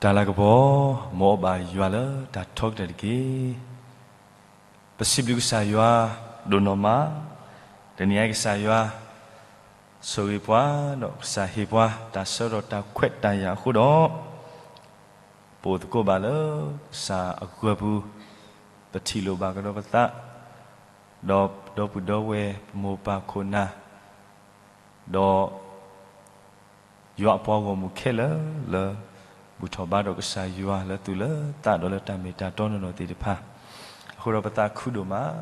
တၢ်လၤကပီၤ, မ်အဘၣ်ယွၤလၢတၢ်ထီကတၢၢ်တက့ၢ်. ပစံးဘျုးကစၢ်ယွၤဒိၣ်နီၢ်မး, တနံၤအံၤကစၢ်ယွၤ ဆိၣ်ဂ့ၤပှၤ, ဒီးကစၢ်ဟ့ၣ်ပှၤတၢ်ဆၢကတီၢ်တၢ်ခွဲးတၢ်ယာ်အဃိဒီး, ပအိၣ်သကိးဘၣ်လၢကစၢ်အဂၢၢ်ပူၤ, ပထံၣ်လိာ်ဘၣ်ကဒီးပသး, ဒီးဒီပုၢ်ဒီဝဲၢ်ပမိၢ်ပၢ်ခိၣ်နၢ်, ဒီး ယွၤအပှၤဂီၢ်မုၢ်ခဲလၢာ်လၢ ဘူၣ်ထီၣ်ဘါထီၣ်ကစၢ်ယွၤလၢသူၣ်လၢသးဒီးလၢတၢ်မ့ၢ်တၢ်တီနီၢ်နီၢ်သ့ၣ်တဖၣ်, အဃိဒီးပသးခုဒိၣ်မး,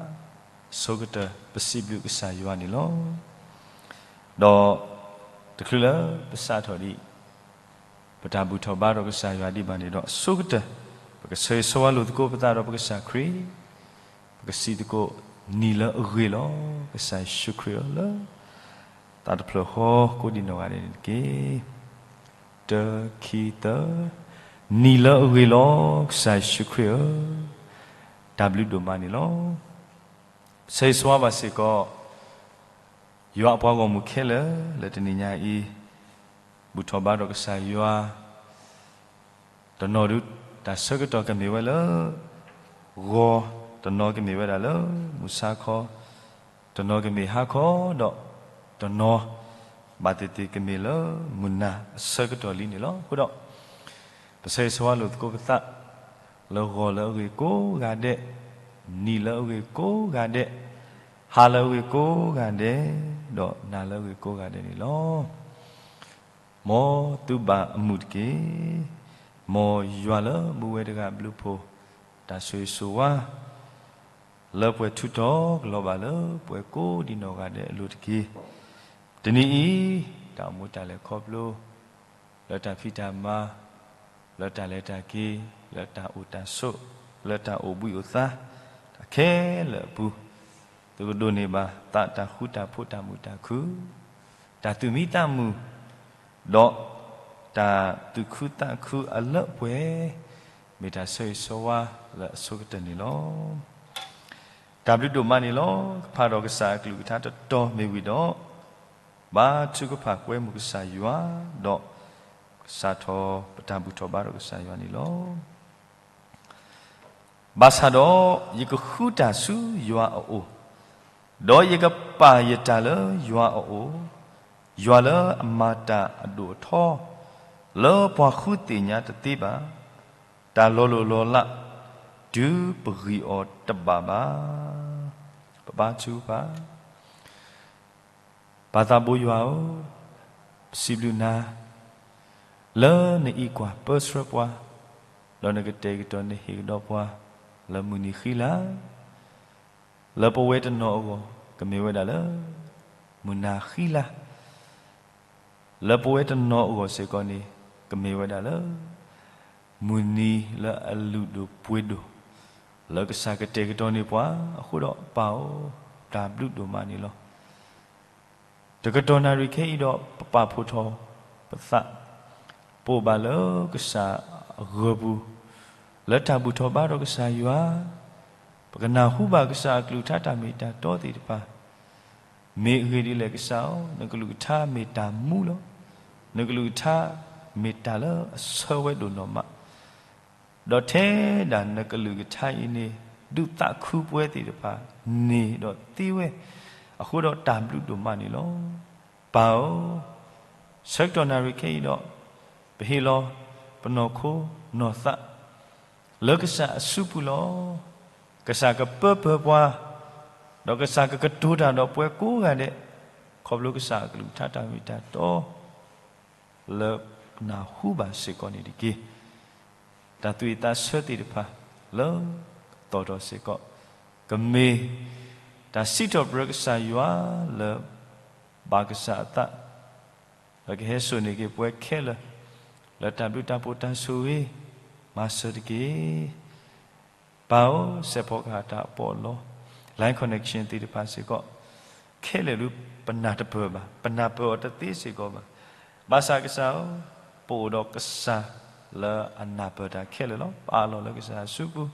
အဆိကတၢၢ်ပစံးဘျုးကစၢ်ယွၤန့ၣ်လီၤ. ဒီးတချုးလၢပစးထီၣ်ဒံး ပတၢ်ဘူၣ်ထီၣ်ဘါထီၣ်ကစၢ်ယွၤဒံးဘၣ်န့ၣ်ဒီး အဆိကတၢၢ် ပကဆၢဂ့ၤဆၢဝါလိာ်သကိးပသးဒီးပကစၢ်ခရံာ်, ပကစံးသကိး, နံၤလၢအဂ့ၤလီၤ, ကစၢ်ယ့ၣ်ၡူးခရံာ်ဧၢ, လၢသးတဖျၢၣ်ဃီကိးဒံးနီၢ်ဂၤဒဲးန့ၣ်တက့ၢ်. တၢ ခံ သၢ, နံၤလၢအဂ့ၤလီၤ, ကစၢ်ယ့ၣ်ၡူးခရံာ်ဧၢ, တၢ်ဘျုးဒိၣ်မးန့ၣ်လီၤ. ဆၢဂ့ၤဆၢဝါဘၣ်စ့ၢ်ကီး ယွၤအပှၤဂီၢ်မုၢ်ခဲလၢာ်လၢတနံၤညါအံၤ, ဘူၣ်ထီၣ်ဘါထီၣ်ကစၢ်ယွၤ, တနီၤဒုးတၢ်ဆၢကတီၢ်ကမ့ၢ်ဝဲလၢ ဂီၤ, တနီၤကမ့ၢ်ဝဲဒၣ်လၢ မုၢ်ဆါခီ, တနီၤကမ့ၢ်ဟါခီ, ဒီးတနီၤ ဘၣ်သ့ၣ်သ့ၣ်ကမ့ၢ်လၢမုၢ်နၤအဆၢကတီၢ်လံန့ၣ်လီၤ. အဃိဒီး ပဆၢဂ့ၤဆၢဝါလိာ်သကိးပသး လၢဂီၤလၢအဂ့ၤကိးဂၤဒဲး, နံၤလၢအဂ့ၤကိးဂၤဒဲး, ဟါလၢအဂ့ၤကိးဂၤဒဲး, ဒီးနၤလၢအဂ့ၤကိးဂၤဒဲးန့ၣ်လီၤ. မ်သုဘၣ်အမုာ်တက့ၢ်. မ်ယွၤလၢမူဝဲတဂၤဘျုးဖှိၣ် တၢ်ဆိၣ်ဂ့ၤဆိၣ်ဝါ လၢပှဲၤထူးထီၣ်ကလီၤဘၣ်လၢပှဲၤကိးဒံးနီၢ်ဂၤဒဲးအလိၤတက့ၢ်. တနံၤအံၤ တၢ်အိၣ်မူတၢ်လဲၤခီဖျိ လၢတၢ်ဖံးတၢ်မၤ, လၢတၢ်လဲၤတၢ်က့ၤ, လၢတၢ်အိၣ်တၢ်ဆိး, လၢတၢ်အိၣ်ဘှံးအိၣ်သါ, တၢ်ခဲလၢာ်အပူၤ, သုကဒိးန့ၢ်ဘၣ်သးတၢ်ဃူတၢ်ဖိးတၢ်မုာ်တၢ်ခုၣ်, တၢ်သူၣ်မံသးမုာ်, ဒီးတၢ်သူၣ်ခုသးခုအလၢအပှဲၤ, မ့ၢ်တၢ်ဆၢဂ့ၤဆၢဝါလၢအဆိကတၢၢ်န့ၣ်လီၤ. တၢ်ဘျုးဒိၣ်မးန့ၣ်လီၤ. ကဖးဒီးကစၢ်အကလုၢ်ကထါတတီၤမ့ၢ်ဝံၤဒီး, ဘါထုကဖၣ်ကွဲမုာ်ကစၢ်ယွၤ, ဒီးကစးထီၣ်ပတၢ်ဘူၣ်ထီၣ်ဘါထီၣ်ကစၢ်ယွၤန့ၣ်လီၤ. ဘၣ်ဆၣ်ဒီးယကဃုတၢ်ဆူယွၤအအိၣ်, ဒီးယကပာ်ယတၢ်လၢယွၤအအိၣ်, ယွၤလၢအမၤတၢ်အဒိၣ်အထီ, လၢပှၤဃုသ့ၣ်ညါတသ့ဘၣ်, တၢ်လီၤလိၢ်လီၤလး, တုၤပဂံၢ်အီၤတဘၣ်ဘၣ်. ပဘါထုကဖၣ်. ပၢ်သးဘိယွၤဧၢ, ပစံးဘျုးနၤ, လၢနအံးကွၢ်ပၢဆှၢပှၤ, ဒီးနကတဲာ်ကတီၤနဟ့ၣ်ကဒီးပှၤ, လၢမုၢ်နံၤဃံလၤ, လၢပဝဲတနီၤအဂီၢ် ကမ့ၢ်ဝဲဒၣ်လၢ မုၢ်နၤဃံလၤ, လၢပဝဲတနီၤအဂီၢ်စ့ၢ်ကီးန့ၣ် ကမ့ၢ်ဝဲဒၣ်လၢ မုၢ်နံၤလၢအလုၢ်ဒိၣ်ပှ့ၤဒိၣ်, လၢကစၢ်ကတဲာ်ကတီၤန့ၢ်ပှၤအဃိဒီး ပၢ်ဧၢ, တၢ်ဘျုးဒိၣ်မးန့ၣ်လီၤ. တကတီၢ်နၣ်ရံၣ်ခဲအံၤဒီး ပပာ်ဖှိၣ်ထီၣ်ပသး, ပအိၣ်ဘၣ်လၢကစၢ်အဂၢၢ်ပူၤ, လၢတၢ်ဘူၣ်ထီၣ်ဘါထီၣ်ကစၢ်ယွၤ, ပကနၢ်ဟူဘၣ်ကစၢ်အကလုၢ်ကထါတၢ်မ့ၢ်တၢ်တီသ့ၣ်တဖၣ်, မ့ၢ်အဂ့ၢ်ဒ်လဲၣ်ကစၢ်ဧၢ, နကလုၢ်ကထါမ့ၢ်တၢ်မူလီၤ. နကလုၢ်ကထါမ့ၢ်တၢ်လၢအဆၢဝဲဒိၣ်နီၢ်မး, ဒီးထဲဒၣ်နကလုၢ်ကထါအံၤန့ၣ် ဒုးသးခုပဝဲသ့ၣ်တဖၣ်န့ၣ်ဒီးသ့ဝဲ, အဃိဒီးတၢ်ဘျုးဒိၣ်မးန့ၣ်လီၤ. ပၢ်ဧၢ, ဆၢကတီၢ်နၣ်ရံၣ်ခဲအံၤဒီး ပဟ့ၣ်လီၤပနီၢ်ခိနီၢ်သး လၢကစၢ်အစုပူၤလီၤ. ကစၢ်ကပၢပၢၤပှၤ, ဒီးကစၢ်ကကတိၤတၢ်ဒီးပှၤကိးဂၤဒဲး, ခီဖျိကစၢ်အကလုၢ်ကထါတၢ်မ့ၢ်တၢ်တီ လၢနၢ်ဟူဘၣ်စ့ၢ်ကီးန့ၣ်တက့ၢ်. တၢ်သူၣ်ဝံၣ်သးဆၢသ့ၣ်တဖၣ် လၢသီၣ်ထီၣ်စ့ၢ်ကီး, ကမ့ၢ်တၢ်စံးထီၣ်ပတြၢၤကစၢ်ယွၤလၢ ဘၣ်ကစၢ်အသး, လၢကဟဲစိာ်န့ၢ်က့ၤပှၤခဲလၢာ်, လၢတၢ်ဘျုးတၢ်ဖှိၣ်တၢ်ဆိၣ်ဂ့ၤ, မၤစၢၤတက့ၢ်. ပၢ်ဧၢ, စဲးဖီကဟၣ်တၢ်အပီးအလီ, line connection သ့ၣ်တဖၣ်စ့ၢ်ကီး, ခဲလၢာ်ဒုးပနၢ်တပၢၢ်ဘၣ်, ပနၢ်ပၢၢ်အီၤတသ့စ့ၢ်ကီးဘၣ်. ဘၣ်ဆၣ်ကစၢ်ဧၢ, ပအိၣ်ဒီးကစၢ်လၢအနၢ်ပၢၢ်တၢ်ခဲလၢာ်လီၤ. ပအးလီၤလၢကစၢ်အစုပူၤ,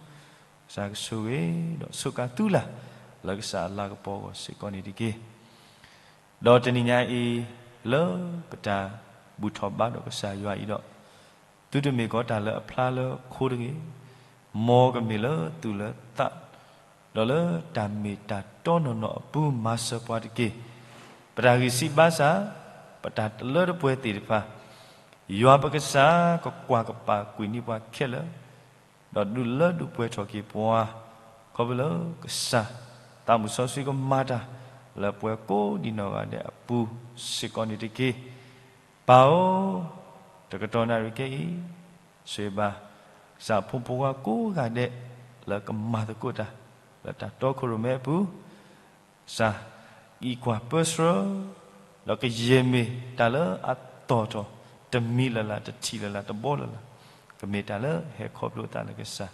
ကစၢ်ကဆိၣ်ဂ့ၤ, ဒီးဆိးကါသုလၢ်, လၢကစၢ်အလၤကပီၤအဂီၢ်စ့ၢ်ကီးန့ၣ်တက့ၢ်. ဒီးတနံၤညါအံၤ, လၢပတၢ်ဘူၣ်ထီၣ်ဘါဒီးကစၢ်ယွၤအံၤဒီး, သုတမ့ၢ်ကီးတၢ်လၢအဖျါလၢခိတဂ့ၤ, မ်ကမ့ၢ်လၢသူၣ်လၢသး, ဒီးလၢတၢ်မ့ၢ်တၢ်တီနီၢ်နီၢ်အပူၤမၤစၢၤပှၤတက့ၢ်. ပတၢ်ဂံၢ်စၢ်ဘါစၢ်, ပတၢ်တလၢတပှဲၤသ့ၣ်တဖၣ်, ယွၤပကစၢ်ကကွၢ်ကပာ်ကွံာ်န့ၢ်ပှၤခဲလၢာ်, ဒီးဒုးလၢဒုးပှဲၤထီၣ်က့ၤပှၤ, ခီဖျိလၢကစၢ်သးမုၣ်စီဆှံကမၤတၢ်လၢပှဲၤကိးဒံးနီၢ်ဂၤဒဲးအပူၤစ့ၢ်ကီးန့ၣ်တက့ၢ်. ပၢ်ဧၢ, တကတီၢ်နၣ်ရံၣ်ခဲအံၤ, ဆိၣ်ဂ့ၤဘၣ် ကစၢ်ဖိမုၣ်ဖိခွါကိးဂၤဒဲး လၢကမၤသကိးတၢ် လၢတၢ်တီခိၣ်ရိၣ်မဲအပူၤ, ကစၢ်အံးကွၢ်ပၢဆှၢ ဒီးကယဲၢ်မ့ၢ်တၢ်လၢအတီၢ်ထီၣ် တမံၤလၢ်လၢ် တထံၣ်လၢ်လၢ် တဘီလၢ်လၢ်, ကမ့ၢ်တၢ်လၢဟဲခီဖျိသးလၢကစၢ်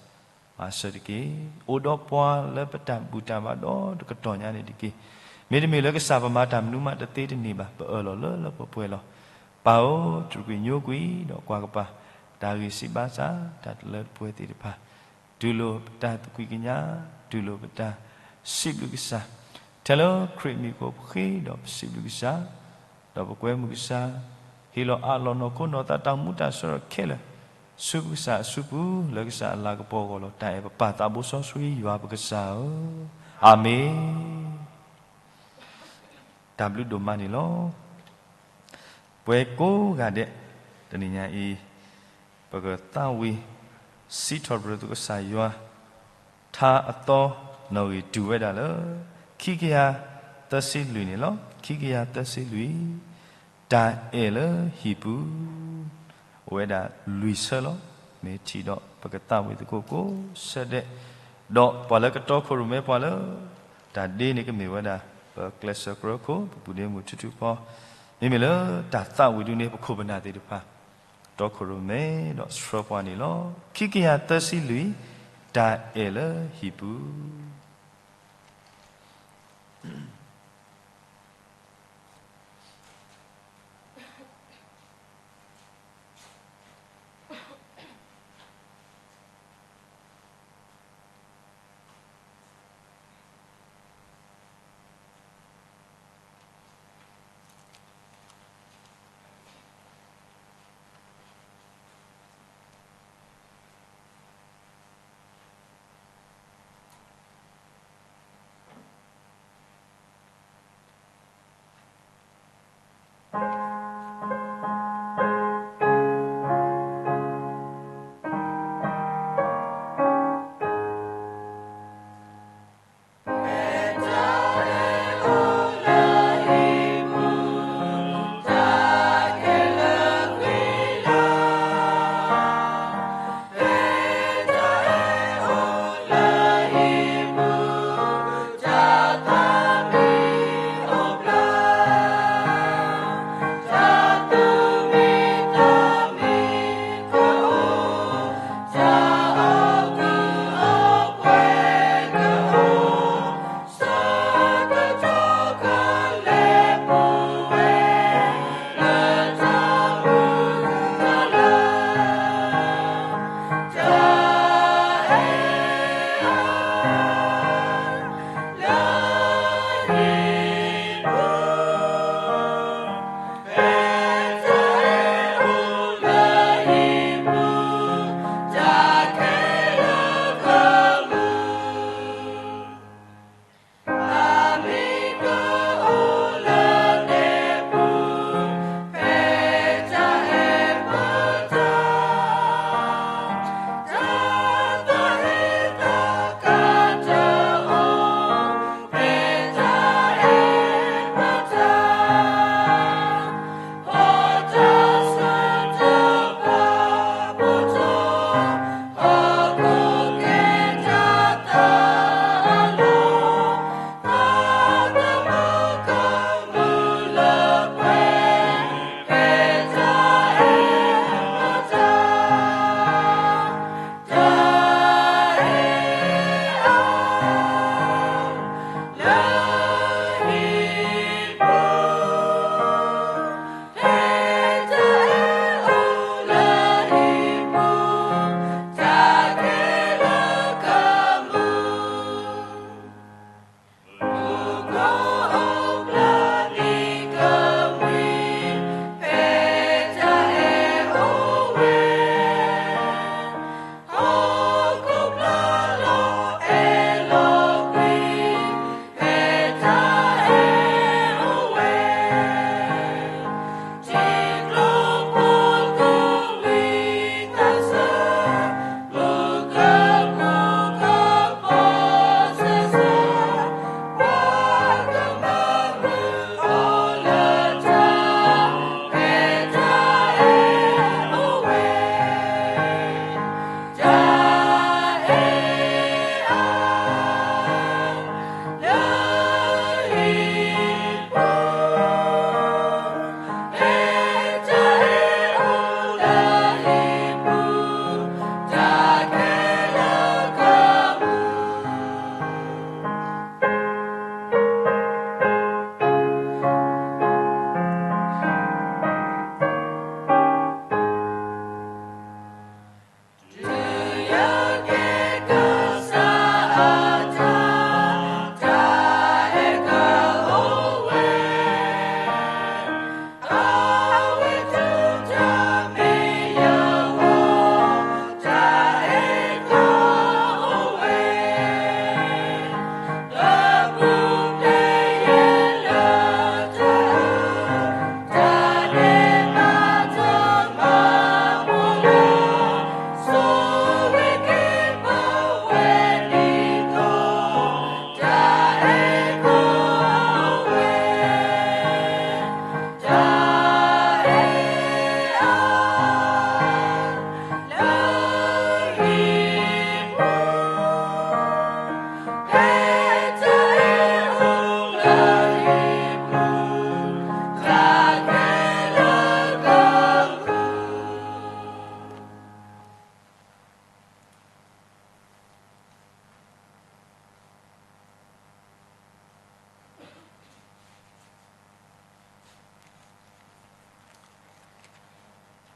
မၤစၢၤတက့ၢ်. အိၣ်ဒီးပှၤလၢပတၢ်ဘူၣ်တၢ်ဘါဒီးတကတီၢ်ညါန့ၣ်တက့ၢ်. မ့တမ့ၢ်လၢကစၢ်ပမၤတၢ်မနုၤမးတသ့တန့ၢ်ဘၣ်, ပအၢၣ်လီၤလၢလၢပှဲၤပှဲၤလီၤ. ပၢ်ဧၢ, တြူာ်ကွံာ်ညိကွံာ်ဒီးကွၢ်ကပၤ တၢ်ဂံၢ်စၢ်ဘါစၢ် တၢ်တလၢတပှဲၤသ့ၣ်တဖၣ်, တူၢ်လိာ်ပတၢ်သကွံာ်ကညး, တူၢ်လိာ်ပတၢ်စံးဘျုးကစၢ်, ထဲလၢခရံာ်မံၤအဃိပဃ့ဒီးပစံးဘျုးကစၢ်, ဒီးပကွဲမုာ်ကစၢ်, ဟ့ၣ်လီၤအးလီၤနီၢ်ခိနီၢ်သးတၢ်မူတၢ်ဆၢထၢၣ်ခဲလၢာ် ဆူပကစၢ်အစုပူၤ လၢကစၢ်အလၤကပီၤအဂီၢ်လီၤ. တၢ်အဲၣ်ပပၢ်သးဘိစီဆှံယွၤပကစၢ်ဧၢ, အၤမ့ၣ်. တၢ်ဘျုးဒိၣ်မးန့ၣ်လီၤ. ပဝဲကိးဂၤဒဲး တနံၤညါအံၤ ပကသးဝံၣ်စံးထီၣ်ပတြၢၤသုကစၢ်ယွၤ ထါအသီနီၣ်ဂံၢ်တုၤဝဲဒၣ်လၢ ခံကယၤသၢဆံလွံၢ်န့ၣ်လီၤ. ခံကယၤသၢဆံလွံၢ်, တၢ်အဲၣ်လၢဟံၣ်ပူၤ, အိၣ်ဝဲဒၣ်လွံၢ်ဆၢလီၤ. မ့ၢ်ထံၣ်ဒီးပကသးဝံၣ်သကိးကိးဆၢဒဲး, ဒီးပှၤလၢကတီခိၣ်ရိၣ်မဲပှၤလၢ တၢ်ဒ့န့ၣ်ကမ့ၢ်ဝဲဒၣ် ပကျဲးစၢးကြၢးခိၣ် ပပုၢ်ဒ့မုၣ်ထူထူဖီ, မ့မ့ၢ်လၢတၢ်သးဝံၣ်ဒုန့ၣ် ပခိၣ်ပနၢ်သ့ၣ်တဖၣ် တီခိၣ်ရိၣ်မဲဒီးဆှၢပှၤန့ၣ်လီၤ. ခံကယၤသၢဆံလွံၢ်, တၢ်အဲၣ်လၢဟံၣ်ပူၤ.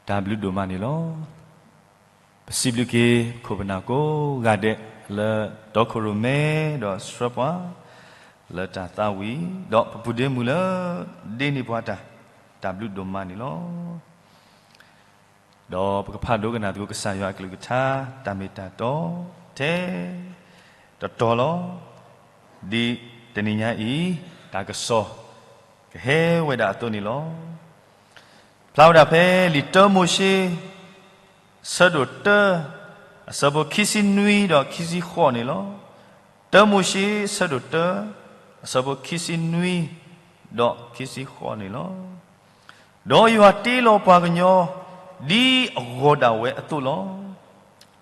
တၢ်ဘျုးဒိၣ်မးန့ၣ်လီၤ. ပစံးဘျုးက့ၤခိၣ်ပနၢ်ကိးဂၤဒဲးလၢတီခိၣ်ရိၣ်မဲဒီးဆှၢပှၤလၢတၢ်သးဝံၣ်, ဒီးပပုၢ်ဒ့မုၣ်လၢဒ့န့ၢ်ပှၤတၢ်, တၢ်ဘျုးဒိၣ်မးန့ၣ်လီၤ. ဒီးပကဖးဒိကနၣ်သကိးကစၢ်ယွၤအကလုၢ်ကထါ တၢ်မ့ၢ်တၢ်တီ ထဲတတီၤလီၤ. ဒ်တနံၤညါအံၤ တၢ်ကစီၣ်ကဟဲဝဲဒၣ်အသိးန့ၣ်လီၤ. ဖျါဝဲဒၣ်ဖဲလံာ်တၢမိၤၡ့ ဆၢဒိၣ်တၢ အဆၢဖိခံဆံနွံဒီးခံဆံဃိးန့ၣ်လီၤ. တၢမိၤၡ့ ဆၢဒိၣ်တၢ အဆၢဖိခံဆံနွံဒီးခံဆံဃိးန့ၣ်လီၤ. ဒီးယွၤတ့လီၤပှၤကညီ ဒ်အဂီၢ်ဒၣ်ဝဲအသိးလီၤ.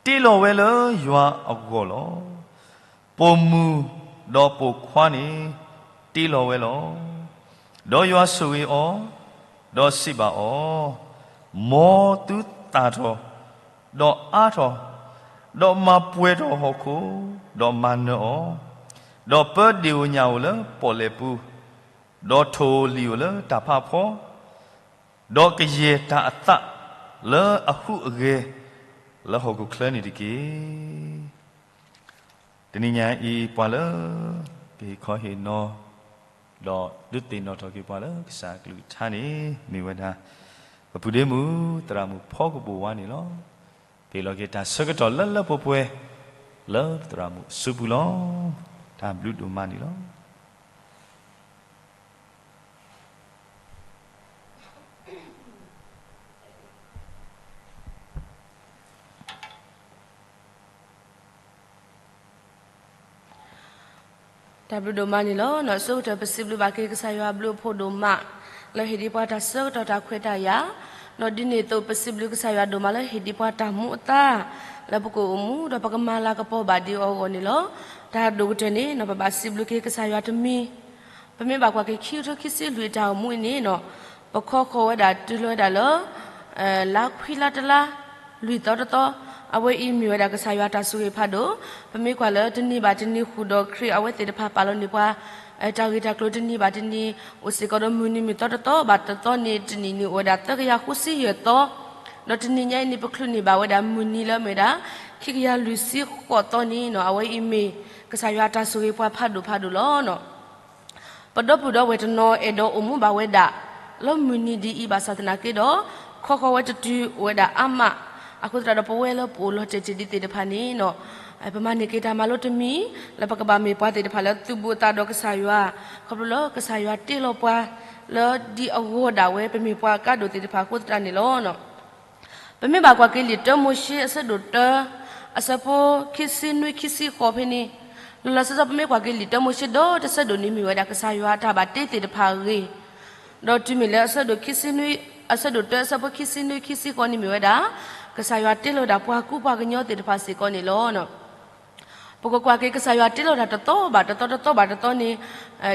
တ့လီၤဝဲလၢယွၤအဂီၢ်လီၤ. ပိာ်မုၣ်ဒီးပိာ်ခွါန့ၣ် တ့လီၤဝဲလီၤ. ဒီးယွၤဆိၣ်ဂ့ၤအီၤ, ဒီးစံးဘၣ်အီၤ, မ်သုသၣ်ထီၣ်, ဒီးအါထီၣ်, ဒီးမၤပှဲၤထီၣ်ဟီၣ်ခိၣ်, ဒီးမၤနၢၤအီၤ, ဒီးပၢဒ့ၣ်ဧိၤညၣ်ဧိၤလၢပီၣ်လဲၣ်ပူၤ, ဒီးထိၣ်ဧိၤလံာ်ဧိၤလၢတၢ်ဖးဖီ, ဒီးကယဲၢ်တၢ်အသးလၢအဟူးအဂဲၤလၢဟီၣ်ခိၣ်ချၢန့ၣ်တက့ၢ်. တနံၤညါအံၤ ပှၤလၢကဟ့ၣ်ခီဟ့ၣ်နီၤ ဒီးဒုးသ့ၣ်နီၣ်ထီၣ်က့ၤပှၤလၢကစၢ်အကလုၢ်ကထါန့ၣ် မ့ၢ်ဝဲဒၣ် ပပုၢ်ဒ့မုၣ် သရၣ်မုၣ်ဖီကပိာ်ဝါန့ၣ်လီၤ. ပဟ့ၣ်လီၤက့ၤတၢ်ဆၢကတီၢ်လၢလၢပှဲၤပှဲၤ လၢပသရၣ်မုၣ်အစုပူၤလီၤ. တၢ်ဘျုးဒိၣ်မးန့ၣ်လီၤ. တၢ်ဘျုးဒိၣ်မးန့ၣ်လီၤ. အဆိကတၢၢ် ပစံးဘျုးဘၣ်က့ၤကစၢ်ယွၤအဘျုးအဖှိၣ်ဒိၣ်မး လၢဟ့ၣ်ဒံးပှၤတၢ်ဆၢကတီၢ်တၢ်ခွဲးတၢ်ယာ်, ဒီးဒ်န့ၣ်အသိး ပစံးဘျုးကစၢ်ယွၤဒိၣ်မးလၢဟ့ၣ်ဒံးပှၤတၢ်မူအသါ လၢပကအိၣ်မူ ဒီးပကမၤလၤကပီၤဘၣ်ဒံးအီၤအဂီၢ်န့ၣ်လီၤ. တၢ်ဒိၣ်ကတၢၢ်န့ၣ် ပဘၣ်စံးဘျုးက့ၤကစၢ်ယွၤတမံၤ ပမ့ၢ်ဘၣ်ကွၢ်က့ၤခံကထိခံဆံလွံၢ်အတၢ်အိၣ်မူအံၤန့ၣ် ပခီဃီၤဝဲဒၣ်တုၤလီၤဝဲဒၣ်လၢ လါခွံလါတလါ လွံၢ်သီတသီ, အဝဲအံၤမ့ၢ်ဝဲဒၣ်ကစၢ်ယွၤတၢ်ဆိၣ်ဂ့ၤဖးဒိၣ်, ပမ့ၢ်ကွၢ်လၢတနံၤဘၣ်တနံၤဃုာ်ဒီးခရံာ်အဝဲသ့ၣ်တဖၣ်ပာ်လီၤန့ၢ်ပှၤ တၢ်ဂ့ၢ်တၢ်ကျိၤတနံၤဘၣ်တနံၤ အိၣ်စ့ၢ်ကီးဒီးမုၢ်နံၤမ့ၢ်သီတသီဘၣ်တသီန့ၣ် တနံၣ်န့ၣ်အိၣ်ဝဲဒၣ်သၢကယၤဃုဆံယဲၢ်သီ, ဒီးတနံၤညါအံၤန့ၣ် ပချုးန့ၢ်ဘၣ်ဝဲဒၣ်မုၢ်နံၤလၢအမ့ၢ်ဝဲဒၣ် ခံကယၤလွံၢ်ဆံဃိးသီန့ၣ် အဝဲအံၤမ့ၢ် ကစၢ်ယွၤတၢ်ဆိၣ်ဂ့ၤပှၤဖးဒိၣ်ဖးဒိၣ်လီၤ. ပဒီပုၢ်ဒီဝဲၢ်တနီၤအဲၣ်ဒိးအိၣ်မူဘၣ်ဝဲဒၣ် လၢမုၢ်နံၤဒ်အံၤဘၣ်ဆၣ်သနာ်က့ဒီး ခီဃီၤဝဲတတုၤအိၣ်ဝဲဒၣ်အါမး, အဃိသတးဒီးပဝဲလၢပအိၣ်လီၤတဲာ်တ့ၢ်ဒံးသ့ၣ်တဖၣ်န့ၣ် ပမၤန့ၢ်က့ၤတၢ်မၤလိတမံၤ လၢပကဘၣ်မ့ၢ်ပှၤသ့ၣ်တဖၣ်လၢသူၣ်ဘူၣ်အသးဒီးကစၢ်ယွၤ, ခီဖျိလၢကစၢ်ယွၤတ့လီၤပှၤ လၢဒ်အဂီၢ်ဒၣ်ဝဲ ပမ့ၢ်ပှၤအကါဒိၣ်သ့ၣ်တဖၣ်အဃိသတးန့ၣ်လီၤ. ပမ့ၢ်ဘၣ်ကွၢ်က့ၤလံာ်တၢမိၤၡ့အဆၢဒိၣ်တၢ အဆၢဖိခံဆံနွံခံဆံဃိးဖဲန့ၣ်, လီၤလီၤဆီဆီပမ့ၢ်ကွၢ်က့ၤလံာ်တၢမိၤၡ့ဒီတဆၢဒိၣ်န့ၣ် မ့ၢ်ဝဲဒၣ်ကစၢ်ယွၤအတၢ်ဘၣ်တ့သ့ၣ်တဖၣ်အဂ့ၢ်, ဒီးတုၤမ့ၢ်လၢအဆၢဒိၣ်ခံဆံနွံ, အဆၢဒိၣ်တၢအဆၢဖိခံဆံနွံခံဆံဃိးန့ၣ်မ့ၢ်ဝဲဒၣ် ကစၢ်ယွၤတ့လီၤဝဲဒၣ်ပှၤကူပှၤကညီသ့ၣ်တဖၣ်စ့ၢ်ကီးန့ၣ်လီၤ. ပကကွၢ်က့ၤကစၢ်ယွၤတ့လီၤတၢ်တသီဘၣ်တသီ တသီဘၣ်တသီန့ၣ်,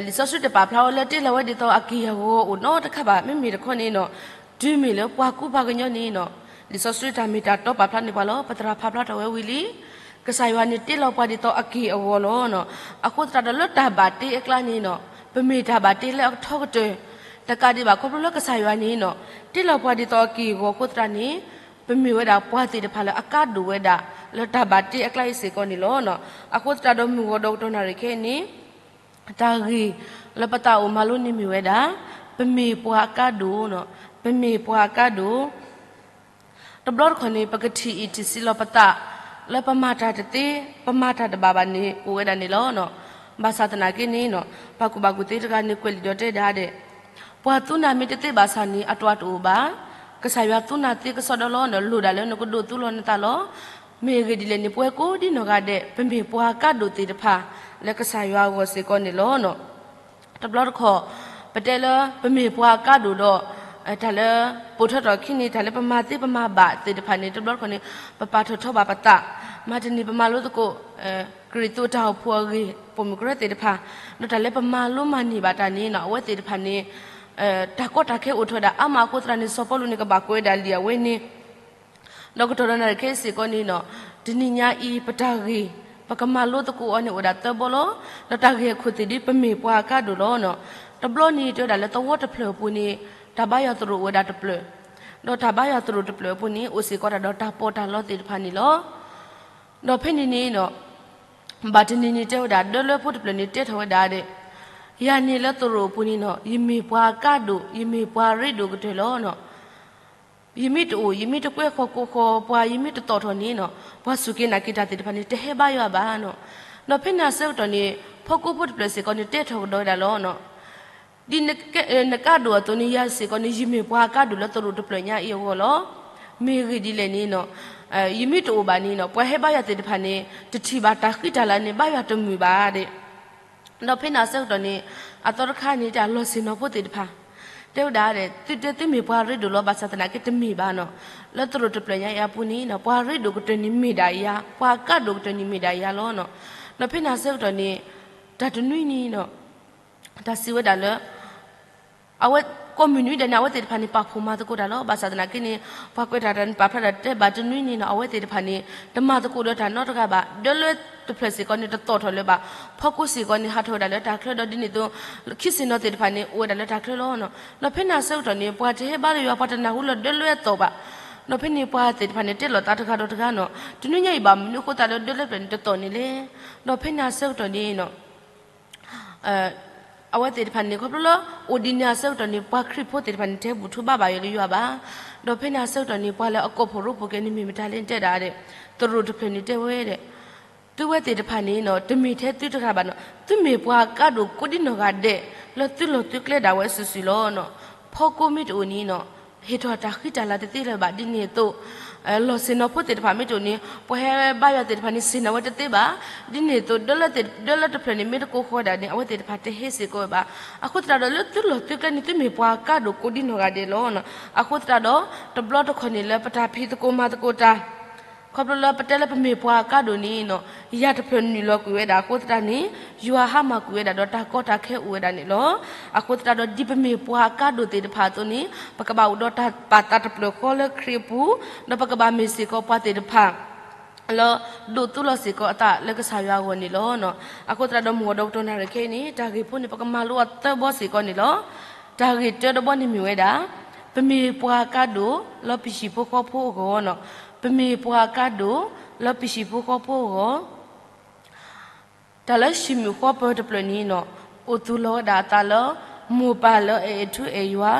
လံာ်စီဆှံတပာ်ဖျါဝဲလၢတ့လီၤဝဲဒ်သိးအက့ၢ်အဂီၤအိၣ်နီတခါဘၣ် မ့မ့ၢ်တခီန့ၣ်, တုၤမ့ၢ်လၢပှၤကူပှၤကညီန့ၣ်, လံာ်စီဆှံတၢ်မ့ၢ်တၢ်တီပာ်ဖျါန့ၢ်ပှၤလီၤ. ပသရၣ်ဖးဖျါထီၣ်ဝဲဝံၤလံ, ကစၢ်ယွၤန့ၣ်တ့လီၤပှၤဒ်သိးအက့ၢ်အဂီၤလီၤ. အဃိသတးဒီးလၢတၢ်ဘၣ်တ့အကျါန့ၣ်, ပမ့ၢ်တၢ်ဘၣ်တ့လၢအထီကတၢၢ်, တကးဒံးဘၣ်ခီဖျိလၢကစၢ်ယွၤန့ၣ်, တ့လီၤပှၤဒ်သိးအက့ၢ်အဂီၤအဃိသတးန့ၣ်, ပမ့ၢ်ဝဲဒၣ်ပှၤသ့ၣ်တဖၣ်လၢအကါဒိၣ်ဝဲဒၣ် လၢတၢ်ဘၣ်တ့အကျါအံၤစ့ၢ်ကီးန့ၣ်လီၤ. အဃိသတးဒီးမုၢ်ဂီၤဒီးကတီၢ်နၣ်ရံၣ်ခဲအံၤန့ၣ်, တၢ်ဂ့ၢ်လၢပသးအိၣ်မၤလိန့ၣ်မ့ၢ်ဝဲဒၣ်, ပမ့ၢ်ပှၤအကါဒိၣ်, ပမ့ၢ်ပှၤအကါဒိၣ် တဘျီတခီၣ်န့ၣ် ပကထံၣ်အံၣ်ထံၣ်ဆံးလီၤပသး လၢပမၤတၢ်တသ့, ပမၤတၢ်တဘၣ်ဘၣ်န့ၣ် အိၣ်ဝဲဒၣ်န့ၣ်လီၤ. ဘၣ်ဆၣ်သနာ်က့န့ၣ်, ပှၤကူၣ်ဘၣ်ကူၣ်သ့တဂၤန့ၣ် ကွဲးလံာ်ဒီးတဲဒၣ်ဒဲး, ပှၤသူနၤမ့ၢ်တသ့ဘၣ်ဆၣ်န့ၣ် အတၢ်တအိၣ်ဘၣ်. ကစၢ်ယွၤသူနၤသ့ကစီဒီလီၤ, လိၣ်ဒၣ်လၢနကဒိးသူလီၤနသးလီၤ. မ့ၢ်အဂ့ၢ်ဒ်လဲၣ်န့ၣ် ပဝဲကိးဒ်နီၢ်ဂၤဒဲး ပမ့ၢ်ပှၤအကါဒိၣ်သ့ၣ်တဖၣ် လၢကစၢ်ယွၤအဂီၢ်စ့ၢ်ကီးန့ၣ်လီၤ. တဘျီတခီၣ်, ပတဲလၢပမ့ၢ်ပှၤအကါဒိၣ်ဒီး, တၢ်လၢပိာ်ထွဲထီၣ်ခံန့ၣ် တၢ်လၢပမၤသ့ပမၤဘၣ်သ့ၣ်တဖၣ်န့ၣ် တဘျီတခီၣ်န့ၣ် ပပာ်ထီၣ်ထီဘၣ်ပသး, မၤတနံၤပမၤလိသကိး ကရံၣ်သူးတၢ်အိၣ်ဖှိၣ်အဂ့ၢ် ပိာ်မုၣ်ကရၢသ့ၣ်တဖၣ်, ဒီးတၢ်လၢပမၤလိမၤန့ၢ်ဘၣ်တၢ်န့ၣ် အဝဲသ့ၣ်တဖၣ်န့ၣ် တၢ်ကီတၢ်ခဲအိၣ်ထီၣ်ဝဲဒၣ်အါမးအဃိသတးန့ၣ် စီၤပီလူးန့ၣ် ကဘၣ်ကွဲးဝဲဒၣ်လံာ်အဝဲန့ၣ် ဒီးကတီၢ်ဒီးနၣ်ရံၣ်ခဲအံၤစ့ၢ်ကီးန့ၣ်, တနံၤညါအံၤ ပတၢ်ဂ့ၢ် ပကမၤလိသကိးအီၤန့ၣ်အိၣ်ဝဲဒၣ်သၢဘီလီၤ. ဒီးတၢ်ဂ့ၢ်အခိၣ်သ့ၣ်ဒ် ပမ့ၢ်ပှၤအကါဒိၣ်လီၤ. တဘျီန့ၣ် တဲဝဲဒၣ်လၢသဝီတဖျၢၣ်အပူၤန့ၣ် တၢ်ဘါယွၤသရိာ်အိၣ်ဝဲဒၣ်တဖျၢၣ်, ဒီးတၢ်ဘါယွၤသရိာ်တဖျၢၣ်အပူၤန့ၣ် အိၣ်စ့ၢ်ကီးတၢ်ဒီးတၢ်ပီးတၢ်လီသ့ၣ်တဖၣ်န့ၣ်လီၤ. ဒီးဖဲန့ၣ်န့ၣ်ဒီး ဘၣ်တနံၤန့ၣ်တဲဝဲဒၣ် ဒၢလွဲဖိတဖျၢၣ်န့ၣ်တဲထီၣ်ဝဲဒၣ်ဒီး ယၤန့ၣ်လၢသရိာ်အပူၤန့ၣ်နီၤ ယမ့ၢ်ပှၤအကါဒိၣ် ယမ့ၢ်ပှၤရ့ဒိၣ်ကတၢၢ်လီၤ. ယမ့ၢ်တအိၣ် ယမ့ၢ်တကွဲဃီၤကိးဃီၤ ပှၤယမ့ၢ်တသီၣ်ထီၣ်န့ၣ်နီၤ ပှၤစူၢ်က့ၤနာ်က့ၤတၢ်သ့ၣ်တဖၣ်န့ၣ် တဟဲဘါယွၤဘၣ်နီၤ. ဒီးဖဲန့ၣ်အဆၢကတီၢ်န့ၣ် ဖီကိဖိတဖျၢၣ်စ့ၢ်ကီးန့ၣ် တဲထီၣ်ကဒီးဝဲဒၣ်လီၤ. ဒ်နကါဒိၣ်အသိးန့ၣ် ယၤစ့ၢ်ကီးန့ၣ် ယမ့ၢ်ပှၤအကါဒိၣ်လၢသရိာ်တဖျၢၣ်ညါအံၤအဂီၢ်လီၤ. မ့ၢ်ဂ့ၢ်ဒ်လဲၣ်န့ၣ်နီၤ ယမ့ၢ်တအိၣ်ဘၣ်န့ၣ်နီၤ ပှၤဟဲဘါယွၤသ့ၣ်တဖၣ်န့ၣ် တထံၣ်ဘၣ်တၢ်ဃံတၢ်လၤန့ၣ် ဘါယွၤတမုာ်ဘၣ်ဒီး ဒီးဖဲန့ၣ်အဆၢကတီၢ်န့ၣ် အသီတခါန့ၣ် တၢ်လီၢ်ဆ့ၣ်နီၤဖိသ့ၣ်တဖၣ် တဲဝဲဒၣ်ဒီး သုတဲသုမ့ၢ်ပှၤရ့ဒိၣ်လီၤ ဘၣ်ဆၣ်သနာ်က့တမ့ၢ်ဘၣ်နီၤ. လၢသရိာ်တဖျၢၣ်ညါအံၤအပူၤန့ၣ်နီၤ ပှၤရ့ဒိၣ်ကတၢၢ်န့ၣ်မ့ၢ်ဒၣ်ယၤ ပှၤအကါဒိၣ်ကတၢၢ်န့ၣ်မ့ၢ်ဒၣ်ယၤလီၤနီၤ. ဒီးဖဲန့ၣ်အဆၢကတီၢ်န့ၣ် တၢ်တနွံန့ၣ်နီၤ တၢ်စံးဝဲဒၣ်လၢ အဝဲကိးမုၢ်နွံဒဲးန့ၣ် အဝဲသ့ၣ်တဖၣ်န့ၣ်ပာ်ဖှိၣ်မၤသကိးတၢ်လီၤ. ဘၣ်ဆၣ်သနာ်က့န့ၣ် ပှၤကွဲးတၢ်တၢ်န့ၣ်ပာ်ဖျါဒၣ်တဲဘၣ်တနွံန့ၣ်နီၤ အဝဲသ့ၣ်တဖၣ်န့ၣ် တမၤသကိးဒီးတၢ်နီတဂၤဘၣ်. ဒၢလွဲတဖျၢၣ်စ့ၢ်ကီးန့ၣ် တသီၣ်ထီၣ်လၢၤဘၣ်. ဖီကိစ့ၢ်ကီးန့ၣ် ဟးထီၣ်ဝဲဒၣ်လၢတၢ်ချၢ ဒီးဒ်န့ၣ်အသိး ခံဆ့ၣ်နီၤသ့ၣ်တဖၣ်န့ၣ် အိၣ်ဝဲဒၣ်လၢတၢ်ချၢလီၤနီၤ. ဒီးဖဲန့ၣ်အဆၢကတီၢ်န့ၣ် ပှၤတဟဲဘါလၢယွၤ ပှၤတနၢ်ဟူလၢဒၢလွဲအသီၣ်ဘၣ်. ဒီးဖဲန့ၣ်ပှၤသ့ၣ်တဖၣ်န့ၣ် တဲလိာ်သးတဂၤဒီးတဂၤနီၤ တနွံညါအံၤဘၣ် မနုၤအဃိသတးလၢဒၢလွဲတဖျၢၣ်န့ၣ် တသီၣ်န့ၣ်လဲၣ်. ဒီးဖဲန့ၣ်အဆၢကတီၢ်န့ၣ်နီၤ အဝဲသ့ၣ်တဖၣ်န့ၣ် ခီဖျိလၢ အိၣ်ဒ်န့ၣ်အဆၢကတီၢ်န့ၣ် ပှၤခရံာ်ဖိသ့ၣ်တဖၣ်န့ၣ် တဟဲဘူၣ်ထီၣ်ဘါဘၣ်ယွၤလၢယွၤဘၣ်. ဒီးဖဲန့ၣ်အဆၢကတီၢ်န့ၣ် ပှၤလၢအကိးဖှိၣ်ရိဖှိၣ်က့ၤန့ၣ် မ့ၢ်မတၤလဲၣ်တဲဒၣ်ဒီး သရိာ်တဖျၢၣ်န့ၣ်တဲဝဲဒီး သုဝဲသ့ၣ်တဖၣ်န့ၣ်နီၤ တမ့ၢ်ထဲသုတဂၤဘၣ်နီၤ သုမ့ၢ်ပှၤအကါဒိၣ်ကိးဒံနီၢ်ဂၤဒဲး လၢသုလီၢ်သုကျဲဒၣ်ဝဲစုာ်စုာ်လီၤနီၤ. ဖီကိမ့ၢ်တအိၣ်န့ၣ်နီၤ ဟ့ၣ်ထီၣ်တၢ်ဃံတၢ်လၤတသ့လၢၤဘၣ် ဒ်န့ၣ်အသိး လီၢ်ဆ့ၣ်နီၤဖိသ့ၣ်တဖၣ်မ့ၢ်တအိၣ်န့ၣ် ပှၤဟဲဘါယွၤသ့ၣ်တဖၣ်န့ၣ် ဆ့ၣ်နီၤဝဲတသ့ဘၣ်. ဒ်န့ၣ်အသိး ဒၢလွဲတဖျၢၣ်န့ၣ် မ့ၢ်တကိးဃီဒၣ်န့ၣ် အဝဲသ့ၣ်တဖၣ်တဟဲစ့ၢ်ကီးဝဲဘၣ်. အဃိသတးဒီးလၢသုလီၢ်သုကျဲန့ၣ် သုမ့ၢ်ပှၤကါဒိၣ်ကိးဒံနီၢ်ဂၤဒဲးလီၤ. အဃိသတးဒီး တဘျီတခီၣ်န့ၣ်လၢပတၢ်ဖံးသကိးမၤသကိးတၢ် ခီဖျိလၢပတဲလၢပမ့ၢ်ပှၤကါဒိၣ်န့ၣ်နီၤ ယၤတဖျၢၣ်နုာ်လီၤကွံာ်ဝဲဒၣ်အဃိသတးန့ၣ် ယွၤဟါမၢ်ကွံာ်ဝဲဒၣ်ဒီးတၢ်ကီတၢ်ခဲအိၣ်ဝဲဒၣ်န့ၣ်လီၤ. အဃိသတးဒီးဒ်ပမ့ၢ်ပှၤကါဒိၣ်သ့ၣ်တဖၣ်အသိးန့ၣ် ပကဘၣ်အိၣ်ဒီးတၢ်ပာ်သးတဖျၢၣ်ဃီလၢခရံာ်အပူၤ, ဒီးပကဘၣ်မ့ၢ်စ့ၢ်ကီးပှၤသ့ၣ်တဖၣ် လၢဒိးသူလီၤစ့ၢ်ကီးအသးလၢကစၢ်ယွၤအဂီၢ်န့ၣ်လီၤ. အဃိသတးဒီး မုၢ်ဂီၤဒီးကတီၢ်နၣ်ရံၣ်ခဲအံၤန့ၣ် တၢ်ဂ့ၢ်ဖိန့ၣ် ပကမၤလိအီၤသၢဘီစ့ၢ်ကီးန့ၣ်လီၤ. တၢ်ဂ့ၢ်တၢတဘီန့ၣ်မ့ၢ်ဝဲဒၣ် ပမ့ၢ်ပှၤကါဒိၣ်လၢပဟံၣ်ဖိဃီဖိအဂီၢ်နီၤ, ပမ့ၢ်ပှၤကါဒိၣ်လၢပဟံၣ်ဖိဃီဖိအဂီၢ် တၢ်လၢဟံၣ်မုၢ်ဃီပၢၤတဖျၢၣ်န့ၣ်နီၤ, အိၣ်သူၣ်လီၤဝဲဒၣ်အသးလၢ မိၢ်ပၢ်လၢအအဲၣ်ထူအဲၣ်ယွၤ,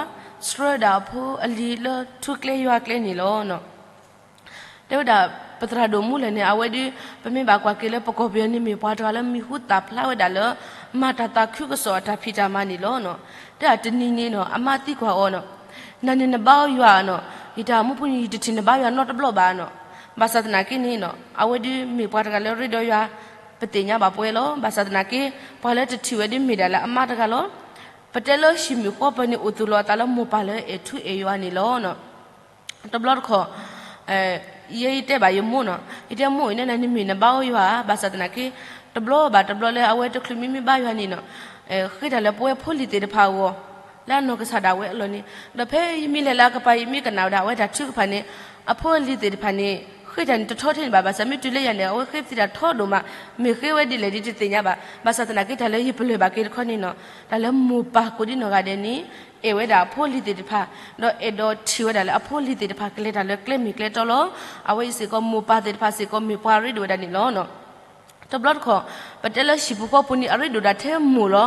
ဆှၢဝဲဒၣ်အဖိအလံၤလၢထူကျဲယွၤကျဲန့ၣ်လီၤ. တဲဝဲဒၣ် ပသရၣ်ဒိၣ်မူလဲၣ်န့ၣ် အဝဲဒၣ် ပမ့ၢ်ဘၣ်ကွၢ်က့ၤလၢပကီၢ်ပယီၤန့ၣ် မ့ၢ်ပှၤတဂၤလၢမံၤဟူသၣ်ဖျါဝဲဒၣ်လၢ မၤတၢ်သးခုကစီၣ်အတၢ်ဖံးတၢ်မၤန့ၣ်လီၤ. တဲဒၣ်တနံၤန့ၣ်နီၤ အမါသံကွၢ်အီၤနီၤ, နၤန့ၣ်နဘါယွၤနီၤ, ယတၢ်အိၣ်မူပူၤန့ၣ် ယတထံၣ်နဘါယွၤနီတဘျီဘၣ်နီၤ. ဘၣ်ဆၣ်သနာ်က့န့ၣ်နီၤ အဝဲဒၣ်မ့ၢ်ပှၤတဂၤလၢရ့ဒီးယွၤ ပသ့ၣ်ညါဘၣ်ပဝဲလီၤ. ဘၣ်ဆၣ်သနာ်က့ ပှၤလၢတထံၣ်ဝဲဒၣ်မ့ၢ်ဒၣ်လၢအမါတဂၤလီၤ. ပတဲလၢဟံၣ်မုၢ်ဃီပၢၤန့ၣ် အိၣ်သူၣ်လီၤအသးလၢမိၢ်ပၢ်လၢအဲၣ်ထူအဲၣ်ယွၤန့ၣ်လီၤ. တဘျီတခီၣ် ယဲယတဲဘၣ်ယမိၢ်နီၤ, ယတဲမိၢ်အံၤန့ၣ် နၤန့ၣ်မ့ၢ်နဘါယွၤဧါ, ဘၣ်ဆၣ်သနာ်က့ တဘျီဘၣ်တဘျီလၢအဝဲတချုးမံမ့ၢ်ဘါယွၤန့ၣ်နီၤ, ဃ့တၢ်လၢပဝဲဖိလံၤသ့ၣ်တဖၣ်အဂီၢ် လၢအနီၢ်ကစၢ်ဒၣ်ဝဲအလီၢ်န့ၣ်, ဒီးဖဲယမ့ၢ်လဲၤလၢအကပၤ ယမ့ၢ်ကနၣ်ဝဲဒၣ်အဝဲတၢ်ထုကဖၣ်န့ၣ် အဖိအလံၤသ့ၣ်တဖၣ်န့ၣ် ဃ့တၢ်န့ၣ်တထီထဲန့ၣ်ဘၣ်. ဘၣ်ဆၣ်မ့ၢ်တုၤလၢယၤန့ၣ် အဝဲဃ့ပသံတၢ်ထီဒိၣ်မး, မ့ၢ်ဃ့ဝဲဒ်လဲၣ်ဒ်တသ့ၣ်ညါဘၣ်. ဘၣ်ဆၣ်သနာ်က့ တၢ်လၢယပလၢၢ်ဘၣ်က့ၤတခီန့ၣ်နီၤ, တၢ်လၢမိၢ်ပၢ်ကိးဒံနီၢ်ဂၤဒဲးန့ၣ် အဲၣ်ဝဲဒၣ်အဖိအလံၤသ့ၣ်တဖၣ်, ဒီးအဲၣ်ဒိးထံၣ်ဝဲဒၣ်လၢအဖိအလံၤသ့ၣ်တဖၣ် ကလဲၤတၢ်လၢကျဲမ့ၢ်ကျဲတီလီၤ. အဝဲအံၤစ့ၢ်ကီး မိၢ်ပၢ်သ့ၣ်တဖၣ်စ့ၢ်ကီးမ့ၢ်ပှၤရ့ဒိၣ်ဝဲဒၣ်န့ၣ်လီၤ. တဘျီတခီၣ် ပတဲလၢဟံၣ်ပူၤဃီပူၤန့ၣ် အရ့ဒိၣ်တၢ်ထဲမိၢ်လီၤ,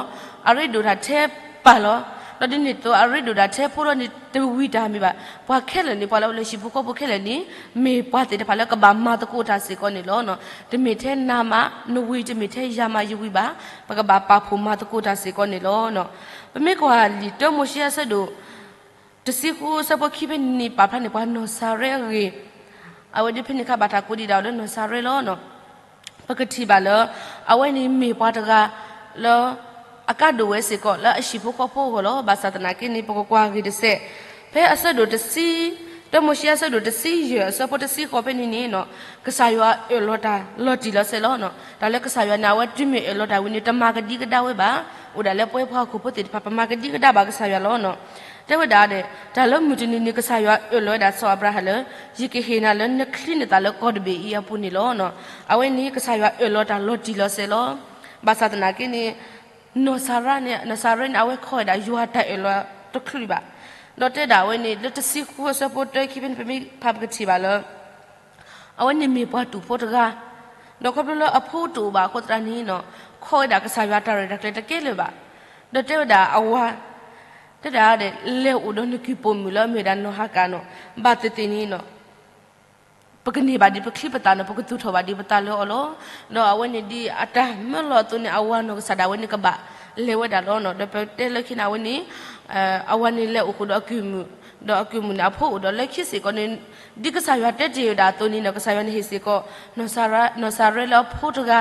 အရ့ဒိၣ်တၢ်ထဲပၢ်လီၤ. ဒီးဒ်န့ၣ်အသိး အရ့ဒိၣ်တၢ်ထဲဖိဒီးန့ၣ် တဝံၤတၢ်မ့ၢ်ဘၣ်. ပှၤခဲလၢာ်န့ၣ် ပှၤလၢအအိၣ်လၢဟံၣ်ပူၤဃီပူၤခဲလၢာ်န့ၣ် မ့ၢ်ပှၤသ့ၣ်တဖၣ်လၢကဘၣ်မၤသကိးတၢ်စ့ၢ်ကီးန့ၣ်လီၤ. တမ့ၢ်ထဲနၤမးနဝံၤ, တမ့ၢ်ထဲယၤမးယဝံၤဘၣ်. ပကဘၣ်ပာ်ဖှိၣ်မၤသကိးတၢ်စ့ၢ်ကီးန့ၣ်လီၤ. ပမ့ၢ်ကွၢ်လံာ်တၢမိၤၡ့အဆၢဒိၣ် တဆံဃုအဆၢဖိခံဖဲန့ၣ်န့ၣ် ပာ်ဖျါန့ၢ်ပှၤနီၢ်စၤရဲအဂ့ၢ်, အဝဲဒၣ်ဖဲန့ၣ်အခါ ဘၣ်တၢ်ကိးဒံးဒၣ်အီၤလၢနီၢ်စၤရဲလီၤ. ပကထံၣ်ဘၣ်လၢ အဝဲန့ၣ်မ့ၢ်ပှၤတဂၤလၢ အကါဒိၣ်ဝဲစ့ၢ်ကီးလၢအဟံၣ်ဖိဃီဖိအဂီၢ်လီၤ. ဘၣ်ဆၣ်သနာ်က့န့ၣ် ပကကွၢ်ဂ့ၤတစဲး, ဖဲအဆၢဒိၣ်တဆံ, တၢမိၤၡ့အဆၢဒိၣ်တဆံယဲၢ်အဆၢဖိတဆံဃိးဖဲန့ၣ်န့ၣ် ကစၢ်ယွၤအၢၣ်လီၤတၢ်လီၤတံၢ်လီၤဆဲးလီၤ. တၢ်လၢကစၢ်ယွၤန့ၣ် အဝဲတုၤမ့ၢ်အၢၣ်လီၤတၢ်ဝံၤန့ၣ် တမၤကဒံကဒါဝဲဘၣ်, အိၣ်ဒၣ်လၢပဝဲပှၤဟီၣ်ခိၣ်ဖိသ့ၣ်တဖၣ် ပမၤကဒံကဒါဘၣ်ကစၢ်ယွၤလီၤ. တဲဝဲဒၣ်ဒီး တၢ်လၢမုၢ်တနံၤန့ၣ် ကစၢ်ယွၤအၢၣ်လီၤဝဲဒၣ်စီၤအၤဘြၤဟၣ်လၢ ယကဟ့ၣ်နၤလၢနချံနသၣ်လၢကီၢ်တဘ့ၣ်အံၤအပူၤန့ၣ်လီၤ. အဝဲန့ၣ် ကစၢ်ယွၤအၢၣ်လီၤတၢ်လီၤတံၢ်လီၤဆဲးလီၤ. ဘၣ်ဆၣ်သနာ်က့န့ၣ် နီၢ်စၤရါန့ၣ်, နီၢ်စၤရါန့ၣ် အဝဲခီဝဲဒၣ်ယွၤတၢ်အၢၣ်လီၤတချုးဘၣ်. ဒီးတဲဒၣ်အဝဲန့ၣ် လၢတဆံဃုအဆၢဖိတၢခံဖဲန့ၣ် ပမ့ၢ်ဖးပကထံၣ်ဘၣ်လၢ အဝဲန့ၣ်မ့ၢ်ပှၤတူာ်ဖိတဂၤ, ဒီးခီဖျိလၢအဖိတအိၣ်ဘၣ်အဃိသတးန့ၣ်နီၤ, ခီဝဲဒၣ်ကစၢ်ယွၤတၢ်ရဲၣ်တၢ်ကျဲၤတကဲလၢၤဘၣ်. ဒီးတဲဝဲဒၣ်အဝၤ, တဲဒၣ်ဒဲး လဲၤအိၣ်ဒီးနကုၢ်ပိာ်မုၣ်လၢအမ့ၢ်ဝဲဒၣ်နီၢ်ဟၤကၤနီၤ, ဘၣ်သ့ၣ်သ့ၣ်န့ၣ်နီၤ ပကန့ၢ်ဘၣ်ဒံးပချံပသၣ်နီၤ, ပကသူၣ်ထီၣ်ဘၣ်ဒံးပသးလၢအီၤလီၤ. ဒီးအဝဲန့ၣ်ဒ်အတၢ်မၢလီၤအသိးန့ၣ် အဝၤနီၢ်ကစၢ်ဒၣ်ဝဲန့ၣ်ကဘၣ်လဲၤဝဲဒၣ်လီၤနီၤ. ဒီးပတဲလၢခံန့ၣ် အဝဲန့ၣ် အဝၤန့ၣ်လဲၤအိၣ်ဃုာ်ဒီးအကုၢ်မုၣ်, ဒီးအကုၢ်မုၣ်န့ၣ် အဖိအိၣ်ဒီးလၢခံစ့ၢ်ကီးန့ၣ်, ဒ်ကစၢ်ယွၤတဲတ့ၢ်ဝဲဒၣ်အသိးန့ၣ်နီၤ, ကစၢ်ယွၤန့ၣ်ဟ့ၣ်စ့ၢ်ကီး နီၢ်စၤရဲလၢအဖိတဂၤ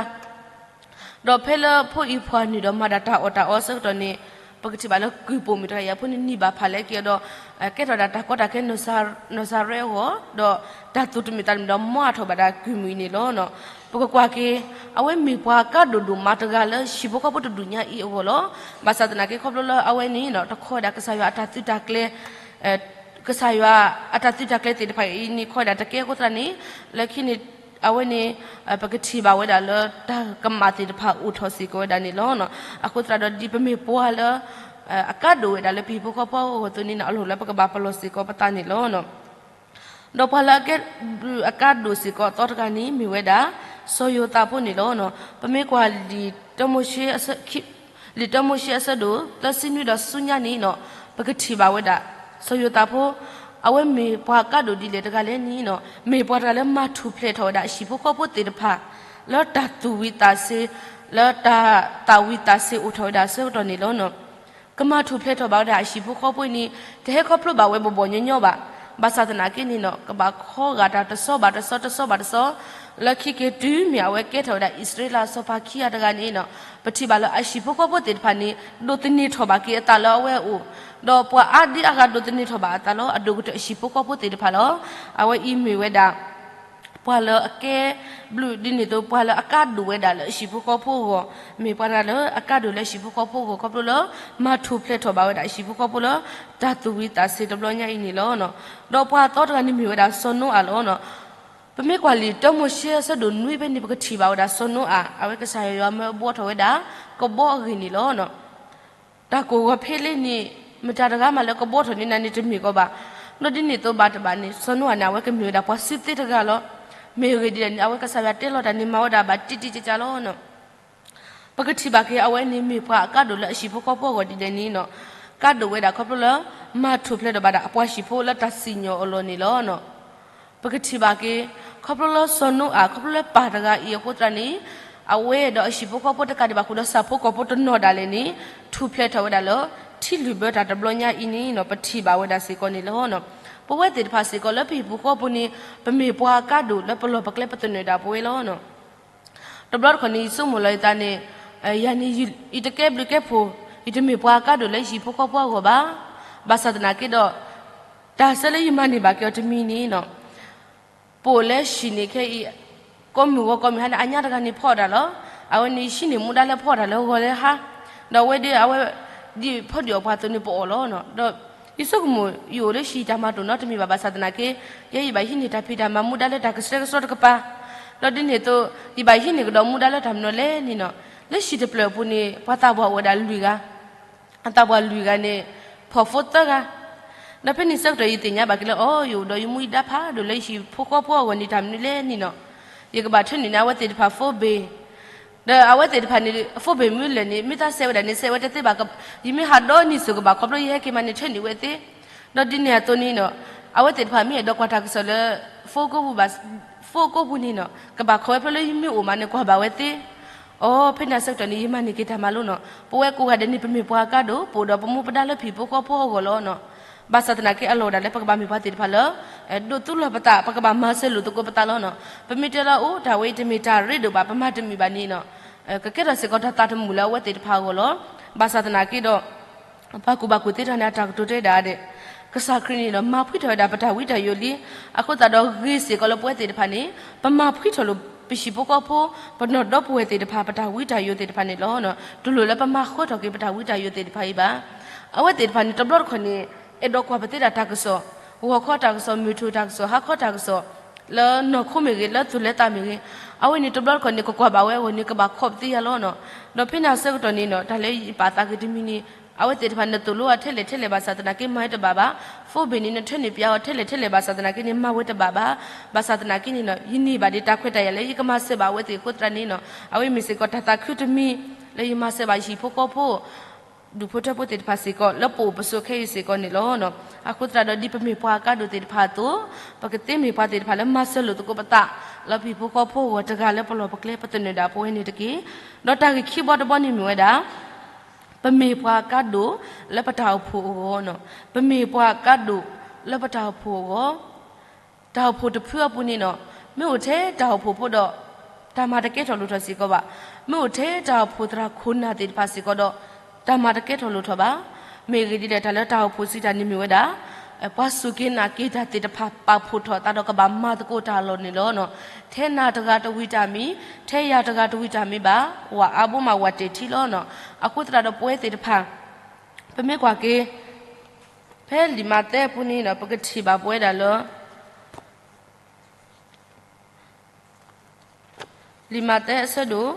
ဒီးဖဲလၢဖိအံၤဖှၣ်နုာ်ဒီးမၤဒၣ်တၢ်အီၣ်တၢ်အီအဆၢကတီၢ်န့ၣ်, ပကထံၣ်ဘၣ်လၢကုၢ်ပိာ်မုၣ်တဂၤအံၤ အဖိန့ၣ်နံၣ်ဘၣ်ဖးလဲက့ၤအီၤဒီး ကဲထီၣ်ဒၣ်တၢ်ကီတၢ်ခဲ နီၢ်စၤရဲအဂီၢ်, ဒီးတၢ်သူၣ်တမုာ်သးတမုာ်ဒီးမၤအါထီၣ်ဘၣ်ဒၣ်ကုၢ်မုၣ်အံၤန့ၣ်လီၤ. ပကကွၢ်က့ၤ အဝဲမ့ၢ်ပှၤအကါဒိၣ်ဒိၣ်မးတဂၤလၢဟံၣ်ဖိဃီဖိတဒူၣ်ညါအံၤအဂီၢ်လီၤ. ဘၣ်ဆၣ်သနာ်က့ ခီဖျိလၢအဝဲန့ၣ်နီၤ တခီဝဲဒၣ်ကစၢ်ယွၤအတၢ်သုးတၢ်ကျဲၤ ကစၢ်ယွၤအတၢ်သုးတၢ်ကျဲၤသ့ၣ်တဖၣ်အံၤန့ၣ် ခီဝဲဒၣ်တကဲအဃိသတးန့ၣ်, လၢခံန့ၣ် အဝဲန့ၣ် ပကထံၣ်ဘၣ်ဝဲဒၣ်လၢတၢ်ကမၣ်သ့ၣ်တဖၣ်အိၣ်ထီၣ်စ့ၢ်ကီးဝဲဒၣ်န့ၣ်လီၤ. အဃိသတးဒီးဒ်ပမ့ၢ်ပှၤလၢ အကါဒိၣ်ဝဲဒၣ်လၢပဟံၣ်ဖိဃီဖိအဂီၢ်အသိးန့ၣ် အလိၣ်လၢပကဘၣ်ပလီၢ်စ့ၢ်ကီးပသးန့ၣ်လီၤ. ဒီးပှၤလၢအကါဒိၣ်စ့ၢ်ကီးအသီတဂၤန့ၣ် မ့ၢ်ဝဲဒၣ် စီၤယိၤသးဖိန့ၣ်လီၤ. ပမ့ၢ်ကွၢ်လံာ်တၢမိၤၡ့ လံာ်တၢမိၤၡ့အဆၢဒိၣ် သၢဆံနွံဒီးဆူညါန့ၣ်နီၤ, ပကထံၣ်ဘၣ်ဝဲဒၣ် စီၤယိၤသးဖိ အဝဲမ့ၢ်ပှၤကါဒိၣ်ဒ်လဲၣ်တဂၤလဲၣ်န့ၣ်နီၤ, မ့ၢ်ပှၤတဂၤလၢမၤထူၣ်ဖျဲးထီၣ်ဝဲဒၣ်အဟံၣ်ဖိဃီဖိသ့ၣ်တဖၣ် လၢတၢ်သူၣ်ဝံၤသးစ့, လၢတၢ်သၣ်ဝံၤသးစ့အိၣ်ထီၣ်ဝဲဒၣ်အဆၢကတီၢ်န့ၣ်လီၤ. ကမၤထူၣ်ဖျဲးထီၣ်ဘၣ်ဝဲဒၣ်အဟံၣ်ဖိဃီဖိအံၤန့ၣ် တဟဲခီဖျိဘၣ်ဝဲဘီၣ်ဘီၣ်ညီညီဘၣ်. ဘၣ်ဆၣ်သနာ်က့န့ၣ်နီၤ, ကဘၣ်ခီဂာ်တၢ်တဆီဘၣ်တဆီတဆီဘၣ်တဆီ, လၢခံက့ၤတုၤမ့ၢ်အဝဲကဲထီၣ်ဝဲဒၣ်အံၣ်စရ့လးအစီၤပၤခံဂၤတဂၤန့ၣ်နီၤ, ပထံၣ်ဘၣ်လၢအဟံၣ်ဖိဃီဖိသ့ၣ်တဖၣ်န့ၣ် ဒိးသန့ၤထီၣ်ဘၣ်က့ၤအသးလၢအဝဲအအိၣ်, ဒီးပှၤအါဒံအါဂၤဒိးသန့ၤထီၣ်ဘၣ်အသးလၢအဒိၣ်ကတၢၢ်အဟံၣ်ဖိဃီဖိသ့ၣ်တဖၣ်လီၤ. အဝဲအံၤမ့ၢ်ဝဲဒၣ် ပှၤလၢအကဲဘျုးဒ်န့ၣ်အသိး ပှၤလၢအကါဒိၣ်ဝဲဒၣ်လၢအဟံၣ်ဖိဃီဖိအဂီၢ်, မ့ၢ်ပှၤတဂၤလၢအကါဒိၣ်လၢအဟံၣ်ဖိဃီဖိအဂီၢ် ခီဖျိလၢ မၤထူၣ်ဖျဲးထီၣ်ဘၣ်ဝဲဒၣ်အဟံၣ်ဖိဃီဖိလၢ တၢ်သူၣ်ဝံၤသးစ့တဘျီညါအံၤန့ၣ်လီၤ. ဒီးပှၤအသီတဂၤန့ၣ်မ့ၢ်ဝဲဒၣ်စီၤနိအၤလီၤ. ပမ့ၢ်ကွၢ်လံာ်တၢမိၤၡ့အဆၢဒိၣ်နွံဖဲန့ၣ် ပကထံၣ်ဘၣ်ဝဲဒၣ်စီၤနိအၤ အဝဲကစၢ်ယွၤမၢဘှီထီၣ်ဝဲဒၣ် ကဘီအဂ့ၢ်န့ၣ်လီၤ. တၢ်ကိၢ်ဂီၤဖဲလၢန့ၣ် မတၤတဂၤမးလၢကဘှီထီၣ်န့ၢ်နၤန့ၣ်တမ့ၢ်ကီးဘၣ်. ဒီးဒ်န့ၣ်အသိးဘၣ်တဘၣ်န့ၣ် စီၤနိအၤန့ၣ် အဝဲကမ့ၢ်ဝဲဒၣ်ပှၤစုသ့တဂၤလီၤ. မ့ၢ်အဂ့ၢ်ဒ်လဲၣ်န့ၣ် အဝဲကစၢ်ယွၤတဲလီၤတၢ်န့ၣ် မၤဝဲဒၣ်ဘၣ်တံၢ်တံၢ်ကကလီၤ. ပကထံၣ်ဘၣ်က့ၤ အဝဲန့ၣ်မ့ၢ်ပှၤအကါဒိၣ်လၢအဟံၣ်ဖိဃီဖိအဂီၢ်ဒ်လဲၣ်န့ၣ်နီၤ, ကါဒိၣ်ဝဲဒၣ်ခီဖျိလၢ မၤထူၣ်ဖျဲးထီၣ်ဘၣ်ဒၣ်အပှၤဟံၣ်ဖိလၢတၢ်စံၣ်ညီၣ်အလီၢ်န့ၣ်လီၤ. ပကထံၣ်ဘၣ်က့ၤ ခီဖျိလၢစီၤနိအၤ ခီဖျိလၢပၢ်တဂၤအံၤအဃိသတးန့ၣ်, အဝဲဒီးအဟံၣ်ဖိဃီဖိတကးဒံးဘၣ်ဃုာ်ဒီးဆၣ်ဖိကီၢ်ဖိတနီၤဒၣ်လဲာ်န့ၣ် ထူၣ်ဖျဲးထီၣ်ဝဲဒၣ်လၢ ထံလုၢ်ဘၢတၢ်တဘျီညါအံၤန့ၣ်နီၤ, ပထံၣ်ဘၣ်ဝဲဒၣ်စ့ၢ်ကီးန့ၣ်လီၤ. ပဝဲသ့ၣ်တဖၣ်စ့ၢ်ကီးလၢပဟံၣ်ပူၤဃီပူၤန့ၣ် ပမ့ၢ်ပှၤအကါဒိၣ်လၢပလီၢ်ပကျဲပသနၢၣ်ဒၣ်ပဝဲလီၤ. တဘျီတခီၣ်န့ၣ် ယဆိကမိၣ်လီၤယသးန့ၣ်, ယၤန့ၣ် ယတကဲဘျုးကဲဖှိၣ်, ယတမ့ၢ်ပှၤအကါဒိၣ်လၢယဟံၣ်ဖိဃီဖိအဂီၢ်ဘၣ်. ဘၣ်ဆၣ်သနာ်က့ဒီး တၢ်ဆၢလၢယမၤန့ၢ်ဘၣ်က့ၤအီၤတမံၤန့ၣ်နီၤ, ပအိၣ်လၢဟံၣ်န့ၣ်ခဲအံၤ ကိးမုၢ်ဂီၤကိးမုၢ်ဟါန့ၣ် အညါတဂၤန့ၣ်ဖီအီၣ်တၢ်လီၤ. အဝဲန့ၣ်ဟံးန့ၢ်မူဒါလၢဖီအီၣ်တၢ်လၢဂီၤလၢဟါ, ဒီးအဝဲဒ်အဝဲ ဒ်ဖီဒံၣ်အီၣ်ပှၤအသိးန့ၣ် ပအီၣ်လီၤ. ဒီးယဆိကမိၣ် ယအိၣ်လၢဟံၣ်တၢ်မၤတအိၣ်နီတမံၤဘၣ်, ဘၣ်ဆၣ်သနာ်က့ ယဲယဘၣ်ဟံးန့ၢ်တၢ်ဖံးတၢ်မၤမူဒါလၢတၢ်ကဆှဲကဆှီတကပၤ, ဒီးဒ်န့ၣ်အသိး ယဘၣ်ဟံးန့ၢ်ကဒီးမူဒါလၢတၢ်မနုၤလဲၣ်န့ၣ်နီၤ, လၢဟံၣ်တဖျၢၣ်အပူၤန့ၣ် ပှၤသးပှၢ်အိၣ်ဝဲဒၣ်လွံၢ်ဂၤ အသးပှၢ်လွံၢ်ဂၤန့ၣ် ဖီၣ်ဖိသၢဂၤ, ဒီးဖဲန့ၣ်ဆၢကတီၢ်ယသ့ၣ်ညါဘၣ်က့ၤလၢ အိ ယအိၣ်ဒီးယမူယဒါဖးဒိၣ်လၢယဟံၣ်ဖိဃီဖိအဂီၢ်န့ၣ် တၢ်မနုၤလဲၣ်န့ၣ်နီၤ, ယကဘၣ်ထၢနုာ်န့ၢ်အဝဲသ့ၣ်တဖၣ် phone bill, ဒီးအဝဲသ့ၣ်တဖၣ်န့ၣ် phone bill မ့ၢ်လၢာ်န့ၣ် မ့ၢ်သးစဲးဝဲဒၣ်န့ၣ် စဲးဝဲတသ့ဘၣ်, ယမ့ၢ်ဟးဒီနံၤစိၤကဘၣ်ခီဖျိယဟဲက့ၤမးန့ၣ် ထၢနုာ်ဝဲသ့. ဒီးဒ်န့ၣ်အသိးန့ၣ်နီၤ, အဝဲသ့ၣ်တဖၣ်မ့ၢ်အဲၣ်ဒိးကွၢ်တၢ်ကစီၣ်လၢ phone ကိးပူၤဘၣ်, phone ကိးပူၤန့ၣ်နီၤ ကဘၣ်ခိးဝဲဖဲလၢယမ့ၢ်အိၣ်မးန့ၣ် ကွၢ်ဘၣ်ဝဲသ့. အိ ဖဲန့ၣ်အဆၢကတီၢ်န့ၣ် ယမၤန့ၢ်က့ၤတၢ်မၤလိနီၤ, ပဝဲကိးဂၤဒဲးန့ၣ် ပမ့ၢ်ပှၤအကါဒိၣ် ပအိၣ်ဒီးပမူပဒါလၢပဟံၣ်ဖိဃီဖိအဂီၢ်လီၤနီၤ. ဘၣ်ဆၣ်သနာ်က့အလီၢ်ဝဲဒၣ်လၢပကဘၣ်မ့ၢ်ပှၤသ့ၣ်တဖၣ်လၢ ဒိးသူလီၤပသး ပကဘၣ်မၤစၢၤလိာ်သကိးပသးလီၤနီၤ. ပမ့ၢ်တဲလၢအိ တၢ်ဝဲအံၤတမ့ၢ်တၢ်ရ့ဒိၣ်ဘၣ် ပမၤတမုာ်ဘၣ်န့ၣ်နီၤ, ကကဲထီၣ်စ့ၢ်ကီးတၢ်သးတမုာ်လၢအဝဲသ့ၣ်တဖၣ်အဂီၢ်လီၤ. ဘၣ်ဆၣ်သနာ်က့ဒီး ပှၤကူၣ်ဘၣ်ကူၣ်သ့တဖၣ်န့ၣ် အတၢ်ကတိၤတဲဒၣ်ဒဲး, ကစၢ်ခရံာ်န့ၣ်ဒီး မၤဖှံထီၣ်ဝဲဒၣ်ပတၢ်ဝံတၢ်ယိာ်လံ. အဃိသတးဒီးဂ့ၤစ့ၢ်ကီးလၢပဝဲသ့ၣ်တဖၣ်န့ၣ် ပမၤဖှံထီၣ်လိာ်ပဟံၣ်ဖိဃီဖိ ပနီၢ်ဒီပုၢ်ဝဲၢ်သ့ၣ်တဖၣ် ပတၢ်ဝံတၢ်ယိာ်သ့ၣ်တဖၣ်န့ၣ်လီၤ. တလိၣ်လၢပမၤဃၢထီၣ်က့ၤပတၢ်ဝံတၢ်ယိာ်သ့ၣ်တဖၣ်အံၤဘၣ်. အဝဲသ့ၣ်တဖၣ်န့ၣ် တဘျီတခီၣ်န့ၣ် အဲၣ်ဒိးကွၢ်ပသ့ဒၣ်တၢ်ကစီၣ်, ဂီၤခီတၢ်ကစီၣ်, မုၢ်ထူၣ်တၢ်ကစီၣ်, ဟါခီတၢ်ကစီၣ်, လၢနီၢ်ခိမ့ၢ်ဂ့ၤ, လၢသူၣ်လၢသးမ့ၢ်ဂ့ၤ, အဝဲန့ၣ်တဘျီတခီၣ်န့ၣ် ကကွၢ်ဘၣ်ဝဲအဂီၢ်န့ၣ် ကဘၣ်ခိးပသ့ယၤလီၤနီၤ. ဒီးဖဲန့ၣ်အဆၢကတီၢ်န့ၣ်နီၤ တၢ်လၢယပာ်သးဂ့ၤတမံၤန့ၣ် အဝဲသ့ၣ်တဖၣ်နသိၣ်လိအီၤထဲလဲၣ်ထဲလဲၣ်ဘၣ်ဆၣ်သနာ်က့မၤဝဲတဘၣ်ဘၣ်, ဖိဘ့ၣ်န့ၣ် နထၢန့ၢ်ပျးအီၤထဲလဲၣ်ထဲလဲၣ်ဘၣ်ဆၣ်သနာ်က့န့ၣ် မၤဝဲတဘၣ်ဘၣ်. ဘၣ်ဆၣ်သနာ်က့န့ၣ် ယန့ၢ်ဘၣ်ဒံးတၢ်ခွဲးတၢ်ယာ်လၢယကမၤစၢၤဘၣ်အဝဲသ့ၣ်အဃိသတးန့ၣ် အဝဲမ့ၢ်စ့ၢ်ကီးတၢ်သးခုတမံၤ လၢယမၤစၢၤဘၣ်ယဟံၣ်ဖိဃီဖိ ဒူၣ်ဖိထၢဖိသ့ၣ်တဖၣ်စ့ၢ်ကီး လၢပအိၣ်ပဆိးခဲအံၤစ့ၢ်ကီးန့ၣ်လီၤ. အဃိသတးဒီး ဒ်ပမ့ၢ်ပှၤအကါဒိၣ်သ့ၣ်တဖၣ်အသိး ပကသ့မ့ၢ်ပှၤသ့ၣ်တဖၣ်လၢမၤစၢၤလိာ်သကိးပသး လၢပဟံၣ်ဖိဃီဖိအဂီၢ်တဂၤလၢပလီၢ်ပကျဲ ပသနၢၣ်ဒၣ်ပဝဲန့ၣ်တက့ၢ်. ဒီးတၢ်ဂ့ၢ်ခံဘီတဘီန့ၣ်မ့ၢ်ဝဲဒၣ် ပမ့ၢ်ပှၤအကါဒိၣ်လၢပတၢ်အိၣ်ဖှိၣ်အဂီၢ်, ပမ့ၢ်ပှၤအကါဒိၣ်လၢပတၢ်အိၣ်ဖှိၣ်အဂီၢ် တၢ်အိၣ်ဖှိၣ်တဖုအပူၤန့ၣ် မ့ၢ်အိၣ်ထဲတၢ်အိၣ်ဖှိၣ်ဖိဒီး တၢ်မၤတကဲထီၣ်လိၣ်ထီၣ်စ့ၢ်ကီးဘၣ်. မ့ၢ်အိၣ်ထဲတၢ်အိၣ်ဖှိၣ်သရၣ်ခိၣ်နၢ်သ့ၣ်တဖၣ်စ့ၢ်ကီးဒီး တၢ်မၤတကဲထီၣ်လိၣ်ထီၣ်ဘၣ်. မ့ၢ်အဂ့ၢ်ဒ်လဲၣ် တၢ်လၢတၢ်အိၣ်ဖှိၣ်စံးတၢ်န့ၣ်မ့ၢ်ဝဲဒၣ် ပှၤစူၢ်က့ၤနာ်က့ၤတၢ်သ့ၣ်တဖၣ် ပာ်ဖှိၣ်ထီၣ်အသးဒီးကဘၣ်မၤသကိးတၢ်အလီၢ်န့ၣ်လီၤ. ထဲနၤတဂၤတဝံၤတၢ်မံၤ, ထဲယၤတဂၤတဝံၤတၢ်မံၤဘၣ်, ဝၤအါဘိမးဝၤတဲာ်ထံလီၤ. အဃိသတးဒီးပဝဲသ့ၣ်တဖၣ် ပမ့ၢ်ကွၢ်က့ၤ ဖဲလံာ်မးသဲအပူၤန့ၣ်ဒီး ပကထံၣ်ဘၣ်ပဝဲဒၣ်လၢ လံာ်မးသဲအဆၢဒိၣ်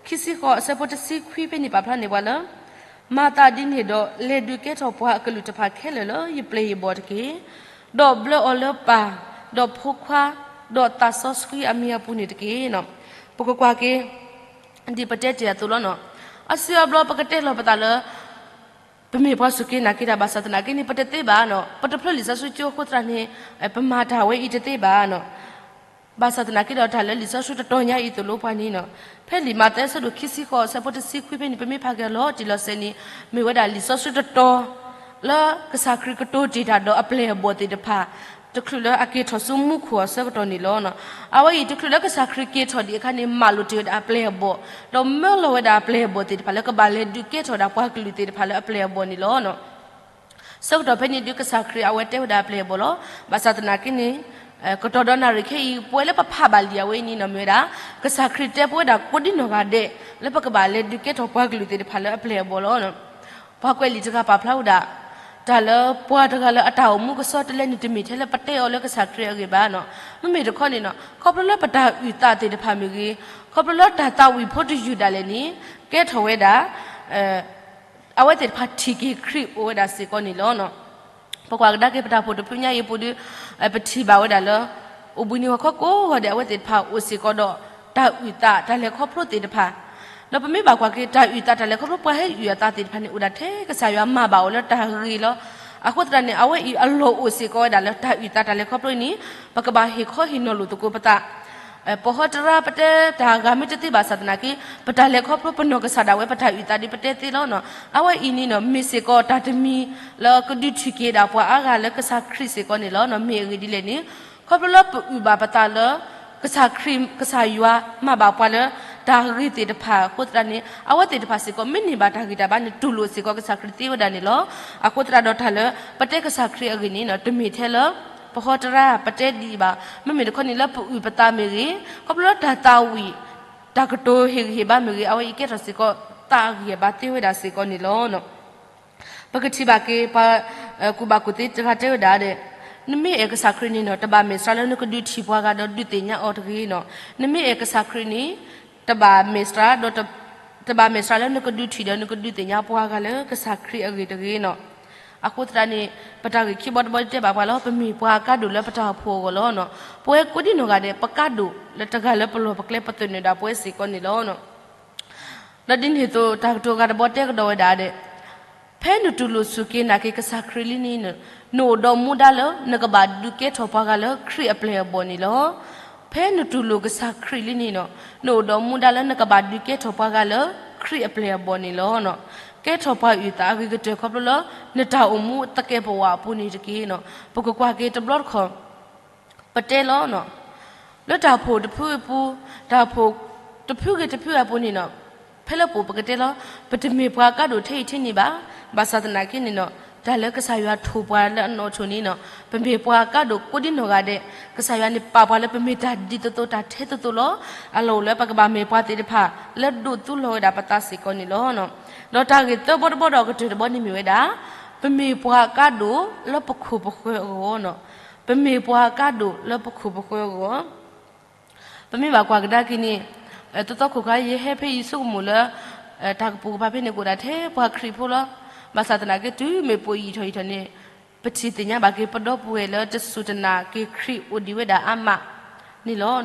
ခံဆံဃိး အဆၢဖိတဆံခွံဖဲန့ၣ် ပာ်ဖျါန့ၢ်ပှၤလၢ မၤသးဒ်န့ၣ်ဒီး လဲၤဒုးကဲထီၣ်ပှၤအကလုာ်တဖၣ်ခဲလၢာ်လၢယပျဲၢ်ယဘီၣ်တက့ၢ်. ဒီးဘျၢအီၤလၢပၢ်, ဒီးဖိခွါ, ဒီးသးစီဆှံအမံၤအပူၤန့ၣ်တက့ၢ်. ပကကွၢ်က့ၤ ဒ်ပတဲတ့ၢ်အသိးလီၤ. အစုအဘျီပကတဲလီၤပသးလၢ ပမ့ၢ်ပှၤစူၢ်က့ၤနာ်က့ၤတၢ်ဘၣ်ဆၣ်သနာ်က့န့ၣ် ပတသ့ဘၣ်နီၤ, ပတဖျါလံာ်စီဆှံကၠိအဃိသတးန့ၣ် ပမၤတၢ်ဝဲအံၤတသ့ဘၣ်နီၤ. ဘၣ်ဆၣ်သနာ်က့ဒီးတၢ်လၢလံာ်စီဆှံတတီၤညါအံၤသိၣ်လိပှၤန့ၣ်နီၤ, ဖဲလံာ်မးသဲအဆၢဒိၣ်ခံဆံဃိး အဆၢဖိတဆံခွံဖဲန့ၣ် ပမ့ၢ်ဖးက့ၤအီၤလီၤတံၢ်လီၤဆဲးန့ၣ် မ့ၢ်ဝဲဒၣ်လံာ်စီဆှံတတီၤ လၢကစၢ်ခရံာ်ကတိၤတ့ၢ်တၢ်ဒီးအပျဲၢ်အဘီၣ်သ့ၣ်တဖၣ် တချုးလၢအက့ၤထီၣ်ဆူမူခိၣ်အဆၢကတီၢ်န့ၣ်လီၤ. အဝဲအံၤတချုးလၢကစၢ်ခရံာ်က့ၤထီၣ်ဒံးအခါန့ၣ် မၤလိာ်တ့ၢ်ဝဲဒၣ်အပျဲၢ်အဘီၣ်, ဒီးမၢလီၤဝဲဒၣ်အပျဲၢ်အဘီၣ်သ့ၣ်တဖၣ်လၢ ကဘၣ်လဲၤဒုးကဲထီၣ်ဝဲဒၣ်ပှၤကလုာ်သ့ၣ်တဖၣ်လၢအပျဲၢ်အဘီၣ်န့ၣ်လီၤ. ဆၢကတီၢ်ဖဲန့ၣ်ဒုး ကစၢ်ခရံာ်အဝဲတဲဝဲဒၣ်အပျဲၢ်အဘီၣ်လီၤ. ဘၣ်ဆၣ်သနာ်က့န့ၣ် ကတီၢ်ဒီးနၣ်ရံၣ်ခဲအံၤ ပဝဲလၢပဖးဘၣ်လံာ်အဝဲအံၤန့ၣ်နီၤ မ့ၢ်ဝဲဒၣ် ကစၢ်ခရံာ်တဲပဝဲဒၣ်ကိးဒံနီၢ်ဂၤဒဲး လၢပကဘၣ်လဲၤဒုးကဲထီၣ်ပှၤကလုာ်သ့ၣ်တဖၣ်လၢအပျဲၢ်အဘီၣ်လီၤ. ပှၤကွဲးလံာ်တဂၤပာ်ဖျါဝဲဒၣ် တၢ်လၢပှၤတဂၤလၢအတၢ်အိၣ်မူကစီတလဲန့ၣ် တမ့ၢ်ထဲလၢပတဲအီၤလၢကစၢ်ခရံာ်အဂ့ၢ်ဘၣ်နီၤ. မ့မ့ၢ်တခီန့ၣ်နီၤ ခီဖျိလၢပတၢ်အုၣ်သးသ့ၣ်တဖၣ်မ့ၢ်ဂ့ၤ, ခီဖျိလၢတၢ်သးဝံၣ်ဖိတယုၢ်ဒၣ်လဲာ်န့ၣ် ကဲထီၣ်ဝဲဒၣ် အဝဲသ့ၣ်တဖၣ်ထံၣ်က့ၤခရံာ်အိၣ်ဝဲဒၣ်စ့ၢ်ကီးန့ၣ်လီၤ. ပကွၢ်ကဒါက့ၤပတၢ်အိၣ်ဖှိၣ်တဖုညါအံၤအပူၤဒီး ပထံၣ်ဘၣ်ဝဲဒၣ်လၢ အိၣ်ဘှံးနံၤဂီၤခီကိးဂီၤဒဲး အဝဲသ့ၣ်တဖၣ်အိၣ်စ့ၢ်ကီးဒီး တၢ်အုၣ်သးတၢ်လဲၤခီဖျိသ့ၣ်တဖၣ်, ဒီးပမ့ၢ်ဘၣ်ကွၢ်က့ၤ တၢ်အုၣ်သးတၢ်လဲၤခီဖျိ ပှၤဟဲအုၣ်အသးသ့ၣ်တဖၣ်န့ၣ် အိၣ်ဒၣ်ထဲကစၢ်ယွၤမၤဘၣ်အီၤလၢတၢ်ဂ့ၤလီၤ. အဃိသတးန့ၣ် အဝဲအံၤအလီၢ်အိၣ်စ့ၢ်ကီးဝဲဒၣ်လၢ တၢ်အုၣ်သးတၢ်လဲၤခီဖျိန့ၣ် ပကဘၣ်ဟ့ၣ်ခီဟ့ၣ်နီၤလိာ်သကိးပသး ပဟီတရါပတဲတၢ်ဂၤမ့ၢ်တသ့ဘၣ်ဆၣ်သနာ်က့ ပတၢ်လဲၤခီဖျိပနီၢ်ကစၢ်ဒၣ်ဝဲ ပတၢ်အုၣ်သးဒီးပတဲသ့လီၤ. အဝဲအံၤန့ၣ်နီၤ မ့ၢ်စ့ၢ်ကီးတၢ်တမံၤလၢကဒုးထံၣ်က့ၤဒၣ်ပှၤအါဂၤလၢကစၢ်ခရံာ်စ့ၢ်ကီးန့ၣ်လီၤ. မ့ၢ်အဂ့ၢ်ဒ်လဲၣ်န့ၣ် ခီဖျိလၢပအုၣ်ဘၣ်ပသးလၢ ကစၢ်ခရံာ် ကစၢ်ယွၤမၤဘၣ်ပှၤလၢ တၢ်ဂ့ၤသ့ၣ်တဖၣ်အဃိသတးန့ၣ် အဝဲသ့ၣ်တဖၣ်စ့ၢ်ကီး မ့ၢ်န့ၢ်ဘၣ်တၢ်ဂံၢ်တၢ်ဘါန့ၣ် တူၢ်လိာ်စ့ၢ်ကီးကစၢ်ခရံာ်သ့ဝဲဒၣ်န့ၣ်လီၤ. အဃိသတးဒီးတၢ်လၢ ပတဲကစၢ်ခရံာ်အဂ့ၢ်န့ၣ် တမ့ၢ်ထဲလၢ ပဟီတရါ ပတဲဒ်အံၤဘၣ်. မ့မ့ၢ်တခီန့ၣ်လၢပအုၣ်ပသးမ့ၢ်ဂ့ၤ, ခီဖျိလၢတၢ်သးဝံၣ် တၢ်ကတိၤဟ့ၣ်ဂံၢ်ဟ့ၣ်ဘါမ့ၢ်ဂ့ၤ, အဝဲအံၤကဲထီၣ်စ့ၢ်ကီး သးအဂံၢ်အဘါသ့ဝဲဒၣ်စ့ၢ်ကီးန့ၣ်လီၤ. ပကထံၣ်ဘၣ်က့ၤ ပှၤကူၣ်ဘၣ်ကူၣ်သ့တဂၤတဲဝဲဒၣ်ဒီး နမ့ၢ်အဲၣ်ကစၢ်ခရံာ်န့ၣ်နီၤ တဘၣ်မဲာ်ဆှးလၢနကဒုးထံၣ်ပှၤဂၤဒီးဒုးသ့ၣ်ညါအီၤတဂ့ၤနီၤ. နမ့ၢ်အဲၣ်ကစၢ်ခရံာ်န့ၣ် တဘၣ်မဲာ်ဆှးဒီး တဘၣ်မဲာ်ဆှးလၢနကဒုးထံၣ်ဒီးနကဒုးသ့ၣ်ညါပှၤဂၤလၢကစၢ်ခရံာ်အဂ့ၢ်တဂ့ၤနီၤ. အဃိသတးန့ၣ် ပတၢ်ဂ့ၢ်ခံဘီတဘီတဲဘၣ်ပှၤလီၤ. ပမ့ၢ်ပှၤအကါဒိၣ်လၢပတၢ်အိၣ်ဖှိၣ်အဂီၢ်လီၤ. ပဝဲကိးဒံနီၢ်ဂၤဒဲး ပကါဒိၣ်လၢတဂၤလၢပလီၢ်ပကျဲ ပသနၢၣ်ဒၣ်ပဝဲစ့ၢ်ကီးန့ၣ်လီၤ. ဒီးဒ်န့ၣ်အသိး တၢ်ကတိၤအဂၤတဘီတဲကဒီးဝဲဒၣ်ဒီး ဖဲနတူၢ်လိာ်စူၢ်က့ၤနာ်က့ၤကစၢ်ခရံာ်လံန့ၣ် နအိၣ်ဒီးမူဒါလၢ နကဘၣ်ဒုးကဲထီၣ်ပှၤဂၤလၢခရံာ်အပျဲၢ်အဘီၣ်န့ၣ်လီၤ. ဖဲနတူၢ်လိာ်ကစၢ်ခရံာ်လံန့ၣ် နအိၣ်ဒီးမူဒါလၢနကဘၣ်ဒုးကဲထီၣ်ပှၤဂၤလၢခရံာ်အပျဲၢ်အဘီၣ်န့ၣ်လီၤ. ကဲထီၣ်ပှၤအုၣ်သးအဂ့ၤကတၢၢ်ခီဖျိလၢ နတၢ်အိၣ်မူသကဲးပဝးအပူၤန့ၣ်တက့ၢ်. ပကကွၢ်က့ၤတဘျီတခီၣ် ပတဲလီၤ. လၢတၢ်အိၣ်ဖှိၣ်တဖုအပူၤ, တၢ်အိၣ်ဖှိၣ်တဖုဂ့ၤတဖုအပူၤန့ၣ်နီၤ, ဖဲလၢပအိၣ်ပကတဲလီၤ. ပတမ့ၢ်ပှၤကါဒိၣ်ထဲအံၤထဲန့ၣ်ဘၣ်. ဘၣ်ဆၣ်သနာ်က့န့ၣ်နီၤ, တၢ်လၢကစၢ်ယွၤထိၣ်ပှၤလၢအနီၢ်ထိၣ်န့ၣ်နီၤ, ပမ့ၢ်ပှၤကါဒိၣ်ကိးဒံနီၢ်ဂၤဒဲး, ကစၢ်ယွၤန့ၣ်ပာ်ပှၤလၢပမ့ၢ်တၢ်ဒ်သိးသိးတၢ်ထဲသိးသိးလီၤ. အလီၢ်အိၣ်လၢပကဘၣ်မ့ၢ်ပှၤသ့ၣ်တဖၣ် လၢဒိးသူလီၤဝဲဒၣ်ပသးစ့ၢ်ကီးန့ၣ်လီၤ. ဒီးတၢ်ဂ့ၢ်သၢဘီတဘီဒီးအကတၢၢ်တဘီန့ၣ်မ့ၢ်ဝဲဒၣ် ပမ့ၢ်ပှၤကါဒိၣ်လၢပခိၣ်ပဃၢၤအဂီၢ်နီၤ. ပမ့ၢ်ပှၤကါဒိၣ်လၢပခိၣ်ပဃၢၤအဂီၢ်, ပမ့ၢ်ဘၣ်ကွၢ်ကဒါက့ၤန့ၣ်, တသီခိၣ်ခါ ယဟဲဖဲအံၤဆိကမိၣ်လၢ တၢ်ကပိာ်ကပၤဖဲန့ၣ် ကအိၣ်ဒၣ်ထဲပှၤခရံာ်ဖိလီၤ. ဘၣ်ဆၣ်သနာ်က့ တုၤမ့ၢ်ပိာ်ယံာ်ထီၣ်ယံာ်ထီၣ်န့ၣ် ပထံၣ်သ့ၣ်ညါဘၣ်က့ၤ ပဒီပုၢ်ဝဲၢ်လၢတစူၢ်တနာ်က့ၤခရံာ်အိၣ်ဒံးဝဲဒၣ်အါမးန့ၣ်လီၤ.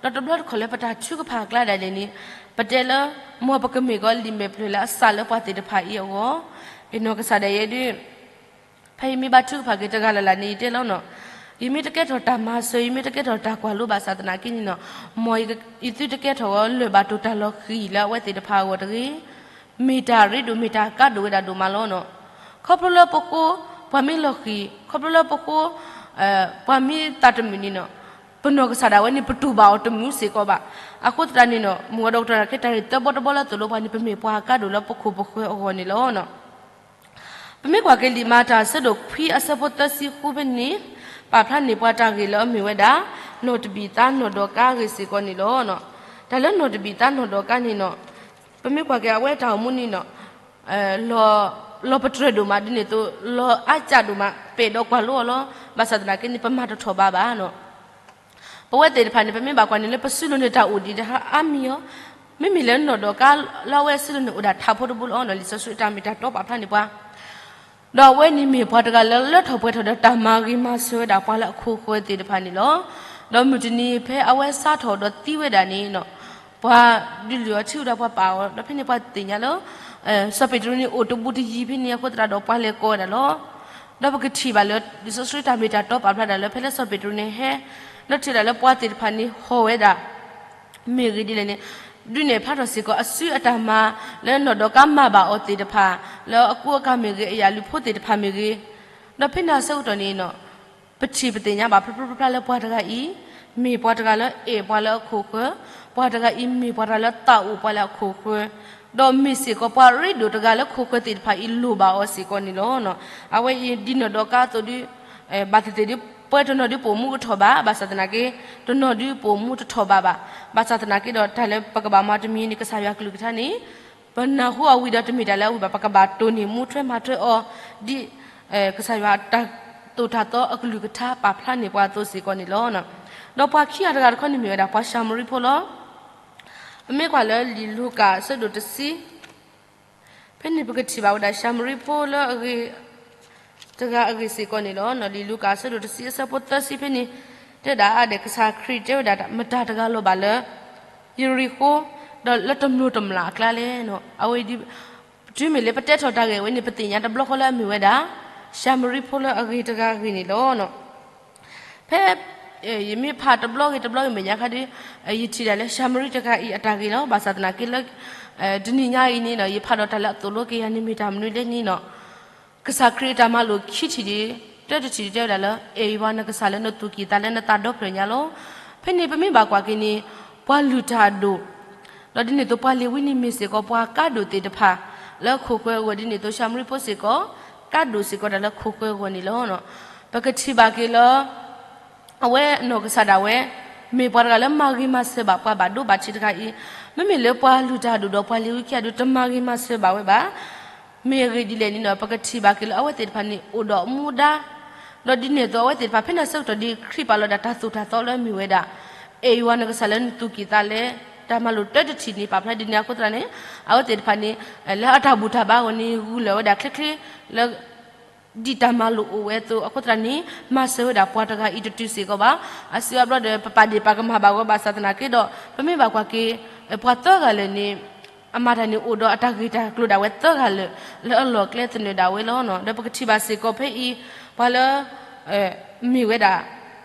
ဒီးတဘျီတခီၣ်လၢပတၢ်ထုကဖၣ်အကျါဒၣ်လဲာ်န့ၣ် ပတဲလၢ မ်ပကမ့ၢ်ကီးလံာ်မဲာ်ဖျၢၣ်လၢအစးလၢပှၤသ့ၣ်တဖၣ်အံၤအဂီၢ်, ယနီၢ်ကစၢ်ဒၣ်ယဲဒၣ် ဖဲယမ့ၢ်ဘၣ်ထုကဖၣ်က့ၤတဂၤလၢ်လၢ်န့ၣ် ယတဲလီၤနီၤ, ယမ့ၢ်တကဲထီၣ်တၢ်မၤစၢၤ ယမ့ၢ်တကဲထီၣ်တၢ်ကွၢ်လိဘၣ်ဆၣ်သနာ်က့န့ၣ်နီၤ, မ်ယသုတကဲထီၣ်ဝဲလၢၤဘၣ်တိၢ်တၢ်လီၤဃံၤလၢအဝဲသ့ၣ်တဖၣ်အဂီၢ်တဂ့ၤ. မ့ၢ်တၢ်ရ့ဒိၣ်မ့ၢ်တၢ်ကါဒိၣ်ဝဲဒၣ်ဒိၣ်မးလီၤနီၤ. ခီဖျိလၢပဃိ ပှၤမ့ၢ်လီၤဃံၤ ခီဖျိလၢပဃိ ပှၤမ့ၢ်သးတမုာ်န့ၣ်နီၤ, ပနီၢ်ကစၢ်ဒၣ်ဝဲန့ၣ် ပတူၢ်ဘၣ်အီၤတမုာ်စ့ၢ်ကီးဘၣ်. အဃိသတးန့ၣ်နီၤ မ့ၢ်ဝဲဒီးကတီၢ်ခဲအံၤ တၢ်ရ့တၢ်ဘီတဘီလၢသိၣ်လိပှၤန့ၣ် ပမ့ၢ်ပှၤကါဒိၣ်လၢပခိၣ်ပဃၢၤအဂီၢ်န့ၣ်လီၤ. ပမ့ၢ်ကွၢ်က့ၤလံာ်မၤတၢ်အဆၢဒိၣ်ခွံအဆၢဖိသၢဆံဃုဖဲန့ၣ် ပာ်ဖျါန့ၢ်ပှၤတၢ်ဂ့ၢ်လၢအမ့ၢ်ဝဲဒၣ် နီၢ်တဘံၣ်သါနီၢ်ဒီကါအဂ့ၢ်စ့ၢ်ကီးန့ၣ်လီၤ. တၢ်လၢနီၢ်တဘံၣ်သါနီၢ်ဒီကါန့ၣ်နီၤ, ပမ့ၢ်ကွၢ်က့ၤအဝဲအတၢ်အိၣ်မူန့ၣ်နီၤ, လီၤပတြၢၤဒိၣ်မးဒ်န့ၣ်အသိး လီၤအါကၢ်ဒိၣ်မး ပအဲၣ်ဒိးကွၢ်လိအီၤလီၤ. ဘၣ်ဆၣ်သနာ်က့န့ၣ် ပမၤတထီၣ်ဘးဘၣ်နီၤ. ပဝဲသ့ၣ်တဖၣ်န့ၣ် ပမ့ၢ်ဘၣ်ကွၢ်န့ၣ်လၢ ပစုလိၤန့ၣ်တၢ်အိၣ်ဒံးတဟါအါမံၤအီၤ, မ့မ့ၢ်လၢနီၢ်ဒီကါလၢအဝဲစုလိၤန့ၣ်အိၣ်ဒၣ်ထးဖိတဘိလီၤနီၤ. လံာ်စီဆှံအတၢ်မ့ၢ်တၢ်တီပာ်ဖျါန့ၢ်ပှၤ ဒီးအဝဲန့ၣ်မ့ၢ်ပှၤတဂၤလၢ လၢထီၣ်ပှဲၤထီၣ်ဒီးတၢ်မၤဂ့ၤမၤစၢၤဝဲဒၣ်ပှၤလၢအခိၣ်ဃၢၤသ့ၣ်တဖၣ်န့ၣ်လီၤ. ဒီးမုၢ်တနံၤဖဲအဝဲစးထီၣ်ဒီးသံဝဲဒၣ်န့ၣ်နီၤ, ပှၤဒုးလုၢ်အီၤထံဝဲဒၣ်ပှၤပာ်အီၤ ဒီးဖဲန့ၣ်ပှၤသ့ၣ်ညါလၢ စီၤပ့းတရူးန့ၣ်အိၣ်တဘူးတယံၤဖဲန့ၣ် အဃိသတးဒီးပှၤလဲၤကိးဝဲဒၣ်လီၤ. ဒီးပကထံၣ်ဘၣ်လၢ လံာ်စီဆှံတၢ်မ့ၢ်တၢ်တီပာ်ဖျါဒၣ်လၢ ဖဲလၢစီၤပ့းတရူးန့ၣ်ဟဲ ဒီးထံၣ်ဝဲဒၣ်လၢပှၤသ့ၣ်တဖၣ်န့ၣ်ဟီၣ်ဝဲဒၣ် မ့ၢ်ဂ့ၤဒ်လဲၣ်န့ၣ် ဒုးနဲၣ်ဖျါထီၣ်စ့ၢ်ကီးအစုအတၢ်မၤ လၢနီၢ်ဒီကါမၤဘၣ်အီၤသ့ၣ်တဖၣ် လၢအကူအကၤမ့ၢ်ဂ့ၤ အယၣ်လုၢ်ဖိသ့ၣ်တဖၣ်မ့ၢ်ဂ့ၤ, ဒီးဖဲန့ၣ်အဆၢကတီၢ်န့ၣ်နီၤ ပထံၣ်ပသ့ၣ်ညါဘၣ်ဖျိဖျိဖျါဖျါလၢပှၤတဂၤအံၤ မ့ၢ်ပှၤတဂၤလၢအဲၣ်ပှၤလၢအခိၣ်ဃၢၤ, ပှၤတဂၤအံၤမ့ၢ်ပှၤတဂၤလၢသးအိၣ်ပှၤလၢအခိၣ်ဃၢၤ, ဒီးမ့ၢ်စ့ၢ်ကီးပှၤရ့ဒိၣ်တဂၤလၢခိၣ်ဃၢၤသ့ၣ်တဖၣ်အံၤလိၣ်ဘၣ်အီၤစ့ၢ်ကီးန့ၣ်လီၤ. အဝဲအံၤဒ်နီၢ်ဒီကါအသိးဒီး ဘၣ်သ့ၣ်သ့ၣ်ဒီး ပှၤတနီၤဒုးပအိၣ်မူကထီၣ်ဘး ဘၣ်ဆၣ်သနာ်က့ တနီၤဒုးပအိၣ်မူတထီၣ်ဘးဘၣ်. ဘၣ်ဆၣ်သနာ်က့ဒီးတၢ်လၢပကဘၣ်မၤတမံၤန့ၣ် ကစၢ်ယွၤကလုၢ်ကထါန့ၣ် ပနၢ်ဟူအီၤဝံၤဒီးတမ့ၢ်တၢ်လၢအဝံၤဘၣ် ပကဘၣ်တိၢ်န့ၢ်မူထွဲမၤထွဲအီၤ ဒ် ကစၢ်ယွၤအတၢ်သိၣ်တၢ်သီအကလုၢ်ကထါပာ်ဖျါန့ၢ်ပှၤအသိးစ့ၢ်ကီးန့ၣ်လီၤ. ဒီးပှၤခံဂၤတဂၤတခီန့ၣ်မ့ၢ်ဝဲဒၣ်ပှၤၡၤမရံဖိလီၤ. ပမ့ၢ်ကွၢ်လၢလံာ်လူၤကၣ်အဆၢဒိၣ်တဆံ ဖဲန့ၣ်ပကထံၣ်ဘၣ်ဝဲဒၣ်ၡၤမရံဖိလၢအဂ့ၤ တဂၤအဂ့ၢ်စ့ၢ်ကီးန့ၣ်လီၤ. လံာ်လူၤကၣ်အဆၢဒိၣ်တဆံအဆၢဖိသၢဆံဖဲန့ၣ် တဲဝဲဒၣ်အါဒဲး ကစၢ်ခရံာ်တဲဝဲဒၣ်မတၤတဂၤလီၤဘၣ်လၢ ယရံၣ်ဃိၣ် ဒီးလၢတမျိၢ်တမျာ်အကျါလဲၣ်. အဝဲ တုၤမ့ၢ်လၢပတဲထီၣ်တၢ်ဂ့ၢ်ဝဲန့ၣ် ပသ့ၣ်ညါတဘျီဃီလၢအမ့ၢ်ဝဲဒၣ် ၡၤမရံဖိလၢအဂ့ၤတဂၤအဂ့ၢ်န့ၣ်လီၤ. ဖဲ ယမ့ၢ်ဖးတဘျီဂ့ၤတဘျီဂ့ၤမဲာ်ညါခါဒီး ယထံၣ်ဒၣ်လၢၡၤမရံတဂၤအံၤအတၢ်ဂ့ၢ်လီၤ. ဘၣ်ဆၣ်သနာ်က့လၢ တနံၤညါအံၤန့ၣ်နီၤ ယဖးဒီးတၢ်လၢအသိၣ်လိက့ၤယၤန့ၣ်မ့ၢ်တၢ်မနုၤလဲၣ်န့ၣ်နီၤ ကစၢ်ခရံာ်အတၢ်မၤလိာ်ခံထံၣ်ဒီး တၢတထံၣ်တဲဝဲဒၣ်လၢ အဲၣ်ယွၤနကစၢ်လၢနသူၣ်ကံၢ်သးလၢနသးဒီဖျၢၣ်ညါလီၤ. ဖဲန့ၣ်ပမ့ၢ်ဘၣ်ကွၢ်က့ၤန့ၣ် ပှၤလုၢ်တၢ်အဒိၣ် ဒီးဒ်န့ၣ်အသိးပှၤလ့ၤဝံန့ၣ်မ့ၢ်စ့ၢ်ကီးပှၤကါဒိၣ်သ့ၣ်တဖၣ် လၢခိၣ်ဃၢၤအဂီၢ်ဒ်န့ၣ်အသိး ၡၤမရံဖိစ့ၢ်ကီး ကါဒိၣ်စ့ၢ်ကီးတၢ်လၢခိၣ်ဃၢၤအဂီၢ်န့ၣ်လီၤ. ပကထံၣ်ဘၣ်က့ၤလၢ အဝဲအနီၢ်ကစၢ်ဒၣ်ဝဲ မ့ၢ်ပှၤတဂၤလၢမၤဂ့ၤမၤစၢၤဘၣ်ပှၤဘၣ်ဒိဘၣ်ထံးတဂၤအံၤ, မ့မ့ၢ်လၢပှၤလုၢ်တၢ်အဒိၣ်ဒီးပှၤလ့ၤဝံခံဂၤဒုးတမၤဂ့ၤမၤစၢၤဘၣ်ဝဲဘၣ်. မ့ၢ်အဂ့ၢ်ဒ်လဲၣ်န့ၣ်ဒီး ပကထံၣ်ဘၣ်က့ၤလၢအဝဲသ့ၣ်တဖၣ်န့ၣ် အိၣ်ဒီးမူဒါ ဒီးဒ်န့ၣ်အသိးအဝဲသ့ၣ်တဖၣ်ဖဲန့ၣ်အဆၢကတီၢ်ဒ်ခရံာ်ပာ်လီၤဒၣ်တၢ်သိၣ်တၢ်သီလၢအမ့ၢ်ဝဲဒၣ် အဲၣ်ယွၤနကစၢ်လၢနသူၣ်ကံၢ်သးလဲ, တၢ်မၤလိာ်တၢတထံၣ်န့ၣ် ပာ်ဖျါဒ်န့ၣ်အဃိသတးန့ၣ် အဝဲသ့ၣ်တဖၣ်န့ၣ် လၢအတၢ်ဘူၣ်တၢ်ဘါအဂီၢ်န့ၣ် ဂုာ်လၢာ်ဝဲဒၣ်ချ့ချ့လၢ ဒ်တၢ်မၤလိာ်အိၣ်ဝဲအသိးအဃိသတးန့ၣ် မၤစၢၤဝဲဒၣ်ပှၤတဂၤအံၤတတုၤစ့ၢ်ကီးဘၣ်. အစုအဘျီဒီး ပပာ်ဒ့ၣ်ပာ်ကမၣ်ဘၣ်ဂီၢ်ဘၣ်ဆၣ်သနာ်က့ဒီး ပမ့ၢ်ဘၣ်ကွၢ်က့ၤ ပှၤသၢဂၤလၢာ်န့ၣ် အမၤတၢ်န့ၣ်အိၣ်ဒီးအတၢ်ဂ့ၢ်တၢ်ကျိၤဒၣ်ဝဲသၢဂၤလၢာ် လၢအလီၢ်ကျဲသနၢၣ်ဒၣ်ဝဲလီၤ. ဒီးပကထံၣ်ဘၣ်စ့ၢ်ကီးဖဲအံၤ ပှၤလၢ မ့ၢ်ဝဲဒၣ်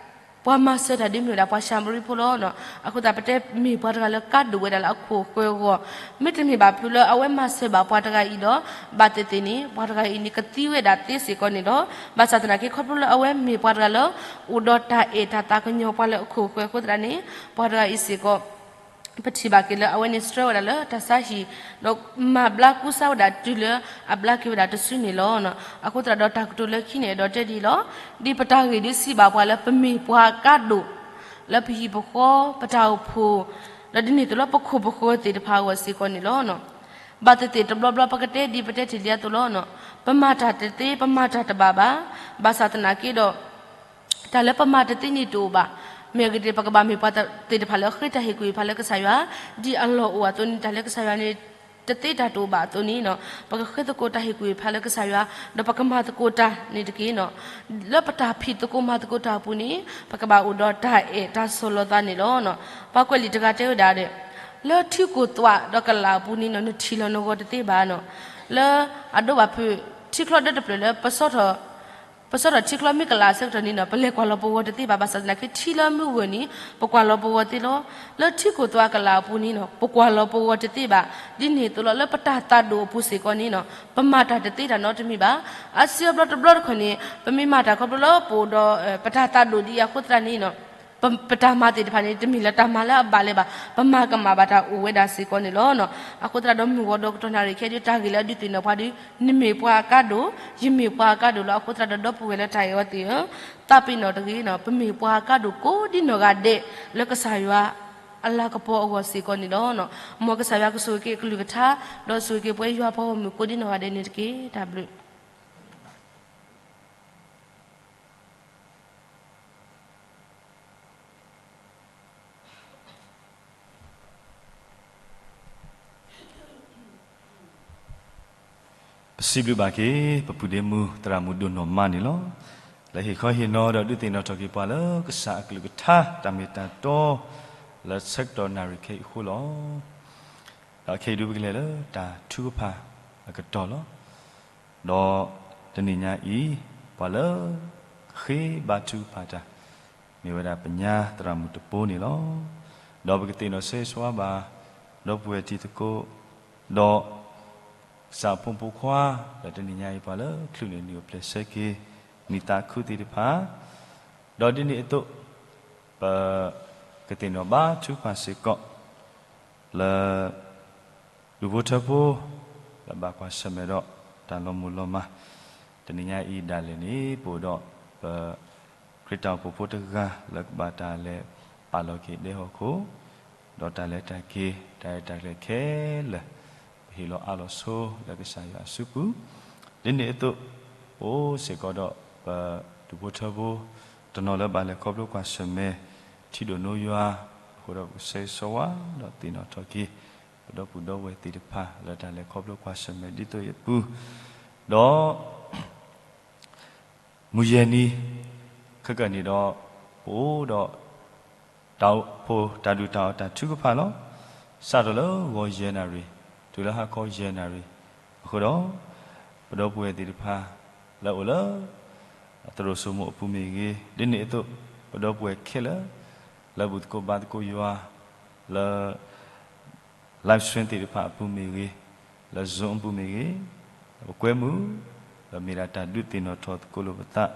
ပှၤမၤစၢၤတၢ်ဒ်မ့ၢ်ဝဲဒၣ်ပှၤၡၤမရံဖိလီၤ. အဃိသတးပတဲမ့ၢ်ပှၤတဂၤလၢကါဒိၣ်ဝဲဒၣ်လၢအခိၣ်ဃၢၤအဂီၢ်, မ့တမ့ၢ်ဘၣ်ဖုးလၢအဝဲမၤစၢၤဘၣ်ပှၤတဂၤအံၤဒီး ဘၣ်သ့ၣ်သ့ၣ်န့ၣ် ပှၤတဂၤအံၤန့ၣ်ကသံဝဲဒၣ်သ့စ့ၢ်ကီးန့ၣ်လီၤ. ဘၣ်ဆၣ်သနာ်က့ ခီဖျိလၢအဝဲမ့ၢ်ပှၤတဂၤလၢအိၣ်ဒီးတၢ်အဲၣ်တၢ်သးကညီၤပှၤလၢအခိၣ်ဃၢၤအဃိသတးန့ၣ် ပှၤတဂၤအံၤစ့ၢ်ကီး ပထံၣ်ဘၣ်က့ၤလၢအဝဲန့ၣ်ဆှၢဝဲဒၣ်လၢတၢ်ဆါဟံၣ် ဒီးမၤဘျါကူစါဝဲဒၣ်တုၤလၢအဘျါက့ၤဝဲဒၣ်တစုန့ၣ်လီၤ. အဃိသတးဒီးတၢ်ကတိၤလၢခံန့ၣ် အဲၣ်ဒိးတဲဒ်အံၤလီၤ. ဒ်ပတၢ်ဂ့ၢ်ဒုးစံးဘၣ်ပှၤလၢပမ့ၢ်ပှၤကါဒိၣ် လၢပဟံၣ်ပဃီ ပတၢ်အိၣ်ဖှိၣ် ဒီးဒ်န့ၣ်အသိးလၢပခိၣ်ပဃၢၤသ့ၣ်တဖၣ်အဂီၢ်စ့ၢ်ကီးန့ၣ်လီၤ. ဘၣ်သ့ၣ်သ့ၣ်တဘျီဘျီပကတဲဒ်ပတဲတ့ၢ်လံအသိးလီၤ. ပမၤတၢ်တသ့ ပမၤတၢ်တဘၣ်ဘၣ်. ဘၣ်ဆၣ်သနာ်က့ဒီး တၢ်လၢပမၤတသ့န့ၣ်တအိၣ်ဘၣ်. မ့ၢ်အဂ့ၢ်ဒ်လဲၣ် ပကဘၣ်မ့ၢ်ပှၤသ့ၣ်တဖၣ်လၢအဃ့တၢ်ဟ့ၣ်ကူၣ်ဟ့ၣ်ဖးလၢကစၢ်ယွၤ ဒ်အလီၢ်အိၣ်အသိးန့ၣ် တၢ်လၢကစၢ်ယွၤန့ၣ် တသ့တၢ်တအိၣ်ဘၣ်အသိးန့ၣ်နီၤ, ပကဃ့သကိးတၢ်ဟ့ၣ်ကူၣ်ဖးလၢကစၢ်ယွၤ, ဒီးပကမၤသကိးတၢ်န့ၣ်တက့ၢ်နီၤ. လၢပတၢ်ဖံးသကိးမၤသကိးတၢ်အပူၤန့ၣ် ပကဘၣ်အိၣ်ဒီးတၢ်အဲၣ်တၢ်ဆီၣ်လီၤသးန့ၣ်လီၤ. ပှၤကွဲးလံာ်တဂၤတဲဝဲဒၣ်ဒီး, လၢထံကိၢ်သွးဒီးကလးအပူၤန့ၣ်နီၤ နထံၣ်လီၤနဂီၤတသ့ဘၣ်နီၤ. လၢအဒိဘၣ်ဖုး ထံချီဒၢတဖျၢၣ်လၢ ပဆီထီၣ်ထံချီမ့ၢ်ကလးအဆၢကတီၢ်န့ၣ်နီၤ ပလဲၤကွၢ်လီၤပဂီၤတသ့ဘၣ်. ဘၣ်ဆၣ်သနာ်က့ ထံလၢမုၢ်ဂၢၢ်န့ၣ် ပကွၢ်လီၤပဂီၤသ့လီၤ. လၢထံကိၢ်သွးကလးအပူၤန့ၣ်နီၤ ပကွၢ်လီၤပဂီၤတသ့ဘၣ်. ဒ်န့ၣ်အသိးလီၤ လၢပတၢ်သးဒိၣ်အပူၤစ့ၢ်ကီးန့ၣ်နီၤ ပမၤတၢ်တသ့တၢ်နီတမံၤဘၣ်. အါစုအါဘျီတဘျီတခီၣ်န့ၣ် ပမ့ၢ်မၤတၢ်ခီဖျိလၢပအိၣ်ဒီး ပတၢ်သးဒိၣ်ဒ်အံၤအဃိသတးန့ၣ်နီၤ ပ ပတၢ်မၤသ့ၣ်တဖၣ်န့ၣ် တမ့ၢ်လၢတၢ်မၤလၢအဘၣ်လၢၤဘၣ်, ပမၤကမၣ်ဘၣ်တၢ်အိၣ်ဝဲဒၣ်စ့ၢ်ကီးန့ၣ်လီၤ. အဃိသတးဒီး မုၢ်ဂီၤဒီးကတီၢ်နၣ်ရံၣ်ခဲအံၤ တၢ်ဂ့ၢ်လၢအဒုးသ့ၣ်နီၣ်ပှၤဒီး နမ့ၢ်ပှၤအကါဒိၣ်, ယမ့ၢ်ပှၤအကါဒိၣ်လီၤ. အဃိသတးဒီး ဒီပုၢ်ဝဲၢ်လၢတၢ်အဲၣ်အီၤသ့ၣ်ဧၢ, သးပ့ၤနီၣ်တဂ့ၤနီၤ, ပမ့ၢ်ပှၤအကါဒိၣ်ကိးဒ်နီၢ်ဂၤဒဲး လၢကစၢ်ယွၤအလၤကပီၤအဂီၢ်စ့ၢ်ကီးန့ၣ်လီၤ. မ်ကစၢ်ယွၤကဆိၣ်ဂ့ၤက့ၤအကလုၢ်ကထါ, ဒီးဆိၣ်ဂ့ၤက့ၤပဝဲယွၤပှၤဂီၢ်မုၢ်ကိးဒ်နီၢ်ဂၤဒဲးန့ၣ်တက့ၢ်. တၢ်ဘျုး ပစံးဘျုးဘၣ်က့ၤ ပပုၢ်ဒ့မုၣ် သရၣ်မုၣ်ဒိၣ်နီၢ်မါန့ၣ်လီၤ. လၢဟ့ၣ်ခီဟ့ၣ်နီၤဒီးဒုးသ့ၣ်နီၣ်ထီၣ်က့ၤပှၤလၢကစၢ်အကလုၢ်ကထါ တၢ်မ့ၢ်တၢ်တီ လၢဆၢကတီၢ်နၣ်ရံၣ်ခဲအံၤအဃိလီၤ. ဒီးခဲအံၤဒုးပကလဲၤလၢတၢ်ထုကဖၣ်အကတီၢ်လီၤ. ဒီးတနံၤညါအံၤ ပှၤလၢကဃ့ဘါထုကဖၣ်တၢ် မ့ၢ်ဝဲဒၣ်ပညါသရၣ်မုၣ်တပိန့ၣ်လီၤ. ဒီးပကသ့ၣ်နီၣ်ဆၢဂ့ၤဆၢဝါဘၣ် ဒီပုၢ်ဝဲၢ်တံၤသကိး ဒီး ကစၢ်ဖိမုၣ်ဖိခွါ ဒီးတနံၤညါအံၤ ပှၤလၢချုးန့ၢ်နံၣ်အိၣ်ဖျဲၣ်ဆၢက့ၤ နံၣ်သးခုသ့ၣ်တဖၣ်, ဒီးဒ်န့ၣ်အသိး ပကသ့ၣ်နီၣ်ဘါထုကဖၣ်စ့ၢ်ကီး လၢ ဒူၣ်ဖိထၢဖိ လၢဘၣ်ကွၢ်ဆၢၣ်မဲာ်ဒီးတၢ်လီၤမုၢ်လီၤမၢ်, တနံၤညါအံၤဒၣ်လဲာ်န့ၣ် ပအိၣ်ဒီးပ ခရံာ်တၢ်အိၣ်ဖှိၣ်ဖိတဂၤ လၢကဘၣ်တၢ်လဲၤပာ်လီၤက့ၤဒဲဟီၣ်ခိၣ်, ဒီးတၢ်လဲၤတၢ်က့ၤ တၢ်ရဲၣ်တၢ်ကျဲၤခဲလၢာ် ပဟ့ၣ်လီၤအါလီၤဆိလၢကစၢ်ယွၤအစုပူၤ, ဒ်န့ၣ်အသိး ပအိၣ်စ့ၢ်ကီးဒီးပဒူၣ်ဖိထၢဖိ တနီၤလၢဘၣ်လဲၤခီဖျိကွၢ်ဆၢၣ်မဲာ် ထံဒိၣ်နိယွၤအဃိဒီး ပကဆၢဂ့ၤဆၢဝါ ဒီးသ့ၣ်နီၣ်ထီၣ်က့ၤ ပဒီပုၢ်ဒီဝဲၢ်သ့ၣ်တဖၣ် လၢတၢ်လဲၤခီဖျိကွၢ်ဆၢၣ်မဲာ်ဒ်သိးအံၤအပူၤ, ဒီး မုၢ်ယဲၢ်နံၤ ခဲကနံၣ်ဒီး ပအိၣ်ဒီး တၢ်အိၣ်ဖှိၣ်တၢ်ဒုၣ်တၢ်အီၣ်တၢ်ထုကဖၣ်လီၤ. စးထီၣ်လၢဂီၤယဲၢ်နၣ်ရံၣ် တုၤလၢဟါခီယဲၢ်နၣ်ရံၣ်အဃိဒီး ပဒီပုၢ်ဝဲၢ်သ့ၣ်တဖၣ် လၢအိၣ်လၢ သရိာ်စိမိၤအပူၤမ့ၢ်ဂ့ၤ, ဒ်န့ၣ်အသိး ပဒီပုၢ်ဝဲၢ်ခဲလၢာ် လၢဘူၣ်သကိးဘါသကိးယွၤ လၢ live stream သ့ၣ်တဖၣ်အပူၤမ့ၢ်ဂ့ၤ, လၢ Zoom အပူၤမ့ၢ်ဂ့ၤ, ပကွဲမုာ် လၢမ့ၢ်ဒၣ်တၢ်ဒုးသ့ၣ်နီၣ်ထီၣ်သကိးလိာ်ပသး,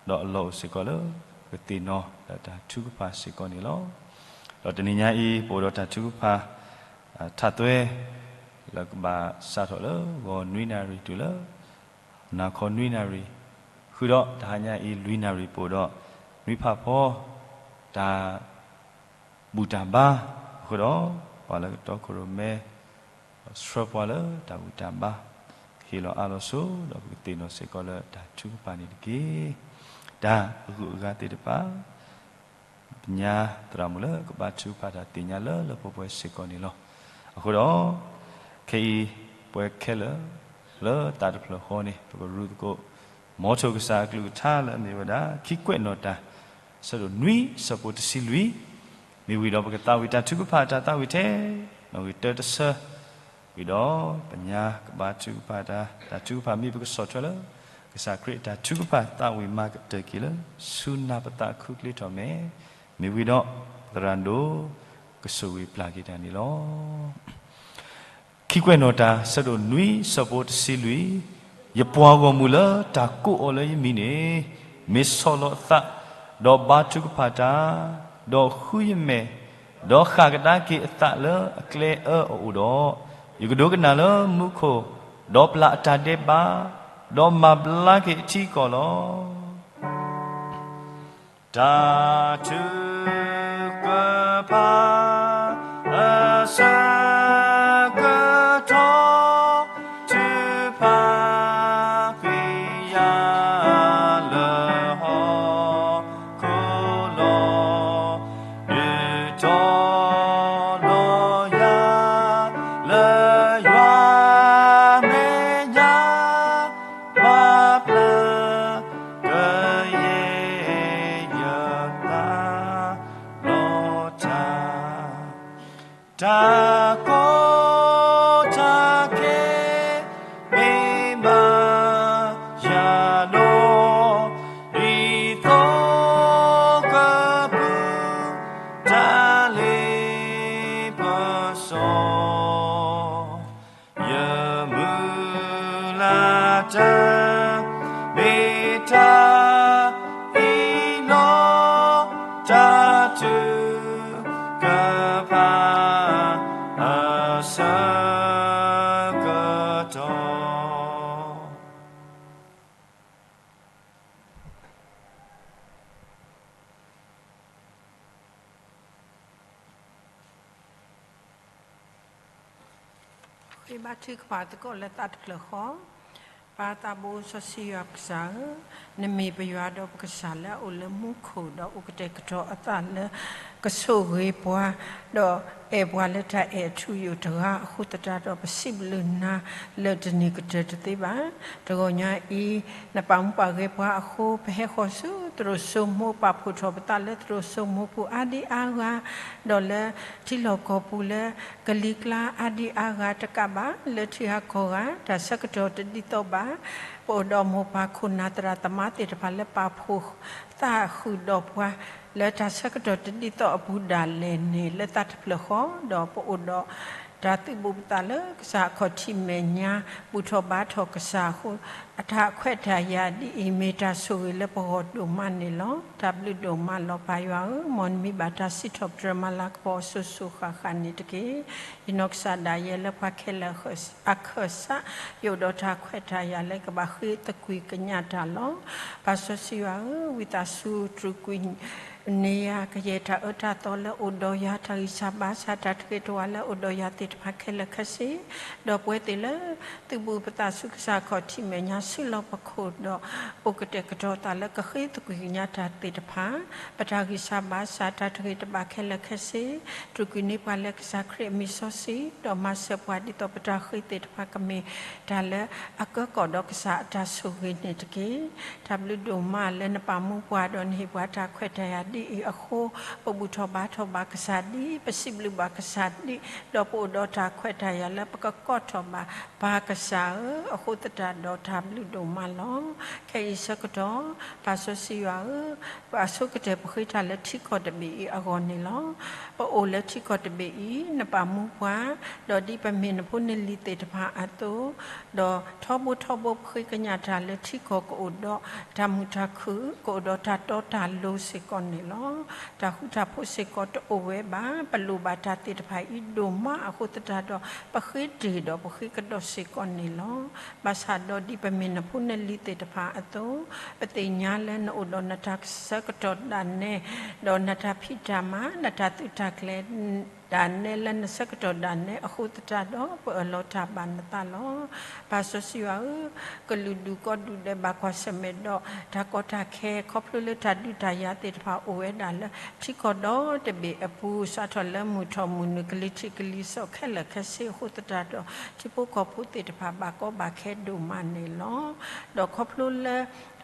ဒီးအလီၢ်အိၣ်စ့ၢ်ကီးလၢ ပကသ့ၣ်နီၣ်ဒီးတၢ်ထုကဖၣ်စ့ၢ်ကီးန့ၣ်လီၤ. ဒီးတနံၤညါအံၤ ပအိၣ်ဒီးတၢ်ထုကဖၣ် ထးသွဲ လၢကဘၣ်စးထီၣ်လၢဂီၤနွံနၣ်ရံၣ်တုၤလၢ နၤခီနွံနၣ်ရံၣ်, ဃုာ်ဒီးတဟါညါအံၤလွံၢ်နၣ်ရံၣ် ပအိၣ်ဒီးနွံဖးဖီ တၢ် ဘူၣ်တၢ်ဘါအဃိဒီး ပှၤလၢကတီခိၣ်ရိၣ်မဲ ဒီးဆှၢပှၤလၢတၢ်ဘူၣ်တၢ်ဘါ, ကဟ့ၣ်လီၤအါလီၤဆိ ဒီးပကသ့ၣ်နီၣ်စ့ၢ်ကီးလၢတၢ်ထုကဖၣ်န့ၣ်တက့ၢ်. တၢ်အဂုၤအဂၤသ့ၣ်တဖၣ် ပညါသရၣ်မုၣ်လၢကဘါထုကဖၣ်တၢ်သ့ၣ်ညါလၢလၢပှဲၤပှဲၤစ့ၢ်ကီးန့ၣ်လီၤ. အဃိဒီး ခဲအံၤ ပဝဲခဲလၢာ် လၢသးတဖျၢၣ်ဃီန့ၣ် ပကရူသကိး မ်ထိၣ်ကစၢ်အကလုၢ်ကထါလၢအမ့ၢ်ဝဲဒၣ် ခံကွဲးနီၣ်တၢ် ဆၢဒိၣ်နွံဆၢဖိတဆံလွံၢ်, မ့ၢ်ဝံၤဒီးပကသးဝံၣ်တၢ်ထုကဖၣ်တၢ်သးဝံၣ်ထဲ နီၣ်ဂံၢ်တၢတဆၢ, ဝံၤဒီးပညါကဘါထုကဖၣ်တၢ်, တၢ်ထုကဖၣ်မ့ၢ်ပကဆီၣ်ထွဲလၢ ကစၢ်ခရံာ်အတၢ်ထုကဖၣ်သးဝံၣ်မၤကတၢၢ်က့ၤလၢ ဆူနၢ်ပသးခူကျ့ထီၣ်မဲာ်, မ့ၢ်ဝံၤဒီးသရၣ်ဒိၣ်ကဆိၣ်ဂ့ၤပျၢ်က့ၤတၢ်န့ၣ်လီၤ. ခံကွဲးနီၣ်တၢ် ဆၢဒိၣ်နွံဆၢဖိတဆံလွံၢ်, ယပှၤဂီၢ်မုၢ်လၢတၢ်ကိးအီၤလၢယမံၤန့ၣ် မ့ၢ်ဆီၣ်လီၤအသး, ဒီးဘါထုကဖၣ်တၢ်, ဒီးဃုယမဲာ်, ဒီးဃၣ်ကဒါက့ၤအသးလၢအကျဲအၢအအိၣ်ဒီး, ယကဒိကနၣ်လၢမူခိၣ်, ဒီးပျၢ်အတၢ်ဒဲးဘး, ဒီးမၤဘျါက့ၤအထံအကီၢ်လီၤ. တၢ်ထုကဖၣ်အဆၢကတီၢ် ထုကဖၣ် ဖံးယၤလၢဟီၣ်ခိၣ်လီၤ. ဒုးတီၤလီၤယၤလၢယွၤ တၢ်ကီတၢ်ခဲ မ့ၢ်ဘၣ်ယၤလီၤ. ဒ်သိးကပူၤ တၢ်လ့ပစီ ယမုၢ်လၢ်တၢ် မ့ၢ်တၢ်အံၤလီၤ. တၢ်ထုကဖၣ် အဆၢကတီၢ်. ဃ့ဘါထုကဖၣ်သကိးလၢသးတဖျၢၣ်ဃီ, ပၢ်သးဘိစီဆှံယွၤပကစၢ်ဧၢ, နမ့ၢ်ပယွၤဒီးပကစၢ်လၢအအိၣ်လၢမူခိၣ်, ဒီးအိၣ်ကတဲာ်ကတီၤအသးလၢ ကဆိၣ်ဂ့ၤပှၤ, ဒီးအဲၣ်ပှၤလၢတၢ်အဲၣ်အထူအယိာ်တဂၤအဃိသတးဒီး ပစံးဘျုးနၤလၢတန့ၢ်ကတၢၢ်တသ့ဘၣ်. တဂီၤညါအံၤ နပာ်မူပာ်ဂဲၤပှၤအဃိ ပဟဲဃီၤဆူသရိာ်စိမိ ပာ်ဖှိၣ်ထီၣ်ပသးလၢသရိာ်စိမိပူၤအါဒံအါဂၤ, ဒီးလၢထံလီၢ်ကီၢ်ပူၤလၢကလံၤကျါအါဒံအါဂၤတကးဘၣ်, လၢထံဂၤကီၢ်ဂၤ တၢ်ဆၢကတီၢ်တဒ်သိးဘၣ်, ပအိၣ်ဒီးမိၢ်ပၢ်ခိၣ်နၢ်သရၣ်သမါသ့ၣ်တဖၣ်လၢပာ်ဖှိၣ်သးဃုာ်ဒီးပှၤ လၢတၢ်ဆၢကတီၢ်တဒ်သိးအပူၤဒၣ်လဲာ်န့ၣ် လၢသးတဖျၢၣ်ဃီ, ဒီးပအိၣ်ဒီးတၢ်သုးဘူးပသးလၢကစၢ်အခီၣ်ထံးမဲာ်ညါ ဘူၣ်ထီၣ်ဘါထီၣ်ကစၢ်အဃိ, အတၢ်ခွဲးတၢ်ယာ်ဒ်အံၤ မ့ၢ်တၢ်ဆိၣ်ဂ့ၤလၢပဂီၢ်ဒိၣ်မးန့ၣ်လီၤ. တၢ်ဘျုးဒိၣ်မးလီၤ ပၢ်ယွၤဧၢ, မ်နမံဘၣ်တၢ်စံးထီၣ်ပတြၢၤမၤလၤကပီၤအစိၤစိၤဃၣ်ဃၣ်န့ၣ်တက့ၢ်. ယနီၢ်ကစၢ်ဒၣ်ယဲလၢပှၤခဲလၢာ်အခၢၣ်စး ယအိၣ်ဒီးတၢ်ခွဲးတၢ်ယာ်လၢကဘၣ်ဃ့သကွံၢ်ကညးတၢ်လီၤ. ပၢ်စီဆှံယွၤဧၢ, ဝံသးစူၤတြူာ်ကွံာ် န့ၢ်ယၤ ကယဲၢ်တၢ်အၢတၢ်သီလၢအိၣ်ဒီးယၤ, တၢ်ဂံၢ်စၢ်ဘါစၢ် တၢ်တဂ့ၤတဝါလၢအိၣ်ဒီးယၤသ့ၣ်တဖၣ်ခဲလၢာ်ခဲဆ့, ဒီးပဝဲသ့ၣ်လၢသုးဘူးပသးဆူကစၢ်အခီၣ်ထံးမဲာ်ညါ ဆူလီၢ်ပခိၣ်ဒီး အိၣ်ကတဲာ်ကတီၤသးလၢကဃ့သကွံၢ်ကညးတၢ်သ့ၣ်တဖၣ်, ပတၢ်ဂံၢ်စၢ်ဘါစၢ် တၢ်တဂ့ၤတဘၣ်ခဲလၢာ်ခဲဆ့, တြူာ်ကွံာ်န့ၢ်ပှၤလၢကစၢ်ခရံာ်အမံၤစီဆှံ, ဒီးမၤစၢၤပှၤဒ်သိးပတၢ်ဃ့သ့ၣ်တဖၣ်ကမ့ၢ် တၢ်လၢအကၢကီၢ်ဒီးကစၢ်အတၢ်ဆိၣ်ဂ့ၤန့ၣ်တက့ၢ်. တၢ်ဘျုးဒိၣ်မးလၢနပာ်မူပှၤဒီးနဟ့ၣ်ပှၤတၢ်ခွဲးတၢ်ယာ်ဒ်အံၤအဃိ, ပဘူၣ်ထီၣ်ဘါထီၣ်ဘၣ်ကစၢ်ဒ်အံၤ, ပစံးဘျုးဘၣ်ကစၢ်ဒ်အံၤ, ဒီးပအိၣ်ဒီးတၢ်ခွဲးတၢ်ယာ်လၢပကကီၢ်ထီၣ်ဘၣ် ပၢ်ကစၢ်ဧၢ, အဃိသတးဒီးတၢ်ဘျုးဒိၣ်မးလီၤ. ခဲအံၤဆၢကတီၢ် ပၢ်စီဆှံယွၤဧၢ, ပှၤဆိကတၢၢ်ပဃ့တၢ်လၢထံကီၢ်တဘ့ၣ်အံၤအဂီၢ်န့ၣ်လီၤ. ပအိၣ်လၢထံကီၢ်တဘ့ၣ်အံၤ နပာ်မူပှၤ, ဒီးဒ်ပမ့ၢ်နဖိနလံၤသ့ၣ်တဖၣ်အသိး, ဒီးထီဘိထီဘိပဃ့ကညးတၢ်လၢထံကီၢ်ကအိၣ်ဒီးတၢ်မုာ်တၢ်ခုၣ်, ကအိၣ်ဒီးတၢ်တီတၢ်လိၤစ့ၢ်ကီးန့ၣ်လီၤ. တၢ်ဃူတၢ်ဖိးစ့ၢ်ကီးတအိၣ်ဝဲဘၣ်, ပလိၣ်ဘၣ်တၢ်သ့ၣ်တဖၣ်အံၤဒိၣ်မးအဃိသတးဒီး ပဃ့တ့ၢ်ဒီးပဃ့ကဒီးစ့ၢ်ကီးန့ၣ်လီၤ. ဘၣ်ဆၣ်ဒီးဒ်ပမ့ၢ်နဖိနလံၤသ့ၣ်တဖၣ်အသိး, ပသ့ၣ်ညါလၢနအိၣ်ဒီးနတၢ်ဆၢကတီၢ်ဒၣ်နဲ, ဒီးနတၢ်ဖံးတၢ်မၤ, နတၢ်သုးတၢ်ကျဲၤ ဒၣ်နဲလၢနဆၢကတီၢ်ဒၣ်နဲအဃိသတးဒီး ပအၢၣ်လီၤတၢ်ဘၣ်နသးလီၤ. ပၢ်စီဆှံယွၤဧၢ, ကလုာ်ဒူၣ်ကိးဒူၣ်ဒဲးဘၣ်ကွၢ်ဆၢၣ်မဲာ်ဒီးတၢ်ကီတၢ်ခဲ ခီဖျိလၢတၢ်ဒုးတၢ်ယၤသ့ၣ်တဖၣ်အိၣ်ဝဲဒၣ်လၢထံကီၢ်ဒီတဘ့ၣ်အပူၤ စးထီၣ်လၢမုၢ်ထီၣ်မုၢ်နုာ် ကလံၤထံးကလံၤစီးခဲလၢာ်ခဲဆ့အဃိသတးဒီး ထံဖိကီၢ်ဖိသ့ၣ်တဖၣ်ဘၣ်ကီဘၣ်ခဲဒိၣ်မးန့ၣ်လီၤ. ဒီးခီဖျိလၢ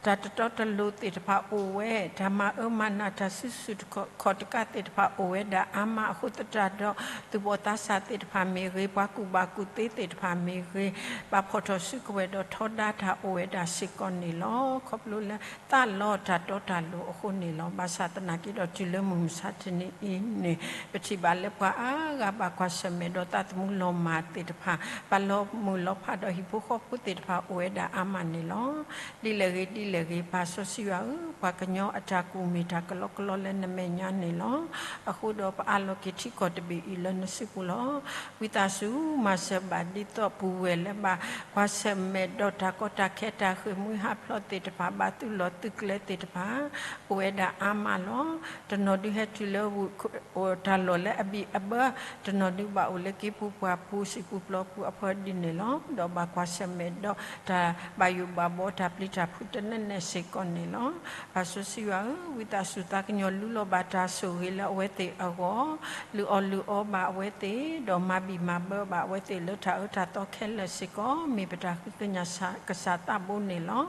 တၢ်တတီတလိၤသ့ၣ်တဖၣ်အိၣ်ဝဲ, တၢ်မၤအၢမၤနး တၢ်စုဆူၣ်ခီၣ်တကးသ့ၣ်တဖၣ်အိၣ်ဝဲဒၣ်အါမးအဃိသတးဒီး သူၣ်ဘီၣ်သးစၢ်သ့ၣ်တဖၣ်မ့ၢ်ဂ့ၤ, ပှၤကူၣ်ဘၣ်ကူၣ်သ့သ့ၣ်တဖၣ်မ့ၢ်ဂ့ၤ, ဘၣ်ဖီၣ်ထီၣ်စုကဝဲၤဒီးထီဒါတၢ်အိၣ်ဝဲဒၣ်စ့ၢ်ကီးန့ၣ်လီၤ. ခီဖျိလၢသးလီတၢ်တီတၢ်လိၤအဃိန့ၣ်လီၤ. ဘၣ်ဆၣ်သနာ်က့ဒီးတုၤလၢမုၢ်မဆါတနံၤအံၤန့ၣ် ပထံၣ်ဘၣ်လၢပှၤအါဂၤဘၣ်ကွၢ်ဆၢၣ်မဲာ်ဒီးသးသမူလီၤမၢ်သ့ၣ်တဖၣ် ဘၣ်လီၤမုၢ်လီၤဖးဒီးဟံၣ်ဖိဃီဖိသ့ၣ်တဖၣ်အိၣ်ဝဲဒၣ်အါမးန့ၣ်လီၤ. ဒ်လဲၣ်ဂ့ၤဒ်လဲၣ်ဂ့ၤ ပၢ်စီဆှံယွၤဧၢ, ပှၤကညီအတၢ်ကူၣ်မ့ၢ်တၢ်ကလီကလီလၢနမဲာ်ညါန့ၣ်လီၤ. အဃိဒီးပအးလီၤက့ၤထံကီၢ်တဘ့ၣ်အံၤလၢနစုပူၤလီၤ. ဝံသးစူၤမၤစၢၤဘၣ်ဒ်သိးပူၤဝဲၢ်လၢဘၣ်ကွၢ်ဆၢၣ်မဲာ်ဒီးတၢ်ကီတၢ်ခဲတၢ်ဃ့ၢ်မှံဟးဖျိးသ့ၣ်တဖၣ် ဘၣ်သုးလီၢ်သုးကျဲသ့ၣ်တဖၣ် အိၣ်ဝဲဒၣ်အါမးလီၤ. တနီၤဒုးဟဲတုၤလၢ တၢ်လီၢ်လၢအဘံၣ်အဘၢ, တနီၤဒုးဘၣ်အိၣ်လၢက့ၤပူၤပှၢ်ပူၤ စံာ်ပူၤပျီပူၤအဖၢဒ်န့ၣ်လီၤ. ဒီးဘၣ်ကွၢ်ဆၢၣ်မဲာ်ဒီးတၢ်ဘၣ်ယိၣ်ဘၣ်ဘီ တၢ်ပျံၤတၢ်ဖုး နဲၣ်စ့ၢ်ကီးန့ၣ်လီၤ. ပၢ်စီဆှံယွၤဧၢ, ဝံသးစူၤသးကညီၤလူလီၤဘၣ်တၢ်ဆိၣ်ဂ့ၤလၢအဝဲသ့ၣ်အဂီၢ်, လုၢ်အီၣ်လုၢ်အီဘၣ်အဝဲသ့ၣ်, ဒီးမၤဘံၣ်မၤဘၢဘၣ်အဝဲသ့ၣ်လၢတၢ်အၢတၢ်သီခဲလၢာ်စ့ၢ်ကီး, မ့ၢ်ပတၢ်ဃ့ကညးကစၢ်သးဘိန့ၣ်လီၤ.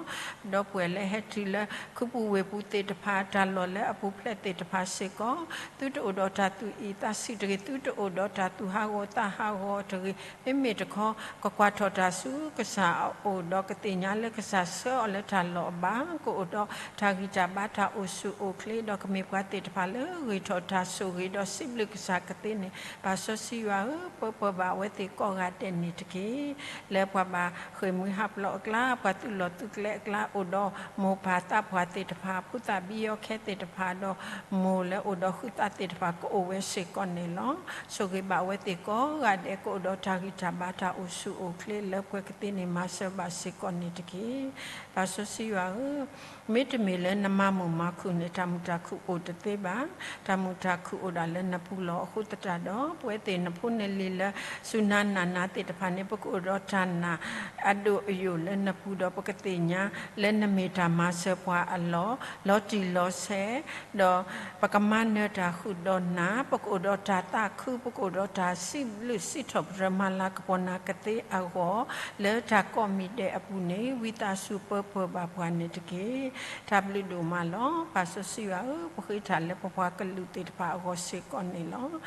ဒီပုၢ်ဝဲၢ်လၢဟဲတုၤလၢခုပူၤဝ့ၢ်ပူၤသ့ၣ်တဖၣ်, တၢ်လီၢ်လၢအပူၤဖျဲးသ့ၣ်တဖၣ်စ့ၢ်ကီး, သုတအိၣ်ဒီးတၢ်သူၣ်အုးသးဆံးတဂ့ၤ, သုတအိၣ်ဒီးတၢ်သူၣ်ဟးဂီၤသးဟးဂီၤတဂ့ၤ, မ့မ့ၢ်တခီ ကကွၢ်ထီၣ်တၢ်ဆူကစၢ်အအိၣ်ဒီးကသ့ၣ်ညါလၢကစၢ်ဆှၢအီၤလၢတၢ်လီၢ်အဘၣ်, ကအိၣ်ဒီးတၢ်ဂံၢ်တၢ်ဘါတၢ်အိၣ်ဆူၣ်အိၣ်ချ့, ဒီးကမ့ၢ်ပှၤသ့ၣ်တဖၣ်လၢဂ့ၤထီၣ်တၢ်ဆိၣ်ဂ့ၤဒီးစံးဘျုးကစၢ်ကသ့န့ၣ်, ပၢ်စီဆှံယွၤဧၢ, ပၢပၢၢ်ဘၣ်အဝဲသ့ၣ်ကိးဂၤဒဲးန့ၣ်တက့ၢ်. လၢပှၤဘၣ်ဃ့ၢ်မှံဟးဖျိးအကျါ, ပှၤသုးလီၢ်သုးကျဲအကျါ, အိၣ်ဒီးမိၢ်ပၢ်သးပှၢ်သ့ၣ်တဖၣ်, ဖိသၣ်ဘံယီခဲသ့ၣ်တဖၣ်, ဒီးမိၢ်လၢအိၣ်ဒီးဃုသးသ့ၣ်တဖၣ် ကအိၣ်ဝဲစ့ၢ်ကီးန့ၣ်လီၤ. ဆိၣ်ဂ့ၤဘၣ်အဝဲသ့ၣ်ကိးဂၤဒဲး, ကအိၣ်ဒီးတၢ်ဂံၢ်တၢ်ဘါတၢ်အိၣ်ဆူၣ်အိၣ်ချ့လၢပှဲၤကသ့န့ၣ် မၤစၢၤဘၣ်စ့ၢ်ကီးန့ၣ်တက့ၢ်. ပၢ်စီဆှံယွၤဧၢ, မ့တမ့ၢ်လၢနမၤမုာ်မၤခုၣ်န့ၣ် တၢ်မုာ်တၢ်ခုၣ်အိၣ်တသ့ဘၣ်. တၢ်မုာ်တၢ်ခုၣ်အိၣ်ဒၣ်လၢနပူၤလီၤ. အဃိသတးဒီး ပဝဲသ့ၣ်နဖိနလံၤလၢစူၢ်နၤနာ်နၤသ့ၣ်တဖၣ်န့ၣ် ပကအိၣ်ဒီးတၢ်နာ်အဒိၣ်အယိာ်လၢနပူၤ, ဒီးပကသ့ၣ်ညါလၢနမ့ၢ်တၢ်မၤစၢၤပှၤအလီၢ်, လီၤတံၢ်လီၤဆဲး, ဒီးပကမၤနၢၤတၢ်ဃုာ်ဒီးနၤ, ပကအိၣ်ဒီးတၢ်သးခု, ပကအိၣ်ဒီးတၢ်စံးဘျုးစံးထီၣ်ပတြၢၤ မၤလၤကပီၤနၤကသ့အဂီၢ်, လၢတၢ်ကိးမံၤဒဲးအပူၤန့ၣ် ဝံသးစူၤပၢပၢၢ်ဘၣ်ပှၤန့ၣ်တက့ၢ်. တၢ်ဘျုးဒိၣ်မးလီၤ. ပၢ်စီဆှံယွၤဧၢ, ပဃ့တၢ်လၢပပှၤကလုာ်သ့ၣ်တဖၣ်အဂီၢ်စ့ၢ်ကီးန့ၣ်လီၤ.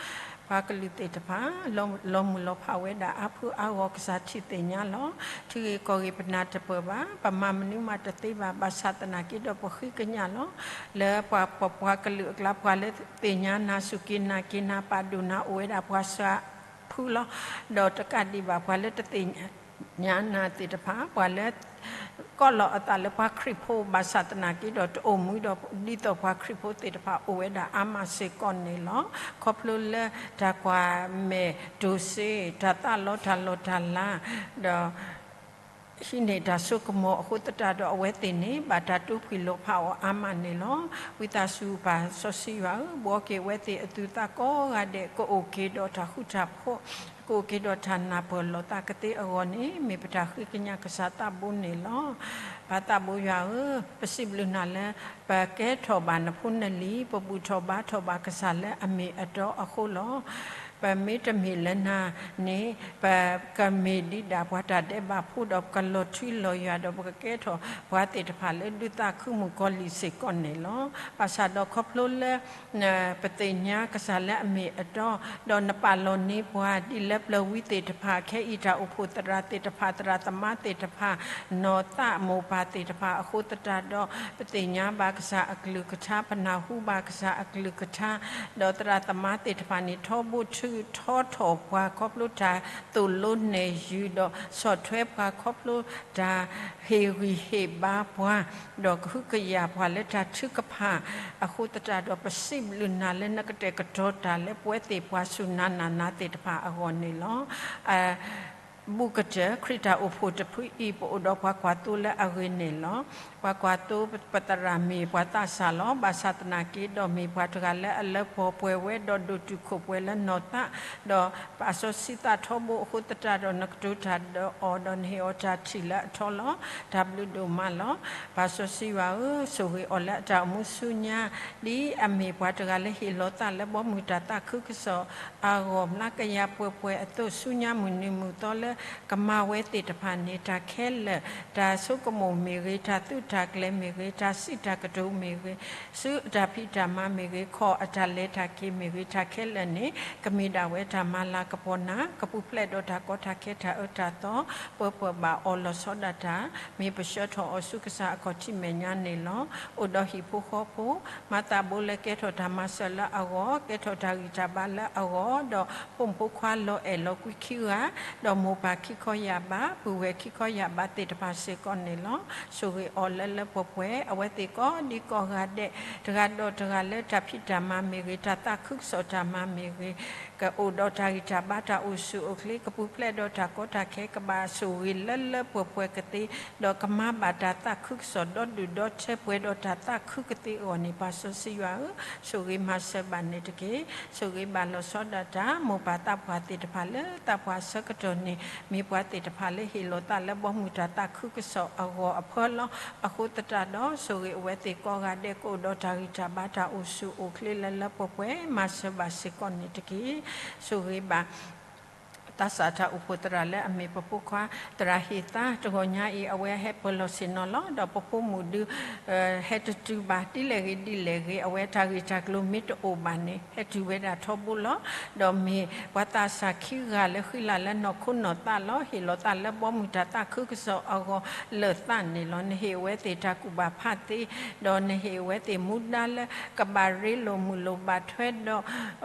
ပှၤကလုာ်သ့ၣ်တဖၣ် လီၤမုၢ်လီၤဖးဝဲဒၣ်အါဖုအါဂီၢ် ကစၢ်ထံၣ်သ့ၣ်ညါလီၤ. ထံဂ့ၢ်ကီၢ်ဂ့ၢ်ပနၢ်တပၢၢ်ဘၣ်, ပမၤမနုၤမးတသ့ဘၣ်, ဘၣ်ဆၣ်သနာ်က့ဒီးပဃ့ကညးလီၤ. လၢပှၤပပှၤကလုာ်အကျါ ပှၤလၢသ့ၣ်ညါနၤ စူၢ်က့ၤနာ်က့ၤနၤ ပာ်ဒိၣ်နၤ အိၣ်ဝဲဒၣ်ပှၤစှၤဖုလီၤ. ဒီးတကးဒံးဘၣ် ပှၤလၢတသ့ၣ်ညါနၤသ့ၣ်တဖၣ်, ပှၤလၢ ကိးလီၤအသးလၢပှၤခရံာ်ဖိ ဘၣ်ဆၣ်သနာ်က့ဒီး တအိၣ်မူဒီးဒ်သိးပှၤခရံာ်ဖိသ့ၣ်တဖၣ်အိၣ်ဝဲဒၣ်အါမးစ့ၢ်ကီးန့ၣ်လီၤ. ခီဖျိလၢတၢ်ကွၢ်မဲာ်တိၤစ့, တၢ်သးလီတၢ်လီၢ်တၢ်လၤ, ဒီး ဟံးန့ၢ်တၢ်စိကမီၤအဃိသတးဒီး အဝဲသ့ၣ်န့ၣ် ဘၣ်တၢ်တိဖှံလိာ်ဖးအီၤအါမးန့ၣ်လီၤ. ဝံသးစူၤပၢ်စီဆှံယွၤဧၢ, ဘှီက့ၤအဝဲသ့ၣ်အသူၣ်အသးကိးဂၤဒဲး ကအိၣ်က့ၤဒီးတၢ်ဃူတၢ်ဖိး, ကအိၣ်က့ၤဒီးတၢ်နၢ်ပၢၢ်လိာ်သးကသ့အဂီၢ်န့ၣ် မ့ၢ်ပတၢ်ဃ့ကညးကစၢ်သးဘိန့ၣ်လီၤ. ပၢ်သးဘိယွၤဧၢ, ပစံးဘျုးနၤလၢ ပကဲထီၣ်ဘၣ်နဖိနလံၤ, ပဘူၣ်ထီၣ်ဘါထီၣ်ဘၣ်ကစၢ်လၢအမ့ၢ်အတီအဃိလီၤ. ပမ့တမ့ၢ်လၢနၤန့ၣ် ပကမ့ၢ်ဒံးဒၣ်ပှၤတၢ်ဒဲးဘးဖိဒီး ပကလီၤထွံလီၤယွၤဒီး ပကကဲထီၣ်ပှၤသ့ၣ်တဖၣ်လၢဒုးသးခုမုၢ်ကီၤလံၢ်စ့ၢ်ကီးန့ၣ်လီၤ. ဘၣ်ဆၣ်ဒီးခီဖျိလၢ ပသ့ၣ်ညါကစၢ်လၢအမ့ၢ်အတီ, ဒီးနပာ်လီၤန့ၢ်ပှၤဒ်လၢပျၢၤဝံသ့ၣ်တဖၣ်, ခဲအံၤတၢ်အိၣ်ဖှိၣ်သရၣ်သ့ၣ်တဖၣ်, သရၣ်သမါသ့ၣ်တဖၣ်, နီၢ်သးမိၢ်ပၢ်သ့ၣ်တဖၣ်အဃိသတးဒီး ပသ့ၣ်ညါဘၣ်ကစၢ်အကလုၢ်ကထါ, ပနၢ်ဟူဘၣ်ကစၢ်အကလုၢ်ကထါ, ဒီးသရၣ်သမါသ့ၣ်တဖၣ်န့ၣ် ထီဘိထုးထီထီၣ်ပှၤ ခီဖျိတၢ်သိၣ်လိနဲၣ်ယုာ်, ဒီးဆီၣ်ထွဲပှၤခီဖျိတၢ်ဟ့ၣ်ဂံၢ်ဟ့ၣ်ဘါပှၤ, ဒီးကဟုကယာ်ပှၤလၢတၢ်ထုကဖၣ်အဃိသတးဒီး ပစံးဘျုးနၤလၢနကတဲာ်ကတီၤတၢ်လၢပဝဲသ့ၣ်ပှၤစူၢ်နၤနာ်နၤသ့ၣ်တဖၣ်အဂီၢ်န့ၣ်လီၤ. အဘူးကတၢၢ် ခရံာ်တၢ်အိၣ်ဖှိၣ်တဖုအံၤ ပအိၣ်ဒီးပှၤကွၢ်သိလၢအဂ့ၤန့ၣ်လီၤ. ပှၤကွၢ်သိပသရၣ်မ့ၢ်ပှၤသးစၢ်လီၤ. ဘၣ်ဆၣ်သနာ်က့ဒီး မ့ၢ်ပှၤတဂၤလၢအလၢပှဲၤပှဲၤဝဲ ဒီးဒိၣ်တုာ်ခိၣ်ပှဲၤလၢနီၢ်သး, ဒီးပာ်စီဆှံသးထီဘိအဃိသတးဒီး နကတိၤတၢ်ဒီးအီၤ ဒီးနဟ့ၣ်အီၤတၢ်ထံၣ်လၢအထီလီၤ. တၢ်ဘျုးဒိၣ်မးလီၤ. ပၢ်စီဆှံယွၤဧၢ, ဆိၣ်ဂ့ၤအီၤလၢအတၢ်အိၣ်မူဆူညါ, ဒ်အမ့ၢ်ပှၤတဂၤလၢဟ့ၣ်လီၤသးလၢဘီမုၢ်တၢ်သးခုကစီၣ် အဂီၢ် မျးကယၤပှဲၤပှဲၤအသိး, ဆူညါမုၢ်နံၤမုၢ်သီလၢကမၤဝဲသ့ၣ်တဖၣ်န့ၣ် တၢ်ခဲလၢာ်, တၢ်ဆိကမိၣ်မ့ၢ်ဂ့ၤ, တၢ်သုးတၢ်ကျဲၤမ့ၢ်ဂ့ၤ, တၢ်စံးတၢ်ကတိၤမ့ၢ်ဂ့ၤ, ဆူအတၢ်ဖံးတၢ်မၤမ့ၢ်ဂ့ၤ, ခီၣ်အတၢ်လဲၤတၢ်က့ၤမ့ၢ်ဂ့ၤ, တၢ်ခဲလၢာ်န့ၣ် ကမ့ၢ်ဒၣ်ဝဲတၢ်မၤလၤကပီၤနၤ, ကပူၤဖျဲးဒီးတၢ်ကီတၢ်ခဲတၢ်အၢတၢ်သီ, ပၢပၢၢ်ဘၣ်အီၤလီၤဆီဒၣ်တၢ်, မ့ၢ်ပဆှၢထီၣ်အီၤဆူကစၢ်အခီၣ်ထံးမဲာ်ညါန့ၣ်လီၤ. အိၣ်ဒီးဟံၣ်ဖိဃီဖိ, မၤသးဘိလၢကဲထီၣ်တၢ်မၤစၢၤလၢအဂီၢ်, ကဲထီၣ်တၢ်ဂံၢ်တၢ်ဘါလၢအဂီၢ်, ဒီးဖိမုၣ်ဖိခွါလီၤအဲၣ်လီၤကွံခံဂၤ, ဒီးမိၢ်ပၢ်ခံခီယာ်ဘး, ပုၢ်ဝဲၢ်ခံခီယာ်ဘးသ့ၣ်တဖၣ်စ့ၢ်ကီးန့ၣ်လီၤ. ဆိၣ်ဂ့ၤအီၤလၢလၢပှဲၤပှဲၤ, အဝဲသ့ၣ်ကိးဒံကိးဂၤဒဲး, တဂၤဒီးတဂၤလၢတၢ်ဖံးတၢ်မၤမ့ၢ်ဂ့ၤ, တၢ်သးခုကစီၣ်တၢ်မၤမ့ၢ်ဂ့ၤ, ကအိၣ်ဒီးတၢ်ဂံၢ်တၢ်ဘါတၢ်အိၣ်ဆူၣ်အိၣ်ချ့, ကပူၤဖျဲးဒီးတၢ်ကီတၢ်ခဲ, ကဘၣ်ဆိၣ်ဂ့ၤလၢလၢပှဲၤပှဲၤကသ့, ဒီးကမၤဘၣ်တၢ်သးခုကစီၣ်ဒီဒူၣ်ဒီထၢပှဲၤဒီးတၢ်သးခုကသ့အဂီၢ်န့ၣ် ပၢ်စီဆှံယွၤဧၢ, ဆိၣ်ဂ့ၤမၤစၢၤဘၣ်န့ၣ်တက့ၢ်. ဆိၣ်ဂ့ၤဘၣ်လီၤဆီဒၣ်တၢ်, မိၢ်ပၢ်သးပှၢ်သ့ၣ်တဖၣ်လၢသးပှၢ်အဆၢကတီၢ်န့ၣ် မ့ၢ်ပှၤသ့ၣ်တဖၣ်လၢဟ့ၣ်လီၤသးလၢဘီမုၢ်တၢ်သးခုကစီၣ်အဂီၢ်အဖၢလီၤ. အဃိသတးဒီး ဆိၣ်ဂ့ၤအဝဲသ့ၣ်ကိးဂၤဒဲး ကအိၣ်ဒီးတၢ်ဂံၢ်တၢ်ဘါတၢ်အိၣ်ဆူၣ်အိၣ်ချ့လၢလၢပှဲၤပှဲၤ မၤစၢၤဘၣ်စ့ၢ်ကီးန့ၣ်တက့ၢ်. ဆိၣ်ဂ့ၤဘၣ် သးစၢ်တၢ်အိၣ်ဖှိၣ်သရၣ်လၢအမ့ၢ်ပဖိခွါ သရၣ်ဟ့ၣ်သါ တဂီၤညါအံၤ အဝဲဟဲပၢၤလီၢ်ဆ့ၣ်နီၤလီၤ. ဒီးပဖိမုၣ်ဒုး ဟဲတတုၤဘၣ် ဒ်လဲၣ်ဂ့ၤဒ်လဲၣ်ဂ့ၤ အဝဲတၢ်ဂ့ၢ်တၢ်ကျိၤမ့ၢ်တအိၣ်ဘၣ်န့ၣ် ဟဲတုၤဝဲဒၣ်ထီဘိလီၤ. ဒီးမ့ၢ်ပှၤသးစၢ်ခံဂၤလၢဃံလၤလၢနီၢ်ခိနီၢ်သးလီၤ. ဟ့ၣ်လီၤသးလၢဘီမုၢ်တၢ်သးခုကစီၣ်အဂီၢ်လၢာ်သးန့ၣ်လီၤ. နဟ့ၣ်အဝဲသ့ၣ်တၢ်ကူၣ်ဘၣ်ဖးသ့, ဒီးနဟ့ၣ်အဝဲသ့ၣ်မူဒါလၢ ကဘၣ်ရ့လိာ်မုာ်လိာ်ဘၣ်ထွဲဒီး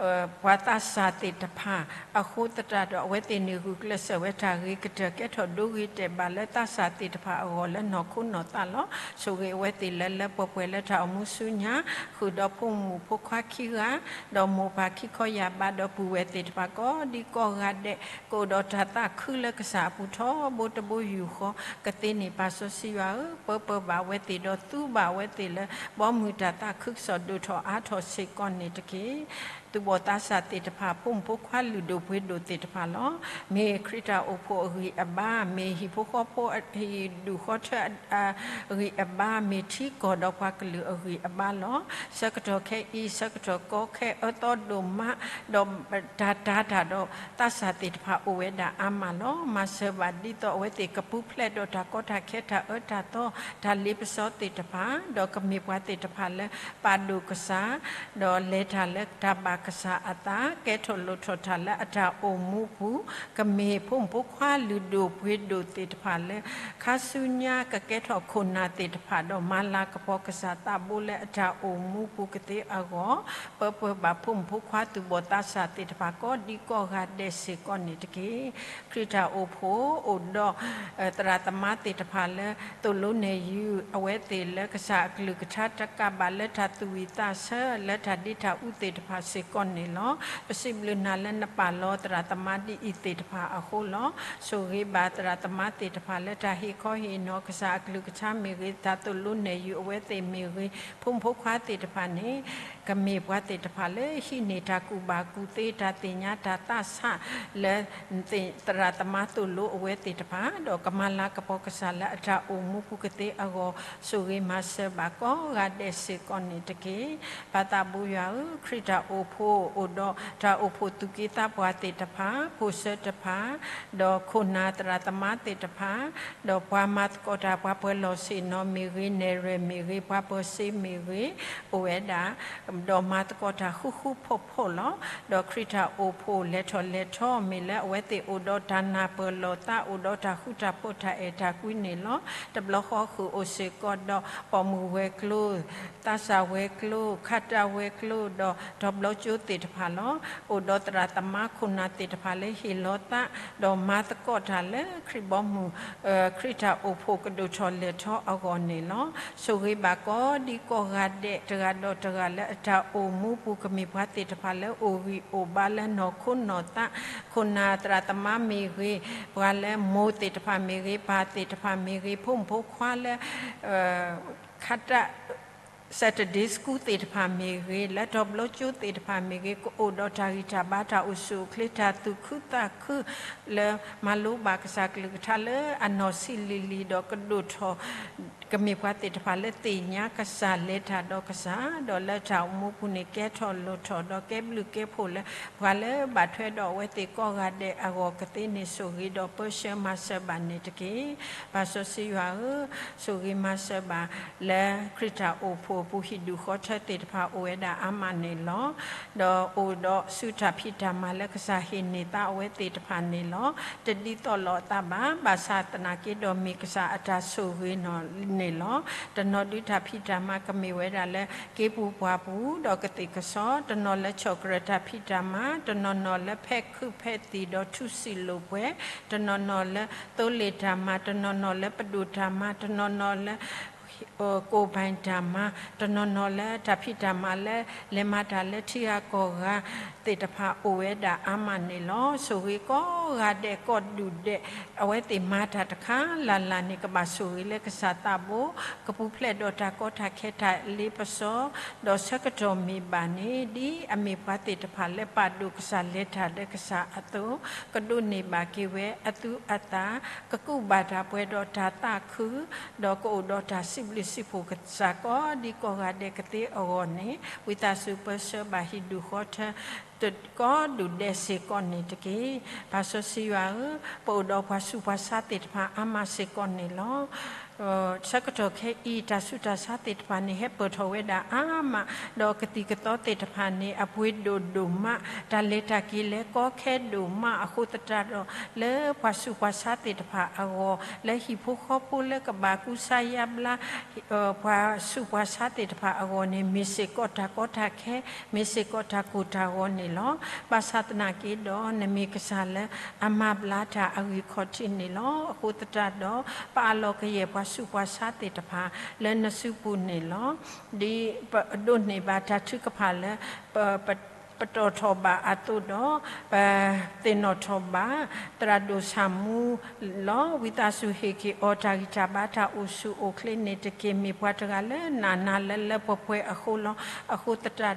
ပှၤသးစၢ်သ့ၣ်တဖၣ် အဃိသတးဒီး အဝဲသ့ၣ်န့ၣ်ဂုာ်ကျဲးစၢးဝဲတၢ်ဂ့ၤကတၢၢ် ကဲထီၣ်ဒိဂ့ၤတဲာ်ဘၣ်လၢသးစၢ်သ့ၣ်တဖၣ်အဂီၢ်လၢနီၢ်ခိနီၢ်သးလီၤ. ဆိၣ်ဂ့ၤအဝဲသ့ၣ်လၢလၢပှဲၤပှဲၤလၢတၢ်အိၣ်မူဆူညါ, ဃုာ်ဒီးဖိမုၣ်ဖိခွါခံဂၤ, ဒီးမိၢ်ပၢ်ခံခီယာ်ဘါဒီးပုၢ်ဝဲၢ်သ့ၣ်တဖၣ်ကိးဒံကိးဂၤဒဲး ကအိၣ်ဒီးတၢ်သးခုလၢကစၢ်အပူၤထီဘိတဘိယူၢ်ဃီကသ့န့ၣ် ပၢ်စီဆှံယွၤဧၢ, ပၢပၢဘၣ်အဝဲသ့ၣ်ဒီးသူဘၣ်အဝဲသ့ၣ်လၢ ဘီမုၢ်တၢ်သးခုကစီၣ်ဒိၣ်ထီၣ်အါထီၣ်စ့ၢ်ကီးန့ၣ်တက့ၢ်. သူၣ်ဘီၣ်သးစၢ်သ့ၣ်တဖၣ် ဖိမုၣ်ဖိခွါလုၢ်ဒိၣ်ပှ့ၤဒိၣ်သ့ၣ်တဖၣ်လီၤ. မ့ၢ်ခရံာ်တၢ်အိၣ်ဖှိၣ်အဂံၢ်အဘါ, မ့ၢ်ဟံၣ်ဖိဃီဖိ ဟံၣ်ဒူၣ်ဃီထၢအဂံၢ်အဘါ, မ့ၢ်ထံကီၢ်ဒီးပှၤကလုာ်အဂံၢ်အဘါလီၤ. ဆၢကတီၢ်ခဲအံၤ ဆၢကတီၢ်ကီခဲအၢသီဒိၣ်မး, ဒီးတၢ်တာ်တၢ်ဒီးသးစၢ်သ့ၣ်တဖၣ်အိၣ်ဝဲဒၣ်အါမးလီၤ. မၤစၢၤဘၣ်ဒ်သိးအဝဲသ့ၣ်ကပူၤဖျဲးဒီးတၢ်ကီတၢ်ခဲတၢ်အၢတၢ်သီ တၢ်လ့ပစီသ့ၣ်တဖၣ်, ဒီးကမ့ၢ်ပှၤသ့ၣ်တဖၣ်လၢပာ်ဒိၣ်ကစၢ် ဒီးလဲၤတၢ်လၢတၢ်ဘၣ်ကစၢ်အသး ကဲထီၣ်လိၣ်ထီၣ်တၢ်လၢအတၢ်အိၣ်မူပူၤ, ကမ့ၢ်ဖိမုၣ်ဖိခွါလုၢ်ဒိၣ်ပှ့ၤဒိၣ်သ့ၣ်တဖၣ်လၢ ခါဆူညါကကဲထီၣ်ခိၣ်နၢ်သ့ၣ်တဖၣ်ဒီး မၤလၤကပီၤကစၢ်သးဘိလၢအတၢ်အိၣ်မူပူၤကသ့အဂီၢ်, ပၢပၢဘၣ်ဖိမုၣ်ဖိခွါသူၣ်ဘီၣ်သးစၢ်သ့ၣ်တဖၣ်ကိးဒံကိးဂၤဒဲးစ့ၢ်ကီးန့ၣ်တက့ၢ်. ခရံာ်တၢ်အိၣ်ဖှိၣ်အိၣ်ဒီး သရၣ်သမါသ့ၣ်တဖၣ်လၢ သိၣ်လိနဲၣ်ယုၢ် အဝဲသ့ၣ်လၢကစၢ်အကလုၢ်ကထါတကးဘၣ်လၢတၢ်သူၣ်ဝံၣ်သးဆၢ လၢတၢ်ဒ့တၢ်အူသ့ၣ်တဖၣ်စ့ၢ်ကီးန့ၣ်လီၤ. ပစံးဘျုးနၤလၢနပာ်လီၤသရၣ်သမါဒ်အံၤသ့ၣ်တဖၣ်အဃိလီၤ. ဆိၣ်ဂ့ၤဘၣ်သရၣ်သမါသ့ၣ်တဖၣ်လၢတၢ်ဟ့ၣ်ခီဟ့ၣ်နီၤကစၢ်အကလုၢ်ကထါမ့ၢ်ဂ့ၤ, တၢ်သိၣ်လိနဲၣ်ယုၢ်အဝဲသ့ၣ်မ့ၢ်ဂ့ၤ, ဖိမုၣ်ဖိခွါသ့ၣ်တဖၣ်န့ၣ် ကမ့ၢ်ပှၤသ့ၣ်တဖၣ်လၢဟံးန့ၢ်တၢ်ကူၣ်ဘၣ်ကူၣ်သ့ တၢ်သ့ၣ်ညါတၢ်သးဆးလၢ သရၣ်သမါသိၣ်လိအဝဲသ့ၣ်တဖၣ် ဒီးကမၤလၤကပီၤကစၢ်လၢအတၢ်အိၣ်မူပူၤကသ့အဂီၢ် ဆိၣ်ဂ့ၤမၤစၢၤဘၣ်ကိးဂၤဒဲးစ့ၢ်ကီးန့ၣ်တက့ၢ်. ပၢ်သးဘိယွၤဧၢ, ခရံာ်တၢ်အိၣ်ဖှိၣ်အိၣ်ဒီးတၢ်အိၣ်ဖှိၣ်သူၣ်က့သးပှၢ်သ့ၣ်တဖၣ်, ဖိၣ်စၢၤတဖၣ်, ဒီးခိၣ်နၢ်သရၣ်သမါသ့ၣ်တဖၣ်, ဒီးပှၤမၤသကိးတၢ်ပှၤပၢၤလီၢ်ဆ့ၣ်နီၤမ့ၢ်ဂ့ၤ, နဲၣ်ရွဲၣ်မ့ၢ်ဂ့ၤ, ပှၤပၢၤစ့မ့ၢ်ဂ့ၤ, အိၣ်ဝဲဒၣ် ဒီးမၤသကိးတၢ်ဃူဃူဖိးဖိးလီၤ. ဒီးခရံာ်တၢ်အိၣ်ဖှိၣ်လဲၤထီၣ်လဲၤထီ မ့ၢ်လၢအဝဲသ့ၣ်အိၣ်ဒီးတၢ်နၢ်ပၢၢ်လီၤသး အိၣ်ဒီးတၢ်ဃူတၢ်ဖိးတၢ်အဲၣ်တၢ်ကွံန့ၣ်လီၤ. တဘျီဃီဃုာ်အိၣ်စ့ၢ်ကီးဒီးပိာ်မုၣ်ဝဲၤကျိၤ, သးစၢ်ဝဲၤကျိၤ, ခးတၢ်ဝဲၤကျိၤ, ဒီးတီၤဘျီကၠိသ့ၣ်တဖၣ်လီၤ. အိၣ်ဒီးသရၣ်သမါခိၣ်နၢ်သ့ၣ်တဖၣ်လၢဟ့ၣ်လီၤသး ဒီးမၤသကိးတၢ်လၢခရံာ်ဘီမုၢ် ခရံာ်တၢ်အိၣ်ဖှိၣ်ကဒိၣ်ထီၣ်လဲၤထီအဂီၢ်န့ၣ်လီၤ. ဆိၣ်ဂ့ၤဘၣ်ကိးဒံကိးဂၤဒဲး တဂၤဒီးတဂၤလၢအတၢ်အိၣ်မူပူၤ ကမ့ၢ်ပှၤသ့ၣ်တဖၣ်လၢအိၣ်ဂံၢ်အိၣ်ဘါလၢနီၢ်ခိနီၢ်သး, ခိၣ်နၢ်သရၣ်သမါမ့ၢ်ဂ့ၤ, ပှၤလၢမိၢ်သ့ၣ်တဖၣ်မ့ၢ်ဂ့ၤ, ပၢ်သ့ၣ်တဖၣ်မ့ၢ်ဂ့ၤ, ဖိမုၣ်ဖိခွါလၢ ခးတၢ် Saturday School သ့ၣ်တဖၣ်မ့ၢ်ဂ့ၤ, လၢတီၤဘျီကၠိသ့ၣ်တဖၣ်မ့ၢ်ဂ့ၤ, ကအိၣ်ဒီးတၢ်ဂံၢ်တၢ်ဘါ တၢ်အိၣ်ဆူၣ်အိၣ်ချ့ တၢ်သူၣ်ခုသးခု လၢမၤလိဘၣ်ကစၢ်ကလုၢ်ကထါလၢအနီၢ်ဆံးလံၤလံၤဒီးကဒိၣ်ထီၣ် ကမ့ၢ်ပှၤသ့ၣ်တဖၣ်လၢသ့ၣ်ညါကစၢ် လဲၤတၢ်ဒီးကစၢ်, ဒီးလၢတၢ်အိၣ်မူပူၤန့ၣ် ကဲထီၣ်လိၣ်ထီၣ်ဒီးကဲဘျုးကဲဖှိၣ်လၢ ပှၤလၢဘၣ်ထွဲဒီးအဝဲသ့ၣ်ကိးဂၤဒဲးအဂီၢ်ကသ့န့ၣ် ဆိၣ်ဂ့ၤဒီးပၢဆှၢမၤစၢၤဘၣ်န့ၣ်တက့ၢ်. ပၢ်စီဆှံယွၤဧၢ, ဆိၣ်ဂ့ၤမၤစၢၤဘၣ် လၢခရံာ်တၢ်အိၣ်ဖှိၣ်အပူၤ ဟံၣ်ဒူၣ်ဃီထၢသ့ၣ်တဖၣ်အိၣ်ဝဲဒၣ်အါမးန့ၣ်လီၤ. ဒီးအိၣ်ဒီးဆူတၢ်ဖံးတၢ်မၤလၢကစၢ်ဟ့ၣ်န့ၢ်သးအဝဲသ့ၣ်တဖၣ်န့ၣ်လီၤ. တဒ်သိးလိာ်အသးဘၣ်, ဘၣ်ဆၣ်သနာ်က့ဒီးမ့ၢ်ကစၢ်အတၢ်ဆိၣ်ဂ့ၤန့ၣ်လီၤ. တနီၤဒုးတၢ်ဖံးတၢ်မၤကမ့ၢ်ဝဲဒၣ်လၢ က့ၤပူၤပှၢ်ပူၤဒီးကသ့ၣ်ကစီၣ်, တနီၤလၢဆီၣ်ကရၢၢ်တၢ်ဖံးတၢ်မၤ, တနီၤနီၤလၢဖဲခုးဖဲသံၣ်ဒီးထူစံာ်လိာ်ပှဲၤ, တနီၤနီၤလၢသိလ့ၣ်တၢ်မၤ, တနီၤနီၤလၢပဒိၣ်တၢ်မၤ, တနီၤနီၤလၢ ကိးဘၣ်တၢ်မၤ တနီၤနီၤလၢတၢ်ဖံးတၢ်မၤလၢ လဲၤမၤတၢ်လၢထံဂၤကီၢ်ဂၤသ့ၣ်တဖၣ်အိၣ်ဝဲဒၣ်အါမးန့ၣ်လီၤ. ဆိၣ်ဂ့ၤကိးဂၤဒဲးကိးဒူၣ်ဒဲး အဝဲသ့ၣ်မၤတၢ်တခါလၢ်လၢ်န့ၣ် ကဘၣ်ဆိၣ်ဂ့ၤလၢကစၢ်သးဘိ, ကပူၤဖျဲးဒီးတၢ်ကီတၢ်ခဲတၢ်လ့ပစီ, ဒီးဆၢကတီၢ်မ့ၢ်ဘၣ်န့ၣ် ဒ်အမ့ၢ်ပှၤသ့ၣ်တဖၣ်လၢပာ်ဒိၣ်ကစၢ်လဲၤတၢ်လၢကစၢ်အသိး, ကဒိးန့ၢ်ဘၣ်က့ၤဝဲအသူအသၣ်, ကကူးဘၣ်တၢ်ပှဲၤဒီးတၢ်သးခု, ဒီးကအိၣ်ဒီးတၢ်စံးဘျုးစံးဖှိၣ်ကစၢ်ကိးဒံကိးဂၤဒဲးကသ့အဂီၢ်န့ၣ်, ဝံသးစူၤပၢဆှၢဘၣ်ဟံၣ်ဒူၣ်ဃီထၢ ကိးဒူၣ်ဒဲးစ့ၢ်ကီးန့ၣ်တက့ၢ်. ပၢ်စီဆှံယွၤဧၢ, ပအိၣ်ဒီးပှၤဆူးပှၤဆါသ့ၣ်တဖၣ်အါမးစ့ၢ်ကီးန့ၣ်လီၤ. ဆၢကတီၢ်ခဲအံၤ တၢ်ဆူးတၢ်ဆါသ့ၣ်တဖၣ်န့ၣ် ဟဲပၢၢ်ထီၣ်ဝဲဒၣ်အါမး, ဒီးကသံၣ်ကသီသ့ၣ်တဖၣ်န့ၣ် အပှ့ၤဒိၣ်ဒိၣ်မး, တၢ်လဲၤတၢ်က့ၤလဲၤကီခဲဒိၣ်မးအဃိသတးဒီး, လၢပှၤဆူးပှၤဆါသ့ၣ်တဖၣ်အဂီၢ်, လၢဟံၣ်ဖိဃီဖိလၢကဘၣ်ကူစါယါဘျါ ပှၤဆူးပှၤဆါသ့ၣ်တဖၣ်အဂီၢ်န့ၣ် မ့ၢ်စ့ၢ်ကီးတၢ်ကီတၢ်ခဲ, မ့ၢ်စ့ၢ်ကီးတၢ်ကိၢ်တၢ်ဂီၤန့ၣ်လီၤ. ဘၣ်ဆၣ်သနာ်က့ဒီး နမ့ၢ်ကစၢ်လၢအမၤဘျါတၢ်အဂံၢ်ခီၣ်ထံးန့ၣ်လီၤ. အဃိသတးဒီး ပအးလီၤကယဲၢ်ပှၤဆူးပှၤဆါသ့ၣ်တဖၣ် လၢနစုပူၤန့ၣ်လီၤ. ဒ်ပဒိးန့ၢ်ဘၣ်တၢ်ထုကဖၣ်လၢ ပတီၢ်ထီၣ်ဘၣ်အသိးဒီး ပသ့ၣ်နီၣ်ထီၣ်ဘၣ် သရၣ်ဒိၣ်ဆၣ်မူလီၤ. ဝံသးစူၤဟ့ၣ်က့ၤအီၤ တၢ်ဂံၢ်တၢ်ဘါတၢ်အိၣ်ဆူၣ်အိၣ်ချ့န့ၣ်တက့ၢ်. မ့ၢ်ပှၤတဂၤလၢနးနးလၢလၢပှဲၤပှဲၤအဃိလီၤ. အဃိသတး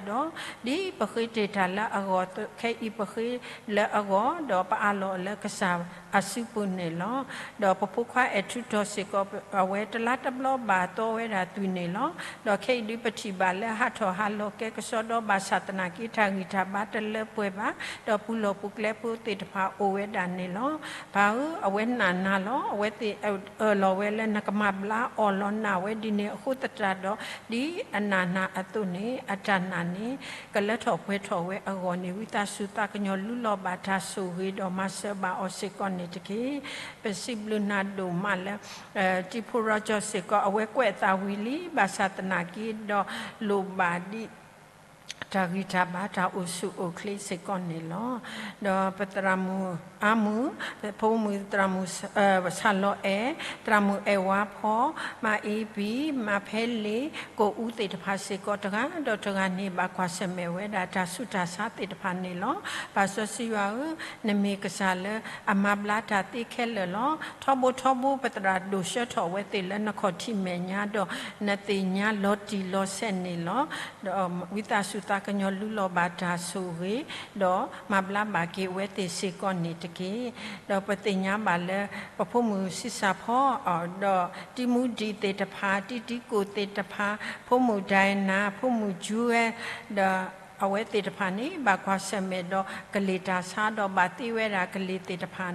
ဒီး ဒ်ပဃ့တ့ၢ်တၢ်လၢအဂီၢ်အသိး ခဲအံၤပဃ့လၢအဂီၢ် ဒီးပအးလီၤလၢကစၢ်အစုပူၤန့ၣ်လီၤ. ဒီးပဖိခွါအဲၣ်ထူတီၤစ့ၢ်ကီး အဝဲတလါတဘျီဘၣ်သီဝဲဒၣ်သွံၣ်န့ၣ်လီၤ. ဒီးခဲအံၤဒုးပထံၣ်ဘၣ်လၢဟးထီၣ်ဟးလီၤကဲကစီဒီ ဘၣ်ဆၣ်သနာ်က့ တၢ်ဂံၢ်တၢ်ဘါတလၢပှဲၤဘၣ်, ဒီးပူၤလီၢ်ပူၤကျဲဖိသ့ၣ်တဖၣ်အိၣ်ဝဲဒၣ်န့ၣ်လီၤ. ပၢ်ဧၢ, အဝဲနးနးလီၤ. အဝဲသ့ၣ်အၢၣ်လီၤဝဲလၢနကမၤဘျါအီၤလီၤ. နာ်ဝဲဒ်န့ၣ်အဃိသတးဒီး ဒ်အနးနးအသိးန့ၣ် အတၢ်နာ်န့ၣ် ကလၢထီၣ်ပှဲၤထီၣ်ဝဲအဂီၢ်န့ၣ် ဝံသးစူၤသးကညီၤလူလီၤဘၣ်တၢ်ဆိၣ်ဂ့ၤဒီးမၤစၢၤဘၣ်အီၤစ့ၢ်ကီးန့ၣ်တက့ၢ်. ပစံးဘျုးနၤဒိၣ်မးလၢ တံၤဖိရီကၠီစ့ၢ်ကီး အဝဲကွဲးအသးဝံၤလံ, ဘၣ်ဆၣ်သနာ်က့ဒီး လိၣ်ဘၣ်ဒ် တၢ်ဂံၢ်တၢ်ဘါတၢ်အိၣ်ဆူၣ်အိၣ်ချ့စ့ၢ်ကီးန့ၣ်လီၤ. ဒီးပသရၣ်မုၣ်အါမုၢ်, ဖိမုၣ်သရၣ်မုၣ် ဆၣ်လီၤအဲၣ်, သရၣ်မုၣ်အဲၣ်ဝါဖီ, မၤအ့ပံၤ, မၤဖဲလ့ၤ, ကိၣ်အူသ့ၣ်တဖၣ်စ့ၢ်ကီး တဂၤဒီးတဂၤန့ၣ် ဘၣ်ကွၢ်ဆၢၣ်မဲာ်ဝဲဒၣ်တၢ်ဆူးတၢ်ဆါသ့ၣ်တဖၣ်န့ၣ်လီၤ. ပၢ်စီဆှံယွၤဧၢ, နမ့ၢ်ကစၢ်လၢအမၤဘျါတၢ်သ့ခဲလၢာ်လီၤ. ထီဘိထီဘိ ပသရၣ်ဒိၣ်ဆှၢထီၣ်အဝဲသ့ၣ်လၢနခီၣ်ထံးမဲာ်ညါဒီး နသ့ၣ်ညါလီၤတံၢ်လီၤဆဲးန့ၣ်လီၤ. ဒီးဝံသးစူၤသးကညီၤလူလီၤဘၣ်တၢ်ဆိၣ်ဂ့ၤ, ဒီးမၤဘျါဘၣ်က့ၤအဝဲသ့ၣ်စ့ၢ်ကီးန့ၣ်တက့ၢ်. ဒီးပသ့ၣ်ညါဘၣ်လၢ ပဖိမုၣ်ဆံးစၢ်ဖီ ဒီးတံၤမူဒံးသ့ၣ်တဖၣ်, တံၤတံၤကိၣ်သ့ၣ်တဖၣ်, ဖိမုၣ်ဒၣ်နၤ, ဖိမုၣ်ကၠူဝဲ, ဒီးအဝဲသ့ၣ်တဖၣ်န့ၣ် ဘၣ်ကွၢ်ဆၢၣ်မဲာ်ဒီးကလ့ၢ်တၢ်ဆါဒီး ဘၣ်သ့ဝဲဒၣ်ကလ့ၢ်သ့ၣ်တဖၣ်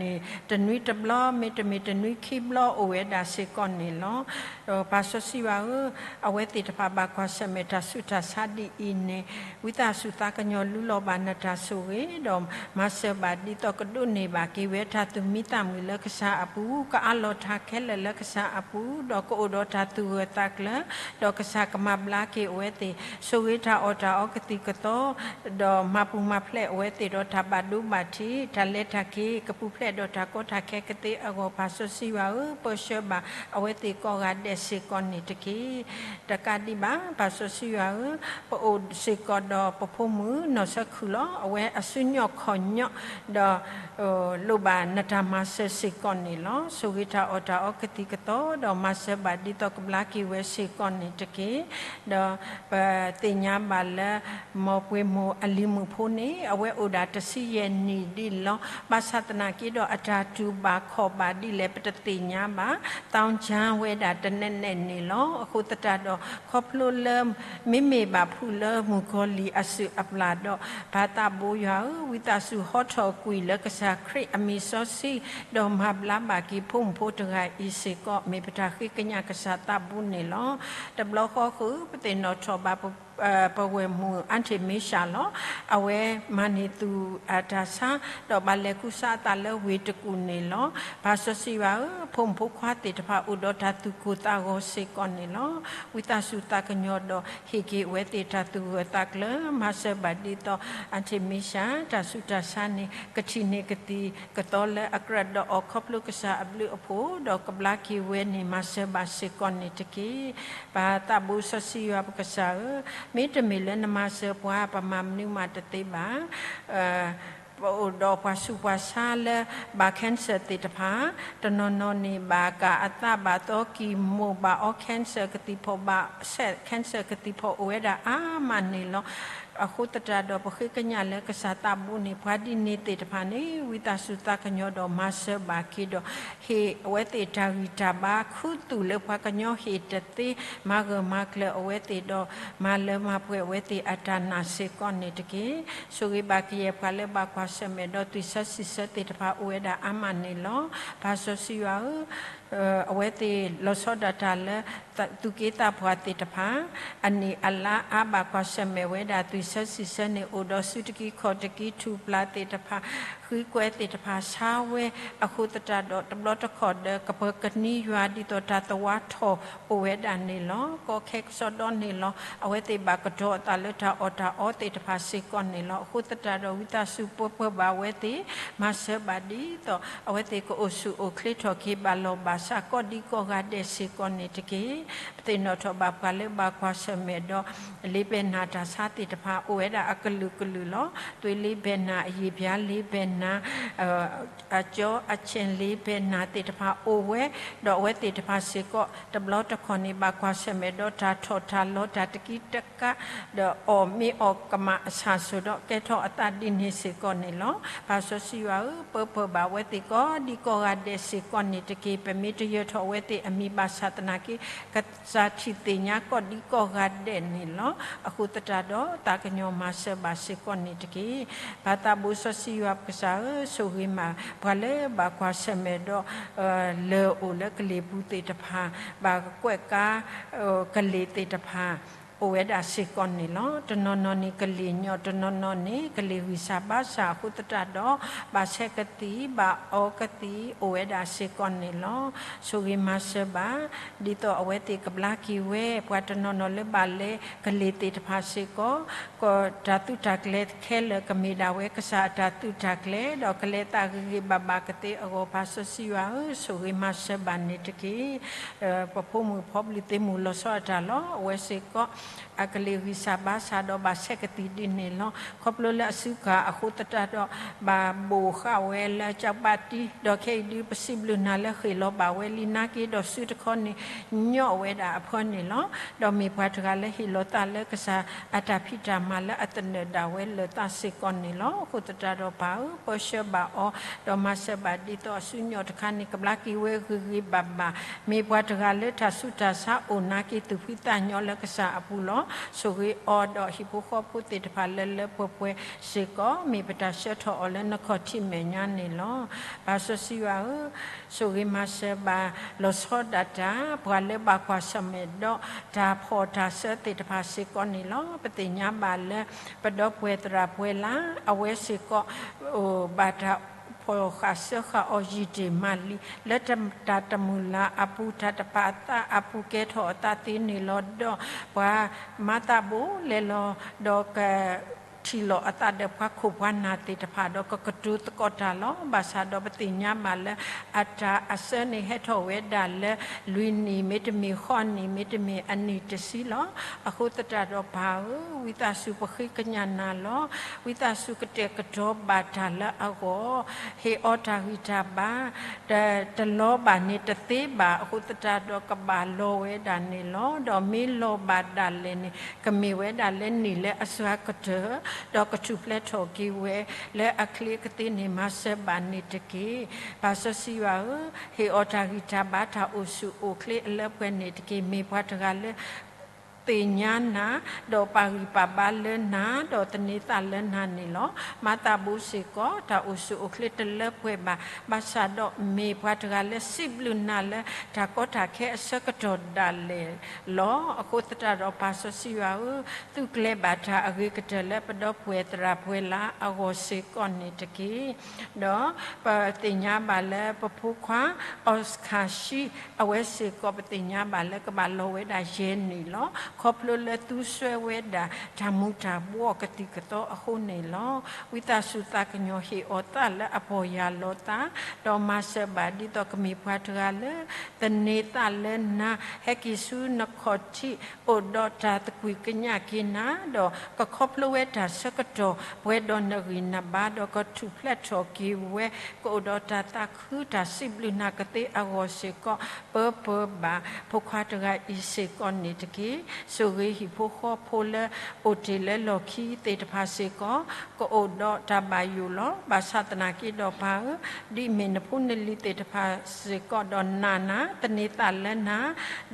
န့ၣ် တနွံတဘျီ မ့တမ့ၢ်တနွံခံဘျီအိၣ်ဝဲဒၣ်စ့ၢ်ကီးန့ၣ်လီၤ. ဒီးပၢ်စီဆှံယွၤဧၢ, အဝဲသ့ၣ်တဖၣ်ဘၣ်ကွၢ်ဆၢၣ်မဲာ်တၢ်ဆူးတၢ်ဆါဒ်အံၤန့ၣ် ဝံသးစူၤသးကညီၤလူလီၤဘၣ်နတၢ်ဆိၣ်ဂ့ၤ, ဒီးမၤစၢၤဘၣ်ဒ်သိးကဒိးန့ၢ်ဘၣ်က့ၤဝဲတၢ်သူၣ်မံသးမုာ်လၢကစၢ်အပူၤ, ကအးလီၤတၢ်ခဲလၢာ်လၢကစၢ်အပူၤ, ဒီးကအိၣ်ဒီးတၢ်သူၣ်ဂၢၢ်သးကျၢၤ, ဒီးကစၢ်ကမၤဘျါက့ၤအဝဲသ့ၣ်, ဆိၣ်ဂ့ၤတၢ်အီၣ်တၢ်အီကသံၣ်ကသီ ဒီးမၤပူၤမၤဖျဲးအဝဲသ့ၣ်ဒီးတၢ်ဘၣ်ဒိဘၣ်ထံး, တၢ်လဲၤတၢ်က့ၤ ကပူၤဖျဲးဒီးတၢ်ကီတၢ်ခဲကသ့အဂီၢ်, ပၢ်စီဆှံယွၤဧၢ, ပၢဆှၢဘၣ်အဝဲသ့ၣ်ကိးဂၤဒဲးစ့ၢ်ကီးန့ၣ်တက့ၢ်. တကးဒံးဘၣ် ပၢ်စီဆှံယွၤဧၢ, ပအိၣ်စ့ၢ်ကီးဒီးပဖိမုၣ်နီၢ်ဆၢခုၣ်လီၤ. အဝဲအစုညီၣ်ခီၣ်ညီၣ်, ဒီး လိၣ်ဘၣ်နတၢ်မၤစၢၤစ့ၢ်ကီးန့ၣ်လီၤ. ဆိၣ်ဂ့ၤတၢ်အီၣ်တၢ်အီကသံၣ်ကသီ, ဒီးမၤစၢၤဘၣ်ဒ်သိးကဘျါက့ၤဝဲစ့ၢ်ကီးန့ၣ်တက့ၢ်. ဒီးပသ့ၣ်ညါဘၣ်လၢ မ်ပှ့ၤမိၢ်အလံၤမုၣ်ဖိန့ၣ် အဝဲအိၣ်ဒၣ်တဆံယဲၢ်နံၣ်ဒံးလီၤ. ဘၣ်ဆၣ်သနာ်က့ဒီး အတၢ်တူၢ်ဘၣ်ခီၣ်ဘၣ်ဒ်လဲၣ် ပတသ့ၣ်ညါဘၣ်, သောင်းကျန်းဝဲဒၣ်တနဲနဲန့ၣ်လီၤ. အဃိသတးဒီး ခီဖျိလၢ မ့မ့ၢ်ဘၣ်ဖုးလၢမုၣ်ကီၤလံၢ်အစုၣ်အပျၢ်ဒီး ပၢ်သးဘိယွၤဧၢ, ဝံသးစူၤဟီထီၣ်ကွံာ်လၢကစၢ်ခရံာ်အမံၤစီဆှံ, ဒီးမၤဘျါဘၣ်က့ၤဖိမုၣ်ဖိတဂၤအံၤစ့ၢ်ကီး, မ့ၢ်ပတၢ်ဃ့ကညးကစၢ်သးဘိန့ၣ်လီၤ. တဘျီဃီဃုာ် ပသ့ၣ်နီၣ်ထီၣ်ဘၣ်ပ ပဝဲၢ်မုၣ် Aunty Misha လီၤ. အဝဲမၤန့ၢ်သူၣ်အတၢ်ဆါ, ဒီးဘၣ်လဲၤကူစါအသးလၢဝ့ၢ်တကူၣ်န့ၣ်လီၤ. ပၢ်စီဆှံယွၤဧၢ, ဖိမုၣ်ဖိခွါသ့ၣ်တဖၣ်အိၣ်ဒီးတၢ်သူၣ်ကိၢ်သးဂီၤစ့ၢ်ကီးန့ၣ်လီၤ. ဝံသးစူၤသးကညီၤဒီးဟ့ၣ်က့ၤအဝဲသ့ၣ်တၢ်သူၣ်ဂၢၢ်သးကျၢၤ, မၤစၢၤဘၣ်ဒ်သိး Aunty Misha တၢ်ဆူးတၢ်ဆါန့ၣ် ကထံၣ်န့ၢ်ကသံၣ်ကသီလၢအကြၢးဒီးအီၤခီဖျိကစၢ်အဘျုးအဖှိၣ်, ဒီးကဘျါက့ၤဝဲန့ၣ် မၤစၢၤဘၣ်စ့ၢ်ကီးန့ၣ်တက့ၢ်. ပၢ်သးဘိစီဆှံယွၤပကစၢ်ဧၢ, မ့တမ့ၢ်လၢနမၤစၢၤပှၤ ပမၤမနုၤမးတသ့ဘၣ်. ပအိၣ်ဒီးပှၤဆူးပှၤဆါလၢဘၣ် cancer သ့ၣ်တဖၣ်, တနီၤနီၤန့ၣ်ဘၣ်ကၢ်အသး ဘၣ်သီကံၢ်မိၢ် ဘၣ်အီ cancer ကသံၣ်ဖီၣ် ဘၣ်ဆဲး cancer ကသံၣ်ဖီၣ်အိၣ်ဝဲဒၣ်အါမးန့ၣ်လီၤ. အဃိသတးဒီးပဃ့ကညးလၢကစၢ်သးဘိန့ၣ် ပှၤဒ်န့ၣ်သ့ၣ်တဖၣ်န့ၣ် ဝံသးစူၤသးကညီၤဒီးမၤစၢၤဘၣ်က့ၤဒီး ဟ့ၣ်အဝဲသ့ၣ်တၢ်ဂံၢ်တၢ်ဘါ ခူသူၣ်လၢပှၤကညီဟ့ၣ်တသ့, မၤဂၢၢ်မၤကျၢၤအဝဲသ့ၣ်ဒီး မၤလၢမၤပှဲၤအဝဲသ့ၣ်အတၢ်နာ်စ့ၢ်ကီးန့ၣ်တက့ၢ်. ဆိၣ်ဂ့ၤဘၣ်ကယဲၢ်ပှၤလၢဘၣ်ကွၢ်ဆၢၣ်မဲာ်ဒီးသွံၣ်ဆၢစံးဆၢသ့ၣ်တဖၣ်အိၣ်ဝဲဒၣ်အါမးန့ၣ်လီၤ. ပၢ်စီဆှံယွၤဧၢ, အဝဲသ့ၣ်လီၤဆီဒၣ်တၢ်လၢ သူၣ်က့သးပှၢ်သ့ၣ်တဖၣ် အနံၣ်အလါအါဘၣ်ကွၢ်ဆၢၣ်မဲာ်ဝဲဒၣ်သွံၣ်ဆၢစံးဆၢန့ၣ် အိၣ်ဒီးစုတကံခီၣ်တကံထူၣ်ပျၢ်သ့ၣ်တဖၣ် ဃံကွဲသ့ၣ်တဖၣ်ဆါဝဲအဃိသတးဒီး တဘျီတခီၣ်ဒီးကပၢၤကနံယွၤဒ်သိးတၢ်သဝါထီၣ်အိၣ်ဝဲဒၣ်န့ၣ်လီၤ. ကီခဲကစီဒီန့ၣ်လီၤ. အဝဲသ့ၣ်ဘၣ်ကတီၤအသးလၢတၢ်အီၣ်တၢ်အီသ့ၣ်တဖၣ်စ့ၢ်ကီးန့ၣ်လီၤ. အဃိသတးဒီးဝံသးစူၤပၢပၢဘၣ်အဝဲသ့ၣ်, မၤစၢၤဘၣ်ဒ်သိး အဝဲသ့ၣ်ကအိၣ်ဆူၣ်အိၣ်ချ့ထီၣ်က့ၤ ဘၣ်လီၢ်ဘၣ်စးကီၢ်ဒံကီၢ်ဂၤဒဲးစ့ၢ်ကီးန့ၣ်တက့ၢ်. ပသ့ၣ်နီၣ်ထီၣ်ဘၣ်ပှၤလၢဘၣ်ကွၢ်ဆၢၣ်မဲာ်ဒီး လ့ဘဲၢ်နၤတၢ်ဆါသ့ၣ်တဖၣ် အိၣ်ဝဲဒၣ်အကလုာ်ကလုာ်လီၤ. သွေးလ့ဘဲၢ်နၤ, အရေပြားလ့ဘဲၢ်နၤ, အကျောအဆံးလ့ဘဲၢ်နၤသ့ၣ်တဖၣ်အိၣ်ဝဲ, ဒီးအဝဲသ့ၣ်တဖၣ်စ့ၢ်ကီး တဘျီတခီၣ်န့ၣ် ဘၣ်ကွၢ်ဆၢၣ်မဲာ်ဒီးတၢ်ထီၣ်တၢ်လီၤ တၢ်တကံတကး ဒီးအီၣ်မ့ၤအီၣ်ကမၣ်အဆၣ်ဆိၣ်ဒီး ကဲထီၣ်အသးဒ်န့ၣ်စ့ၢ်ကီးန့ၣ်လီၤ. ပၢ်စီဆှံယွၤဧၢ, ပၢပၢဘၣ်အဝဲသ့ၣ်ကိးဒံကိးဂၤဒဲးစ့ၢ်ကီးန့ၣ်တက့ၢ်. ပမ့ၢ်တယၢၤထီၣ်အဝဲသ့ၣ်အမံၤဘၣ်ဆၣ်သနာ်က့ ကစၢ်ထံၣ်သ့ၣ်ညါကိးဒံကိးဂၤဒဲးန့ၣ်လီၤ. အဃိသတးဒီး သးကညီၤမၤစၢၤဘၣ်စ့ၢ်ကီးန့ၣ်တက့ၢ်. ပၢ်သးဘိစီဆှံယွၤပကစၢ်ဧၢ, ဆိၣ်ဂ့ၤမး ပှၤလၢဘၣ်ကွၢ်ဆၢၣ်မဲာ်ဒီး လၢအိၣ်လၢကလ့ၢ်ပူၤသ့ၣ်တဖၣ်, ဘၣ်ကွဲးကါ ကလ့ၢ်သ့ၣ်တဖၣ် အိၣ်ဝဲဒၣ်စ့ၢ်ကီးန့ၣ်လီၤ. တနီၤနီၤန့ၣ်ကလ့ၢ်ညီၣ်, တနီၤနီၤန့ၣ် ကလ့ၢ်ဂံၢ်စၢ်ဘါစၢ်အဃိသတးဒီး ဘၣ်ဆဲးကသံၣ် ဘၣ်အီကသံၣ် အိၣ်ဝဲဒၣ်စ့ၢ်ကီးန့ၣ်လီၤ. ဆိၣ်ဂ့ၤမၤစၢၤဘၣ် ဒ်သိးအဝဲသ့ၣ်ကဘျါက့ၤဝဲ, ပှၤတနီၤနီၤလၢဘၣ်လဲၤကလ့ၢ်သ့ၣ်တဖၣ်စ့ၢ်ကီး ကတၢ်သူတၢ်ကျဲၤခဲလၢာ်ကမ့ၢ်ဒၣ်ဝဲကစၢ်အတၢ်သုးတၢ်ကျဲၤ ဒီးကလဲၤသးဂ့ၤဂ့ၤဘၣ်ဘၣ်ကသ့အဂီၢ် ပၢ်စီဆှံယွၤဧၢ, ဆိၣ်ဂ့ၤမၤစၢၤဘၣ်န့ၣ်တက့ၢ်. ပဖိမုၣ်ဖိပျုၢ်သ့ၣ်မုၢ်လီၤဆီအတၢ်လီၤ. အဝဲစ့ၢ်ကီး အကလ့ၢ်ဂံၢ်စၢ်ဘါစၢ်ဒီးဘၣ်ဆဲးကသံၣ်ဒ်န့ၣ်လီၤ. ခီဖျိလၢအစုကၢ်အဃိသတးဒီး ဘၣ်ဘိၣ်ဃာ်ဝဲလၢကၠီဘၣ်တံၢ်, ဒီးခဲအံၤဒုးပစံးဘျုးနၤလၢဃ့ၢ်လီၤဘၣ်ဝဲလံ နာ်က့ဒီးစုတခီန့ၣ် ညီၣ်ဝဲဒၣ်အဖၢန့ၣ်လီၤ. ဒီးမ့ၢ်ပှၤတဂၤလၢဟ့ၣ်လီၤသးလၢကစၢ်အတၢ်ဖံးတၢ်မၤလၢအသနၢၣ်ဒၣ်ဝဲလၢာ်သးစ့ၢ်ကီးန့ၣ်လီၤ. အဃိသတးဒီးပၢ်ဧၢ, ပၢဆှၢဘၣ်အီၤ, ဒီးမၤစၢၤဘၣ်ဒ်သိးအစုညီၣ်တခါန့ၣ် ကဘျါက့ၤဝဲဂ့ၤဂ့ၤဘၣ်ဘၣ်, မ့ၢ်ပှၤတဂၤလၢတၢ်ဆူးတၢ်ဆါအိၣ်နာ်က့ သူၣ်ဖှံသးညီလၢကစၢ်အပူၤလီၤ. ဆိၣ်ဂ့ၤအီၤဒီးဟံၣ်ဖိဃီဖိသ့ၣ်တဖၣ်လၢလၢပှဲၤပှဲၤစ့ၢ်ကီး, မ့ၢ်ပတၢ်ဆှၢထီၣ်အီၤလၢနခီၣ်ထံးမဲာ်ညါန့ၣ်လီၤ. ပၢ်စီဆှံယွၤဧၢ, ဆိၣ်ဂ့ၤမၤစၢၤဘၣ် လီၤဆီဒၣ်တၢ် ပှၤလၢဘၣ်ကွၢ်ဆၢၣ်မဲာ်ဒီးတၢ်ဖီၣ်တၢ်စၢသ့ၣ်တဖၣ်စ့ၢ်ကီးန့ၣ်လီၤ. ပသ့ၣ်ညါဘၣ်လၢ ပဒီပုၢ်ဝဲၢ်သရၣ်ပှဲၤလၢ အဝဲစ့ၢ်ကီး အိၣ်ဘၣ်တၢ်ဖီၣ်ဃာ်စၢဃာ်အီၤယံာ်တ့ၢ်မးလံ လၢတၢ်တမုာ်လၤအပူၤ တၢ်တပာ်အသးအပူၤ ကဲထီၣ်အသးသ့န့ၣ်လီၤ. ဒီးပှၤမၤသးဘိလဲၤလီၤ ဒီးက ထံၣ်လိာ်အသးဒီးပှၤခိၣ်ပှၤနၢ်သ့ၣ်တဖၣ်ဒီး ကကတိၤသကိးတၢ်လီၤ. ဘၣ်ဆၣ်ဒီးပသ့ၣ်ညါဘၣ်လၢ အတၢ်အစၢန့ၣ် ဟဲထီၣ်ဝဲဒၣ်လၢ လွံၢ်နံၣ် မ့တမ့ၢ်ဃိးနံၣ် မ့တမ့ၢ်အနံၣ်တဆံလီၤ. အဃိသတးဒီးပၢ်ဧၢ, ဝံသးစူၤပဃ့ကညးနၤလီၤ. ဝံသးစူၤကတဲာ်ကတီၤဘၣ်တၢ်လၢ အဂီၢ် ဟ့ၣ်အီၤတၢ်ဂံၢ်တၢ်ဘါ တလီၤဘၣ်န့ၣ်တသ့ဘၣ်. အဃိသတးဒီးကဘၣ်လီၤဝဲဒၣ်န့ၣ်လီၤ. ဒီးမ့ၢ်လီၤဘၣ်ဒၣ်လဲာ်န့ၣ် ကမ့ၢ်ဝဲဒၣ်လၢနံၣ်လၢအစှၤကတၢၢ် ဒီးကထူၣ်ဖျဲးထီၣ်က့ၤဝဲ လၢအချ့အကသ့န့ၣ် မၤစၢၤဘၣ်န့ၣ်တက့ၢ်. ပၢ်စီဆှံယွၤဧၢ, ဟ့ၣ်အီၤတၢ်ဂံၢ်တၢ်ဘါ တၢ်အိၣ်ဆူၣ်အိၣ်ချ့အလၢပှဲၤန့ၣ်တက့ၢ်. မ့ၢ်ပှၤတဂၤလၢ သ့ၣ်ညါနၤ, ဒီးပာ်ဂံၢ်ပာ်ဘါလၢနၤ, ဒီးသန့ၤသးလၢနၤန့ၣ်လီၤ. မၤသးဘိစ့ၢ်ကီး တၢ်အိၣ်ဆူၣ်အိၣ်ချ့တလၢပှဲၤဘၣ်, ဘၣ်ဆၣ်ဒီးမ့ၢ်ပှၤတဂၤလၢစံးဘျုးနၤလၢ တၢ်ကီတၢ်ခဲအဆၢကတီၢ်ဒၣ်လဲာ်လီၤ. အဃိသတးဒီးပၢ်စီဆှံယွၤဧၢ, သုကျဲၤဘၣ်တၢ်အဂ့ၤကတၢၢ်လၢပဒီပုၢ်ဝဲၢ်သရၣ်ပှဲၤလၢအဂီၢ်စ့ၢ်ကီးန့ၣ်တက့ၢ်. ဒီးပသ့ၣ်ညါဘၣ်လၢပဖိခွါ Oscar Hsu အဝဲစ့ၢ်ကီး ပသ့ၣ်ညါဘၣ်လၢကဘၣ်လီၤဝဲဒၣ်ယဲၢ်နံၣ်လီၤ. ခီဖျိလၢသူစွဲဝဲဒၣ်တၢ်မူၤတၢ်ဘှီးကသံၣ်ကသီအဃိန့ၣ်လီၤ. ဝံသးစူၤသးကညီၤဟ့ၣ်အီၤသးလၢအပီၢ်ယၢ်လီၤသး, ဒီးမၤစၢၤဘၣ်ဒ်သိးကမ့ၢ်ပှၤတဂၤလၢ သန့ၤသးလၢနၤ, ဟဲက့ၤဆူနခီၣ်ထံး အိၣ်ဒီးတၢ်သကွံၢ်ကညးက့ၤနၤ, ဒီးကခီဖျိဝဲတၢ်ဆၢကတီၢ် ပှဲၤဒီးနဂံၢ်နဘါ, ဒီးကထူၣ်ဖျဲးထီၣ်က့ၤဝဲ, ကအိၣ်ဒီးတၢ်သးခု တၢ်စံးဘျုးနၤကသ့အဂီၢ်စ့ၢ်ကီး, ပၢပၢဘၣ်ဖိခွါတဂၤအံၤစ့ၢ်ကီးန့ၣ်တက့ၢ်. ဆိၣ်ဂ့ၤဟံၣ်ဖိဃီဖိလၢအိၣ်တ့ၢ်လၢလီၢ်ခံသ့ၣ်တဖၣ်စ့ၢ်ကီး, ကအိၣ်ဒီးတၢ်ဘၣ်ယိၣ်လီၤ. ဘၣ်ဆၣ်သနာ်က့ဒီးပၢ်ဧၢ, ဒ်အမ့ၢ်နဖိနလံၤသ့ၣ်တဖၣ်စ့ၢ်ကီးဒီးနာ်နၤ, သန့ၤသးလၢနၤ,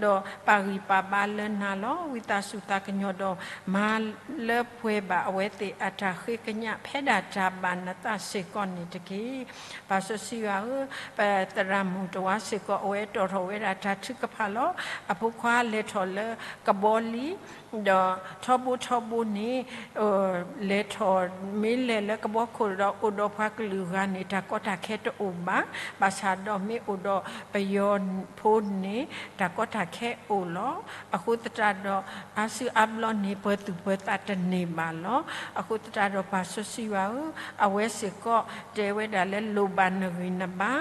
ဒီးပာ်ဂံၢ်ပာ်ဘါလၢနၤလီၤ. ဝံသးစူၤသးကညီၤဒီး မၤလၢပှဲၤဘၣ်အဝဲသ့ၣ်အတၢ်ဃ့ကညး ဖဲဒၣ်တၢ်ဘၣ်နသးစ့ၢ်ကီးန့ၣ်တက့ၢ်. ပၢ်စီဆှံယွၤဧၢ, ပသရၣ်မုၣ်တဝါစ့ၢ်ကီး အဝဲတီၣ်ထီၣ်ဝဲဒၣ်တၢ်ထုကဖၣ်လီၤ. အဖိခွါလဲၤထီၣ်လၢကဘီလံ, ဒီးထီဘိထီဘိန့ၣ် လဲၤထီၣ် မ့ၢ်လဲၤလၢကဘီခိၣ်ဒီးအိၣ်ဒီးပှၤကလုာ်ဂၤန့ၣ် တၢ်ကီတၢ်ခဲတအိၣ်ဘၣ်. ဘၣ်ဆၣ်ဒီးမ့ၢ်အိၣ်ဒီးပယီၤဖိန့ၣ် တၢ်ကီတၢ်ခဲအိၣ်လီၤ. အဃိသတးဒီး အါစုအါဘျီန့ၣ် ပၢၤသူၣ်ပၢၤသးတန့ၢ်ဘၣ်လီၤ. အဃိသတးဒီးပၢ်စီဆှံယွၤဧၢ, အဝဲစ့ၢ်ကီးတဲဝဲဒၣ်လၢလိၣ်ဘၣ်နဂံၢ်နဘါ,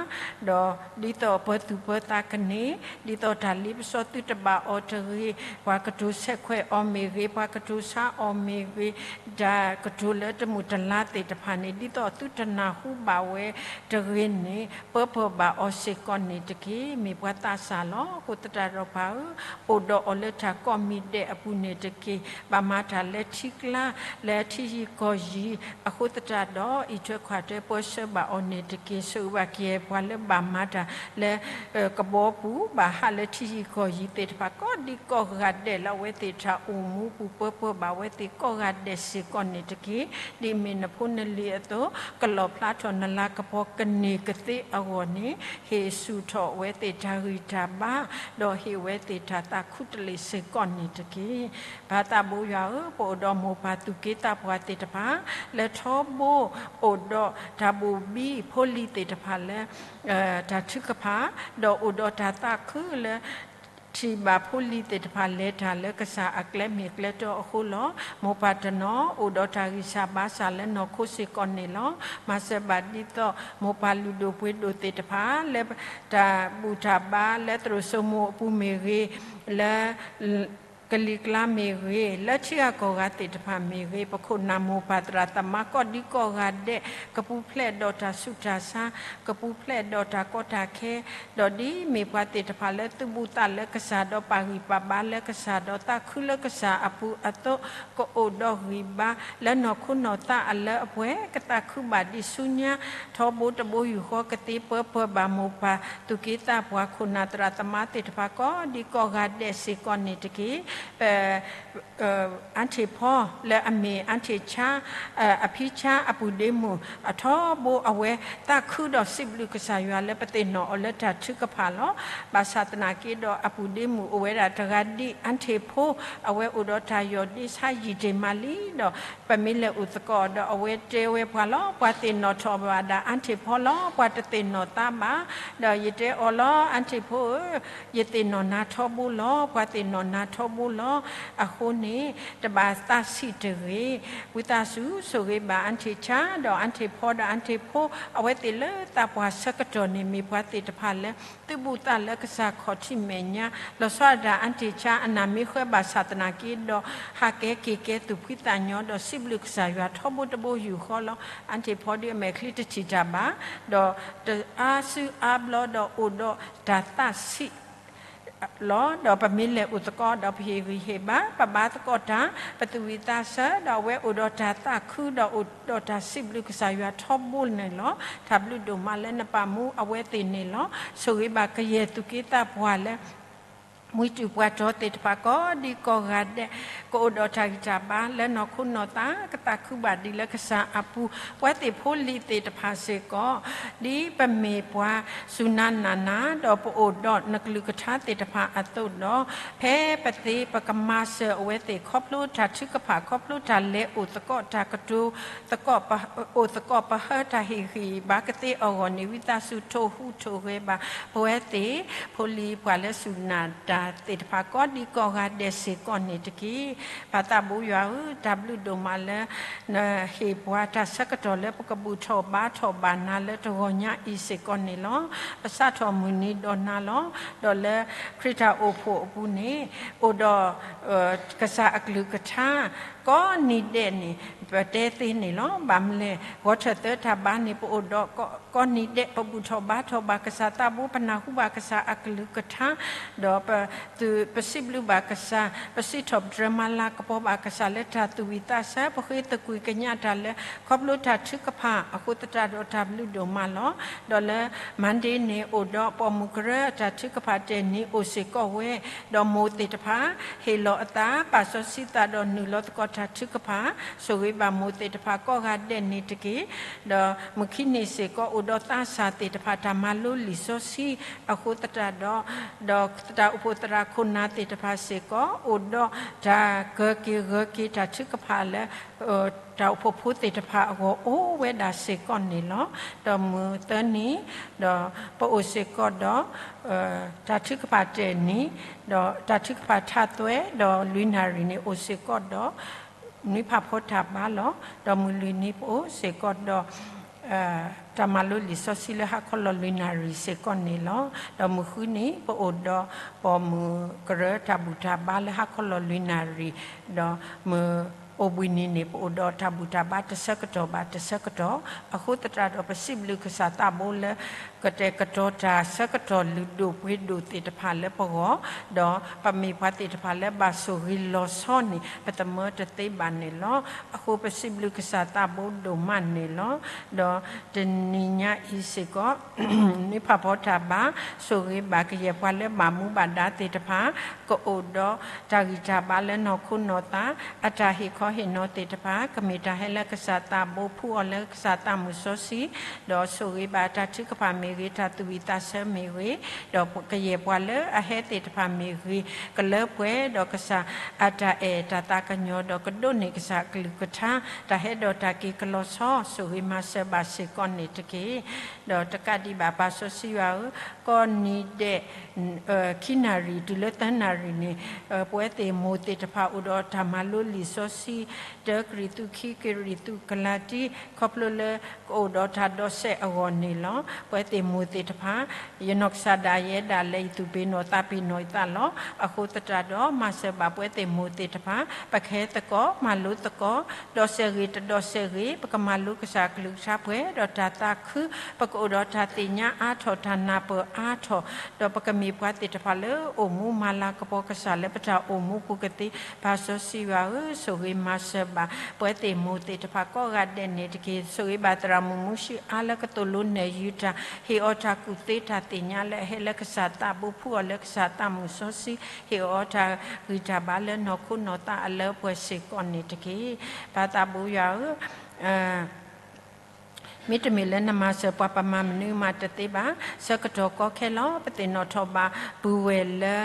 ဒီးဒ်သိးပၢၤသူၣ်ပၢၤသးကန့ၢ်, ဒ်သိးတၢ်လ့ပစီသုတဘၣ်အီၤတဂ့ၤ, ပှၤကတိၤဆဲးခွဲးအီၤမ့ၢ်ဂ့ၤ, ပှၤကတိၤဆါအီၤမ့ၢ်ဂ့ၤ, တၢ်ကတိၤလၢတမုာ်တလၤသ့ၣ်တဖၣ်န့ၣ် ဒ်သိးသုတနၢ်ဟူဘၣ်ဝဲတဂ့ၤန့ၣ် ပၢပၢဘၣ်အီၤစ့ၢ်ကီးန့ၣ်တက့ၢ်. မ့ၢ်ပှၤသးစၢ်လီၤ. အဃိသတးဒီးပၢ်ဧၢ, အိၣ်ဒီးအီၤလၢတၢ်ကိးမံၤဒဲးအပူၤန့ၣ်တက့ၢ်. ဘၣ်မၤတၢ်လၢထံကျါ လၢထံယံၤကီၢ်ယံၤ, အဃိသတးဒီး အံးထွဲကွၢ်ထွဲပၢဆှၢဘၣ်အီၤန့ၣ်တက့ၢ်. ဆိၣ်ဂ့ၤဘၣ်ကယဲၢ်ပှၤလၢဘၣ်မၤတၢ်လၢ ကဘီပူၤ ဘၣ်ဟးလၢထံယံၤကီၢ်ယံၤသ့ၣ်တဖၣ် ကိးဒံကိးဂၤဒဲးလၢအဝဲသ့ၣ်တၢ်အိၣ်မူပူၤ ပၢပၢဘၣ်အဝဲသ့ၣ်ကိးဂၤဒဲးစ့ၢ်ကီးန့ၣ်တက့ၢ်. ဒ်အမ့ၢ်နဖိနလံၤအသိး ကလီၣ်ဖျါထီၣ်နလၤကပီၤကန့ၢ်ကသ့အဂီၢ်န့ၣ် ဟ့ၣ်ဆူၣ်ထီၣ်အဝဲသ့ၣ်တၢ်ဂံၢ်တၢ်ဘါ, ဒီးဟ့ၣ်ဝဲသ့ၣ်တၢ်သးခူတလ့ၢ်စ့ၢ်ကီးန့ၣ်တက့ၢ်. ပၢ်သးဘိယွၤဧၢ, ပအိၣ်ဒီးမိၢ်ပၢ်သူၣ်က့သးပှၢ်သ့ၣ်တဖၣ် လၢထီဘိအိၣ်ဒီးတၢ်ဘိၣ်ဘံဖိလံၤသ့ၣ်တဖၣ်လၢ တၢ်ထုကဖၣ်, ဒီးအိၣ်ဒီးတၢ်သးခုလၢ ထံၣ်ဘၣ်ဖိလံၤသ့ၣ်တဖၣ်လဲၤတၢ်လၢကစၢ်အကျဲမ့ၢ်ကျဲတီအဃိလီၤ. မိၢ်ပၢ်တနီၤအိၣ်ဒီးတၢ်ဂံၢ်စၢ်ဘါစၢ်လၢနီၢ်ခိစ့ၢ်ကီးန့ၣ်လီၤ. မၤစၢၤဘၣ်ဒ်သိး မိၢ်ပၢ်လုၢ်ဒိၣ်ပှ့ၤဒိၣ်သ့ၣ်တဖၣ် လၢတၢ်ဘူၣ်တၢ်ဘါလၢသရိာ်စိမိၤအပူၤမ့ၢ်ဂ့ၤ, လၢ ကလံၤကျါမ့ၢ်ဂ့ၤ, လၢထံဂၤကီၢ်ဂၤသ့ၣ်တဖၣ်မ့ၢ်ဂ့ၤ, ပခိၣ်နၢ်မိၢ်ပၢ်သရၣ်သမါကိးဒံကိးဂၤဒဲး ကပူၤဖျဲးဒီးတၢ်ဆူးတၢ်ဆါ, ကပူၤဖျဲးဒီးတၢ်ကီတၢ်ခဲ, ဒီးဒ်မ့ၢ်ပှၤသ့ၣ်တဖၣ်လၢသုးဘူးသးလၢကစၢ်ဒီးပာ်ဂံၢ်ပာ်ဘါလၢကစၢ်ဒီး သးခုလၢကစၢ်အပူၤအသိး, ကအိၣ်ဒီးဂံၢ်ဘါလၢနီၢ်ခိနီၢ်သးအလၢအပှဲၤ, ကသးခုဘၣ်ဒံးဆူညါ ထီဘိတဘိယူၢ်ဃီကသ့ ပၢပၢဘၣ်မိၢ်ပၢ်သူၣ်က့သးပှၢ်ခိၣ်နၢ်သရၣ်သမါသ့ၣ်တဖၣ်ကိးဒံကိးဂၤဒဲးစ့ၢ်ကီးန့ၣ်တက့ၢ်. ပ အၣ်ထ့ၣ်ဖီ လၢအမ့ၢ်အၣ်ထ့ၣ်ဆါ အဖံဆါအပုၢ်ဒ့မုၣ် အထီဘိအဝဲသးခုဒီးစံးဘျုးကစၢ်ယွၤလၢပသ့ၣ်နီၣ်အီၤလၢတၢ်ထုကဖၣ်လီၤ. ဘၣ်ဆၣ်သနာ်က့ဒီးအပုၢ်ဒ့မုၣ်အိၣ်ဝဲဒၣ်တဂၤဒ်အၣ်ထ့ၣ်ဖီ အဝဲအိၣ်ဒီးတၢ်ယီၢ်ဒ့ဆါယံာ်တ့ၢ်မးလံဒီး ပမ့ၢ်လဲၤအိၣ်သကိးဒီးအဝဲတဲဝဲပှၤလီၤ. ပှၤသ့ၣ်နီၣ်ထီၣ်ဘၣ်ဒၣ်အၣ်ထ့ၣ်ဖီလီၤ. ပှၤတသ့ၣ်နီၣ်သးဘၣ်. ဒီးယတဲအီၤလီၤ, အၣ်ထ့ၣ်ဖီဧၢ, ယသ့ၣ်နီၣ်နၤထီဘိလီၤ. ပှၤသ့ၣ်နီၣ်နၤထီဘိလီၤ. အဃိန့ၣ် တဘၣ်သးဆံးတဂ့ၤ. ဝံသးစူၤ ဆိၣ်ဂ့ၤဘၣ်အၣ်ထ့ၣ်ဆါ ဒီးအၣ်ထ့ၣ်ဖီ ဒီးအၣ်ထ့ၣ်ဖိ အဝဲသ့ၣ်လၢသးပှၢ်ဆၢကတီၢ်န့ၣ် မ့ၢ်ပှၤသ့ၣ်တဖၣ်လၢ သုးဘူးသးလၢကစၢ်ခီၣ်ထံးမဲာ်ညါ လီၤဆီဒၣ်တၢ်အၣ်ထ့ၣ်ဆါအနၢ်မ့ၢ်ဃၢဘၣ်ဆၣ်သနာ်က့ဒီး ဟးကဲက့ၤကဲသူၣ်ဖှံသးညီဒီးစံးဘျုးကစၢ်ယွၤထီဘိတဘိယူၢ်ဃီလီၤ. အၣ်ထ့ၣ်ဖီဒ်အမဲာ်ချံတထံၣ်တၢ်ဘၣ် ဒီးတအါစုအါဘျီဒီးအိၣ်ဒီးတၢ်သးဆံး လီၤ. ဒီးပမ့ၢ်လဲၤအိၣ်သကိးဒီးပဟ့ၣ်ဂံၢ်ဟ့ၣ်ဘါ ပဘါသကိးတၢ် ပသူၣ်ဝံၣ်သးဆၢ ဒီးအဝဲအိၣ်ဒီးတၢ်သးခု ဒီးအိၣ်ဒီးတၢ်စံးဘျုးကစၢ်ယွၤထီဘိန့ၣ်လီၤ. တၢ်ဘျုးဒိၣ်မးလၢနပာ်မူအဝဲသ့ၣ်န့ၣ်လီၤ. ဆိၣ်ဂ့ၤဘၣ်ကယဲၢ်သူၣ်က့သးပှၢ်လၢ မုၢ်တူၢ်ပှၤတီၤသ့ၣ်တဖၣ်ကိးဒံကိးဂၤဒဲး ကအိၣ်ဒီးတၢ်ဂံၢ်တၢ်ဘါလၢနီၢ်ခိနီၢ်သး ကသးခုဘၣ်ဒံးလၢကစၢ်အပူၤ, ပဝဲသ့ၣ်ဖိလံၤသ့ၣ်တဖၣ်စ့ၢ်ကီး ဒ်ပမ့ၢ်ပှၤစူၢ်နၤနာ်နၤ ဒီးပအိၣ်ဒီးနကလုၢ်ကထါသ့ၣ်တဖၣ်အသိးဒီး ဖဲပသ့ပကမၤစၢၤအဝဲသ့ၣ် ခီဖျိတၢ်ထုကဖၣ် ခီဖျိတၢ်လဲၤအိၣ်သကိး တၢ်ကတိၤသကိး အိၣ်သကိး ပဟၢတၢ်ဟ့ၣ်ဂံၢ်ဘါကသ့အဂီၢ်န့ၣ် ဝံသးစူၤထိၣ်ဟူးထိၣ်ဂဲၤဘၣ် ပဝဲသ့ၣ် ဖိလံၤပှၤလၢစူၢ်နာ်တၢ်သ့ၣ်တဖၣ် ကိးဒံကိးဂၤဒဲးစ့ၢ်ကီးန့ၣ်တက့ၢ်. ပၢ်သးဘိယွၤဧၢ, တၢ်ဘျုးဒိၣ်မးလၢ နဟ့ၣ်ပှၤတၢ်ဆၢကတီၢ်လၢပကဘူၣ်ထီၣ်ဘါထီၣ်ဘၣ်နၤ လၢတဂီၤညါအံၤစ့ၢ်ကီးန့ၣ်လီၤ. ပစးထီၣ်မုၢ်နံၤဒီးနၤလီၤ. ဒီးလၢခရံာ်တၢ်အိၣ်ဖှိၣ်အပူၤန့ၣ် အိၣ်ဒီး ကစၢ်အကလုၢ်ကထါ ကိးနံၤဒဲးန့ၣ် ပတဲသ့န့ၣ်လီၤ. ဘၣ်မနုၤလဲၣ်, ဂီၤထၢၣ်သၢတၢ်ဘါန့ၣ် ပအိၣ်ဒီးကိးနံၤဒဲး ပဘူၣ်ထီၣ်ဘါထီၣ်ဘၣ်ကစၢ်သးဘိ, ပနၢ်ဟူဘၣ်ကစၢ်အကလုၢ်ကထါ, ဒီးပစံးဘျုးဘၣ်ကစၢ်, ပစံးထီၣ်ပတြၢၤမၤလၤကပီၤဘၣ်ကစၢ်လၢတၢ်သူၣ်ဝံၣ်သးဆၢ, ပဃ့သကွံၢ်ကညးတၢ်လၢ ခီဖျိတၢ်ထုကဖၣ် အဃိသတးဒီးတၢ်ဘျုးဒိၣ်မးလီၤ. ဒီးလၢ Monday န့ၣ် အိၣ်ဒီးပိာ်မုၣ်ကရၢအတၢ်ထုကဖၣ်တဲာ်နံၤအိၣ်စ့ၢ်ကီးဝဲ, ဒီးမိၢ်သ့ၣ်တဖၣ် ဟ့ၣ်လီၤအသး ပာ်စီဆှံသးဒီးနုာ်လီၤသကိးတၢ်ထုကဖၣ်, ဆိၣ်ဂ့ၤဘၣ်မိၢ်သ့ၣ်တဖၣ်ကိးဂၤဒဲးန့ၣ်တက့ၢ်. ဒီးမုၢ်ခံနံၤစ့ၢ်ကီး အိၣ်ဒီးသးစၢ်သ့ၣ်တဖၣ် တၢ်မၤလိလံာ်စီဆှံ အဃိသတးဒီး ဒီးတၢ်အိၣ်ဖှိၣ်သရၣ်ခိၣ်နၢ်သ့ၣ်တဖၣ်စ့ၢ်ကီး အိၣ်ဒီးတၢ်ကၢၤက့ၤဂၢၤက့ၤတၢ်ထုကဖၣ်လၢ တၢ်အိၣ်ဖှိၣ်ဖိသ့ၣ်တဖၣ်အဂီၢ် အိၣ်ဝဲဒၣ်စ့ၢ်ကီးန့ၣ်လီၤ. ဒီးမုၢ်သၢနံၤ ဒီးပအိၣ်စ့ၢ်ကီးဒီး တၢ်ထုကဖၣ်တဲာ်နံၤ ဒီးတၢ်ထုကဖၣ်ထးသွဲ ဒီးလွံၢ်နၣ်ရံၣ်န့ၣ် အိၣ်စ့ၢ်ကီးဒီး နွံဖးဖီတၢ်ဘါလီၤ. ဒီးမုၢ်လွံၢ်နံၤ ပအိၣ်စ့ၢ်ကီးဒီး တၢ်မၤလိလံာ်စီဆှံလၢဟါခီလီၤလွံၢ်နၣ်ရံၣ်စ့ၢ်ကီးန့ၣ်လီၤ. ဒီးမုၢ်ဃုနံၤ ပအိၣ်ဒီးပိာ်မုၣ်ကရၢတၢ်ဘူၣ်တၢ်ဘါလၢဟါခီလီၤလွံၢ်နၣ်ရံၣ်, ဒီးမုၢ်အိၣ်ဘှံးနံၤန့ၣ် ပအိၣ်ဒီးတၢ်ဘူၣ်တၢ်ဘါတဆၢကတီၢ်ဘၣ်တဆၢကတီၢ်, အဃိသတးဒီးပစံးဘျုးကစၢ်သးဘိလၢ ကတဲာ်ကတီၤတၢ်ဆၢကတီၢ်လုၢ်ဒိၣ်ပှ့ၤဒိၣ်သ့ၣ်တဖၣ်လၢပဂီၢ်, ဒီးပမ့ၢ်ပှၤသ့ၣ်တဖၣ်လၢဘၣ်ဆိၣ်ဂ့ၤလီၤဆီန့ၣ် ပသမၢတသ့ဘၣ်န့ၣ်လီၤ. အဃိပစံးဘျုးကစၢ်သးဘိဒိၣ်မးန့ၣ်လီၤ. ဒီးတနံၤညါအံၤစ့ၢ်ကီး နွံဖးဖီတၢ်ဘါ ဆိၣ်ဂ့ၤဘၣ်ကယဲၢ်ပှၤလၢဘၣ်မူဘၣ်ဒါသ့ၣ်တဖၣ် ကအိၣ်ဒီးတၢ်ဂံၢ်တၢ်ဘါလၢနီၢ်ခိနီၢ်သး, အတၢ်ဟ့ၣ်ခီဟ့ၣ်နီၤသ့ၣ်တဖၣ် ကမ့ၢ်တၢ်ဟဲလၢကစၢ်သးဘိ ဖှူအီၤလၢကစၢ်သးမုၢ်စီဆှံ, ဒီးဆိၣ်ဂ့ၤဘၣ်တၢ်ထုကဖၣ်မ့ၢ်ဂ့ၤ, တၢ်သူၣ်ဝံၣ်သးဆၢမ့ၢ်ဂ့ၤ, ဒီးကယဲၢ်ပှၤလၢအဟဲသ့ၣ်တဖၣ်မ့ၢ်ဂ့ၤ, ကလၢပှဲၤဒီးကစၢ်အတၢ်အဲၣ်တၢ်သးကညီၤ ဒီးကဒိးန့ၢ်ကစၢ်အကလုၢ်ကထါ တၢ်ဟဲဒီးတၢ်က့ၤကလီၤဆီ ဆိၣ်ဂ့ၤမၤစၢၤဘၣ်စ့ၢ်ကီးန့ၣ်တက့ၢ်. ဒီးတကးဒံးဘၣ် ပၢ်စီဆှံယွၤဧၢ, ကိးနံၤဒဲး ခံနၣ်ရံၣ်တုၤလၢသၢနၣ်ရံၣ်န့ၣ် ပဝဲသ့ၣ်မိၢ်သ့ၣ်တဖၣ်အိၣ်ဒီးတၢ်မၤလိလံာ်စီဆှံ တၢကရံၣ်သူး ခံကရံၣ်သူး ကလၤတံ ခီဖျိလၢကအိၣ်ဒီးတၢ်ဒီးစဲးအဂီၢ်န့ၣ်လီၤ. ပဝဲသ့ၣ်မိၢ်သ့ၣ်တဖၣ် ယနီၢ်ကစၢ်ဒၣ်ယဲဒၣ်လဲာ် ယသူၣ်ပ့ၤနီၣ်သးပ့ၤနီၣ်ယသးလီၤ. အဃိသတးဒီး မၤစၢၤဘၣ်ပဝဲသ့ၣ်မိၢ်သ့ၣ်တဖၣ် ပကဟဲသကိး မၤလိသကိး ဒီးစဲးဂ့ၤတဒီးစဲးဂ့ၤ ပကမၤလိကစၢ်အကလုၢ်ကထါပှဲၤဒီးတၢ်သးခု ပကအိၣ်ဒီးတၢ်သ့ၣ်ညါအါထီၣ် တၢ်နၢ်ပၢၢ်အါထီၣ် ဒီးပကမ့ၢ်ပှၤသ့ၣ်တဖၣ်လၢအိၣ်မူမၤလၤကပီၤကစၢ်လၢပတၢ်အိၣ်မူပူၤကသ့ ပၢ်စီဆှံယွၤဧၢ, ဆိၣ်ဂ့ၤမၤစၢၤဘၣ် ပဝဲသ့ၣ်မိၢ်သ့ၣ်တဖၣ်ကိးဂၤဒဲးန့ၣ်တက့ၢ်. ဆိၣ်ဂ့ၤဘၣ်သရၣ်မုၣ်မူၡ့အါလၢကသိၣ်လိနဲၣ်ယုၤတၢ် ဟ့ၣ်အီၤတၢ်ကူၣ်သ့တၢ်သ့ၣ်ညါလၢအဟဲလၢကစၢ်သးဘိ ဖှူအီၤလၢကစၢ်သးမုၢ်စီဆှံ ဟ့ၣ်အီၤတၢ်ဂံၢ်တၢ်ဘါလၢနီၢ်ခိနီၢ်သးအလၢပှဲၤစ့ၢ်ကီးန့ၣ်တက့ၢ်. ပၢ်သးဘိယွၤဧၢ, မ့တမ့ၢ်လၢနမၤစၢၤပှၤ ပမၤမနုၤမးတသ့ဘၣ်. ဆၢကတီၢ်ကီခဲလီၤ ပသ့ၣ်နီၣ်ထီၣ်ဘၣ် ပုၢ်ဝဲၢ်လၢ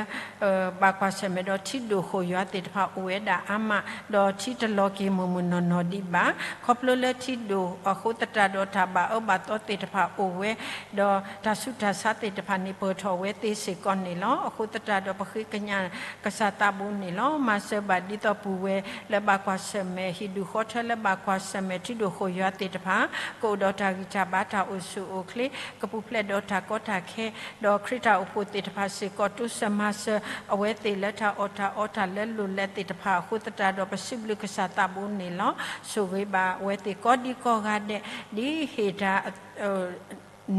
ဘၣ်ကွၢ်ဆၢၣ်မဲာ်ဒီးထံဒိၣ်ဃိာ်ယွၤသ့ၣ်တဖၣ်အိၣ်ဝဲဒၣ်အါမး, ဒီးထံတလီၤက့ၤမုၢ်မုၢ်နီၢ်နီၢ်ဒံးဘၣ်. ခီဖျိလၢထံဒိၣ်အဃိသတးဒီးတၢ်ဘၣ်အၢဘၣ်သီသ့ၣ်တဖၣ်အိၣ်ဝဲ, ဒီးတၢ်ဆူးတၢ်ဆါသ့ၣ်တဖၣ်န့ၣ် ပၢၢ်ထီၣ်ဝဲသ့စ့ၢ်ကီးန့ၣ်လီၤ. အဃိသတးဒီးပဃ့ကညးကစၢ်သးဘိန့ၣ်လီၤ. မၤစၢၤဘၣ်ဒ်သိးပုၢ်ဝဲၢ်လၢဘၣ်ကွၢ်ဆၢၣ်မဲာ် ဟံၣ်ဒူၣ်ဃီထၢလၢဘၣ်ကွၢ်ဆၢၣ်မဲာ် ထံဒိၣ်ဃိာ်ယွၤသ့ၣ်တဖၣ် ကအိၣ်ဒီးတၢ်ဂံၢ်တၢ်ဘါ တၢ်အိၣ်ဆူၣ်အိၣ်ချ့ ကပူၤဖျဲးဒီးတၢ်ကီတၢ်ခဲ, ဒီးခရံာ်တၢ်အိၣ်ဖှိၣ်သ့ၣ်တဖၣ်စ့ၢ်ကီး တိစၢၤမၤစၢၤအဝဲသ့ၣ်လၢတၢ်အီၣ်တၢ်အီတၢ်လၢလိၣ်လဲသ့ၣ်တဖၣ်အဃိသတးဒီး ပစံးဘျုးကစၢ်သးဘိန့ၣ်လီၤ. ဆိၣ်ဂ့ၤဘၣ်အဝဲသ့ၣ်ကိးဒံကိးဂၤဒဲး ဒ်ဟ့ၣ်တၢ်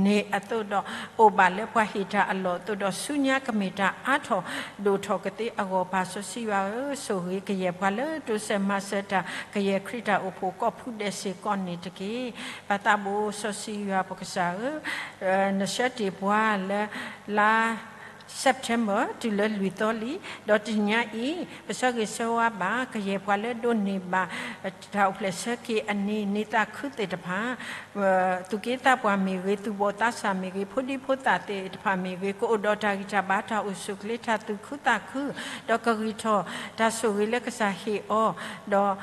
န့ၣ်အသိးဒီး အိၣ်ဘၣ်လၢပှၤဟ့ၣ်တၢ်အလီၢ်အသိးဒီး ဆူညါကမ့ၢ်တၢ်အါထီၣ်ဒိၣ်ထီၣ်ကသ့အဂီၢ် ပၢ်စီဆှံယွၤဧၢ, ဆိၣ်ဂ့ၤကယဲၢ်ပှၤလၢတိစၢၤမၤစၢၤတၢ် ကယဲၢ်ခရံာ်တၢ်အိၣ်ဖှိၣ်ကိးဖုဒဲးစ့ၢ်ကီးန့ၣ်တက့ၢ်. ပၢ်သးဘိစီဆှံယွၤပကစၢ်ဧၢ, နဆှၢတ့ၢ်ပှၤလၢ လါ September တုၤလၢလွံၢ်သီလံ. ဒီးတနံၤညါအံၤ ပဆၢဂ့ၤဆၢဝါဘၣ် ကယဲၢ်ပှၤလၢဒိးန့ၢ်ဘၣ် တၢ်အိၣ်ဖျဲၣ်ဆၢက့ၤအနံၤ နံၤသးခုသ့ၣ်တဖၣ်, သူၣ်က့သးပှၢ်မ့ၢ်ဂ့ၤ, သူၣ်ဘီၣ်သးစၢ်မ့ၢ်ဂ့ၤ, ဖိဒံဖိသၣ်သ့ၣ်တဖၣ်မ့ၢ်ဂ့ၤ, ကအိၣ်ဒီးတၢ်ဂံၢ်တၢ်ဘါ တၢ်အိၣ်ဆူၣ်အိၣ်ချ့ တၢ်သူၣ်ခုသးခု, ဒီးကဂံၢ်ထီၣ်တၢ်ဆိၣ်ဂ့ၤလၢကစၢ်ဟ့ၣ်အီၤ, ဒီး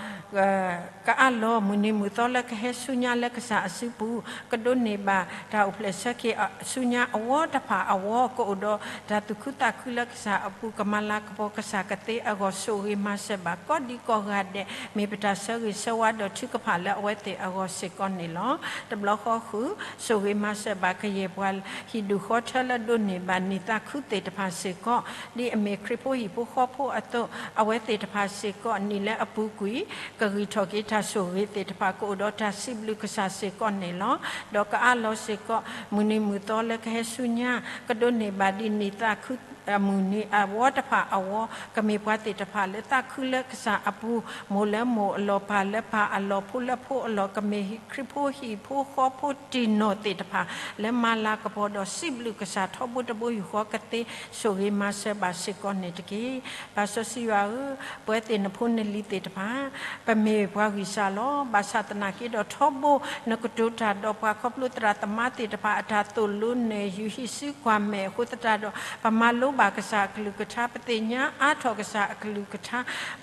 ကအးလီၤမုၢ်နံၤမုၢ်သီလၢကဟဲဆူညါလၢကစၢ်အစုပူၤ, ကဒိးန့ၢ်ဘၣ်တၢ်အိၣ်ဖျဲၣ်ဆၢက့ၤဆူညါအဝီတဖၣ်အဂီၢ်, ကအိၣ်ဒီးတၢ်သူၣ်ခုသးခုလၢကစၢ်အပူၤ, ကမၤလၤကပီၤကစၢ်ကသ့အဂီၢ် ဆိၣ်ဂ့ၤမၤစၢၤဘၣ်ကိးဒံကိးဂၤဒဲး, မ့ၢ်ပတၢ်ဆၢဂ့ၤဆၢဝါဒီးထုကဖၣ်လၢအဝဲသ့ၣ်အဂီၢ်စ့ၢ်ကီးန့ၣ်လီၤ. တဘျီဃီဃုာ် ဆိၣ်ဂ့ၤမၤစၢၤဘၣ်ကယဲၢ်ပှၤဟံၣ်ဒူၣ်ဃီထၢလၢဒိးန့ၢ်ဘၣ်နံၤသးခုသ့ၣ်တဖၣ်စ့ၢ်ကီး, ဒ်အမ့ၢ်ခရံာ်ဖိဟံၣ်ဖိဃီဖိအသိး, အဝဲသ့ၣ်တဖၣ်စ့ၢ်ကီး နံၣ်လၢအပူၤကွံာ် ကဂံၢ်ထီၣ်က့ၤတၢ်ဆိၣ်ဂ့ၤသ့ၣ်တဖၣ် ကအိၣ်ဒီးတၢ်စံးဘျုးကစၢ်စ့ၢ်ကီးန့ၣ်လီၤ. ဒီးကအးလီၤစ့ၢ်ကီး မုၢ်နံၤမုၢ်သီလၢကဟဲဆူညါ, ကဒိးန့ၢ်ဘၣ်ဒ်နံၤသးခုအမုၢ်နံၤအဝီတဖၣ်အဂီၢ်, ကမ့ၢ်ပှၤသ့ၣ်တဖၣ်လၢသးခုလၢကစၢ်အပူၤ, မိၢ်လၢမိၢ်အလီၢ်, ပၢ်လၢပၢ်အလီၢ်, ဖိလၢဖိအလီၢ်, ကမ့ၢ်ခရံာ်ဖိဟံၣ်ဖိဃီဖိတံၢ်နီၢ်သ့ၣ်တဖၣ် လၢမၤလၤကပီၤဒီးစံးဘျုးကစၢ်ထီဘိတဘိယူၢ်ဃီကသ့ ဆိၣ်ဂ့ၤမၤစၢၤဘၣ်စ့ၢ်ကီးန့ၣ်တက့ၢ်. ပၢ်စီဆှံယွၤဧၢ, ပဝဲသ့ၣ်နဖိနလံၤသ့ၣ်တဖၣ် ပမ့ၢ်ပှၤဂံၢ်စၢ်လီၤ. ဘၣ်ဆၣ်သနာ်က့ဒီးထီဘိ နကတိၤတၢ်ဒီးပှၤခီဖျိသရၣ်သမါသ့ၣ်တဖၣ် အတၢ်သိၣ်လိနဲၣ်ယုာ်ဟံးစုကွၢ်မဲာ်အဃိသတးဒီး ပမၤလိဘၣ်ကစၢ်အကလုၢ်ကထါ, ပသ့ၣ်ညါအါထီၣ်ကစၢ်အကလုၢ်ကထါ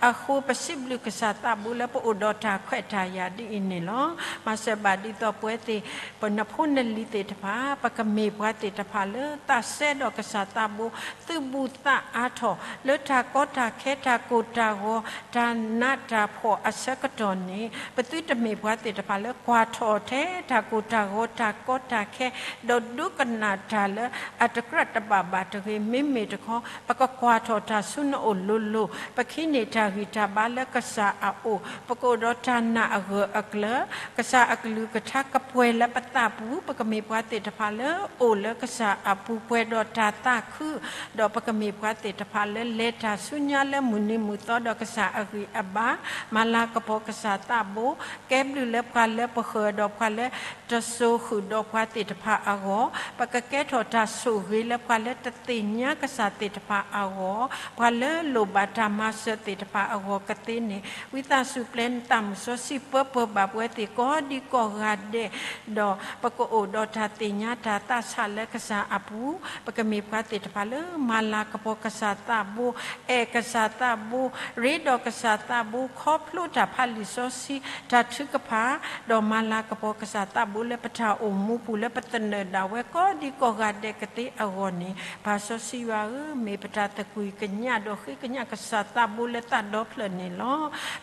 အဃိ ပစံးဘျုးကစၢ်သးဘိလၢပအိၣ်ဒီးတၢ်ခွဲးတၢ်ယာ်ဒ်အံၤန့ၣ်လီၤ. မၤစၢၤဘၣ်ဒ်သိးပဝဲသ့ၣ် ပနဖိနလံၤသ့ၣ်တဖၣ် ပကမ့ၢ်ပှၤသ့ၣ်တဖၣ်လၢသးစဲဒီးကစၢ်သးဘိ သုးဘူးသးအါထီၣ် လၢတၢ်ကီတၢ်ခဲ တၢ်ကိၢ်တၢ်ဂီၤ တၢ်နးတၢ်ဖှီၣ်အဆၢကတီၢ်န့ၣ် ပသုတမ့ၢ်ပှၤသ့ၣ်တဖၣ်လၢကွၢ်ထီၣ်ထဲတၢ်ကိၢ်တၢ်ဂီၤ တၢ်ကီတၢ်ခဲ ဒီးဒိကနၣ်တၢ်လၢအတကြၢးတဘၣ်ဘၣ်တဂ့ၤ. မ့မ့ၢ်တခီ ပကကွၢ်ထီၣ်တၢ်ဆူနအိၣ်လိၤလိၤ, ပကဟံးန့ၢ်တၢ်ဂံၢ်တၢ်ဘါလၢကစၢ်အအိၣ်, ပကအိၣ်ဒီးတၢ်နာ်အဂၢၢ်အကျၢၤ, ကစၢ်အကလုၢ်ကထါကပှဲၤလၢပသးပူၤ, ပကမ့ၢ်ပှၤသ့ၣ်တဖၣ်လၢအိၣ်လၢကစၢ်အပူၤ ပှဲၤဒီးတၢ်သးခု ဒီးပကမ့ၢ်ပှၤသ့ၣ်တဖၣ်လၢလဲၤတၢ်ဆူညါလၢမုၢ်နံၤမုၢ်သီဒီးကစၢ်အဂံၢ်အဘါ, မၤလၤကပီၤကစၢ်သးဘိ, ကဲဘျုးလၢပှၤလၢပဃၢၤဒီးပှၤလၢတစိၤဃုာ်ဒီးပှၤသ့ၣ်တဖၣ်အဂီၢ်, ပကကဲထီၣ်တၢ်ဆိၣ်ဂ့ၤလၢပှၤလၢတသ့ၣ်ညါကစၢ်သ့ၣ်တဖၣ်အဂီၢ်, ပှၤလၢလိၣ်ဘၣ်တၢ်မၤစၢၤသ့ၣ်တဖၣ်အဂီၢ်ကသ့န့ၣ်, ဝံသးစူၤပျဲနသးမုၢ်စီဆှံပၢပၢၢ်ဘၣ်ပဝဲသ့ၣ်ကိးဒံကိးဂၤဒဲး ဒီးပကအိၣ်ဒီးတၢ်သ့ၣ်ညါတၢ်သးဆးလၢကစၢ်အပူၤ, ပကမ့ၢ်ပှၤသ့ၣ်တဖၣ်လၢမၤလၤကပီၤကစၢ်သးဘိ, အဲၣ်ကစၢ်သးဘိ, ရ့ဒီးကစၢ်သးဘိ, ခီဖျိတၢ်ဖးလံာ်စီဆှံ, တၢ်ထုကဖၣ်, ဒီးမၤလၤကပီၤကစၢ်သးဘိလၢပတၢ်အိၣ်မူပူၤလၢပသနၢၣ်ဒၣ်ဝဲကိးဒံကိးဂၤဒဲးကသ့အဂီၢ်န့ၣ်, ပၢ်စီဆှံယွၤဧၢ, မ့ၢ်ပတၢ်သကွံၢ်ကညးဒီးဃ့ကညးကစၢ်သးဘိလၢသးဒီဖျၢၣ်န့ၣ်လီၤ.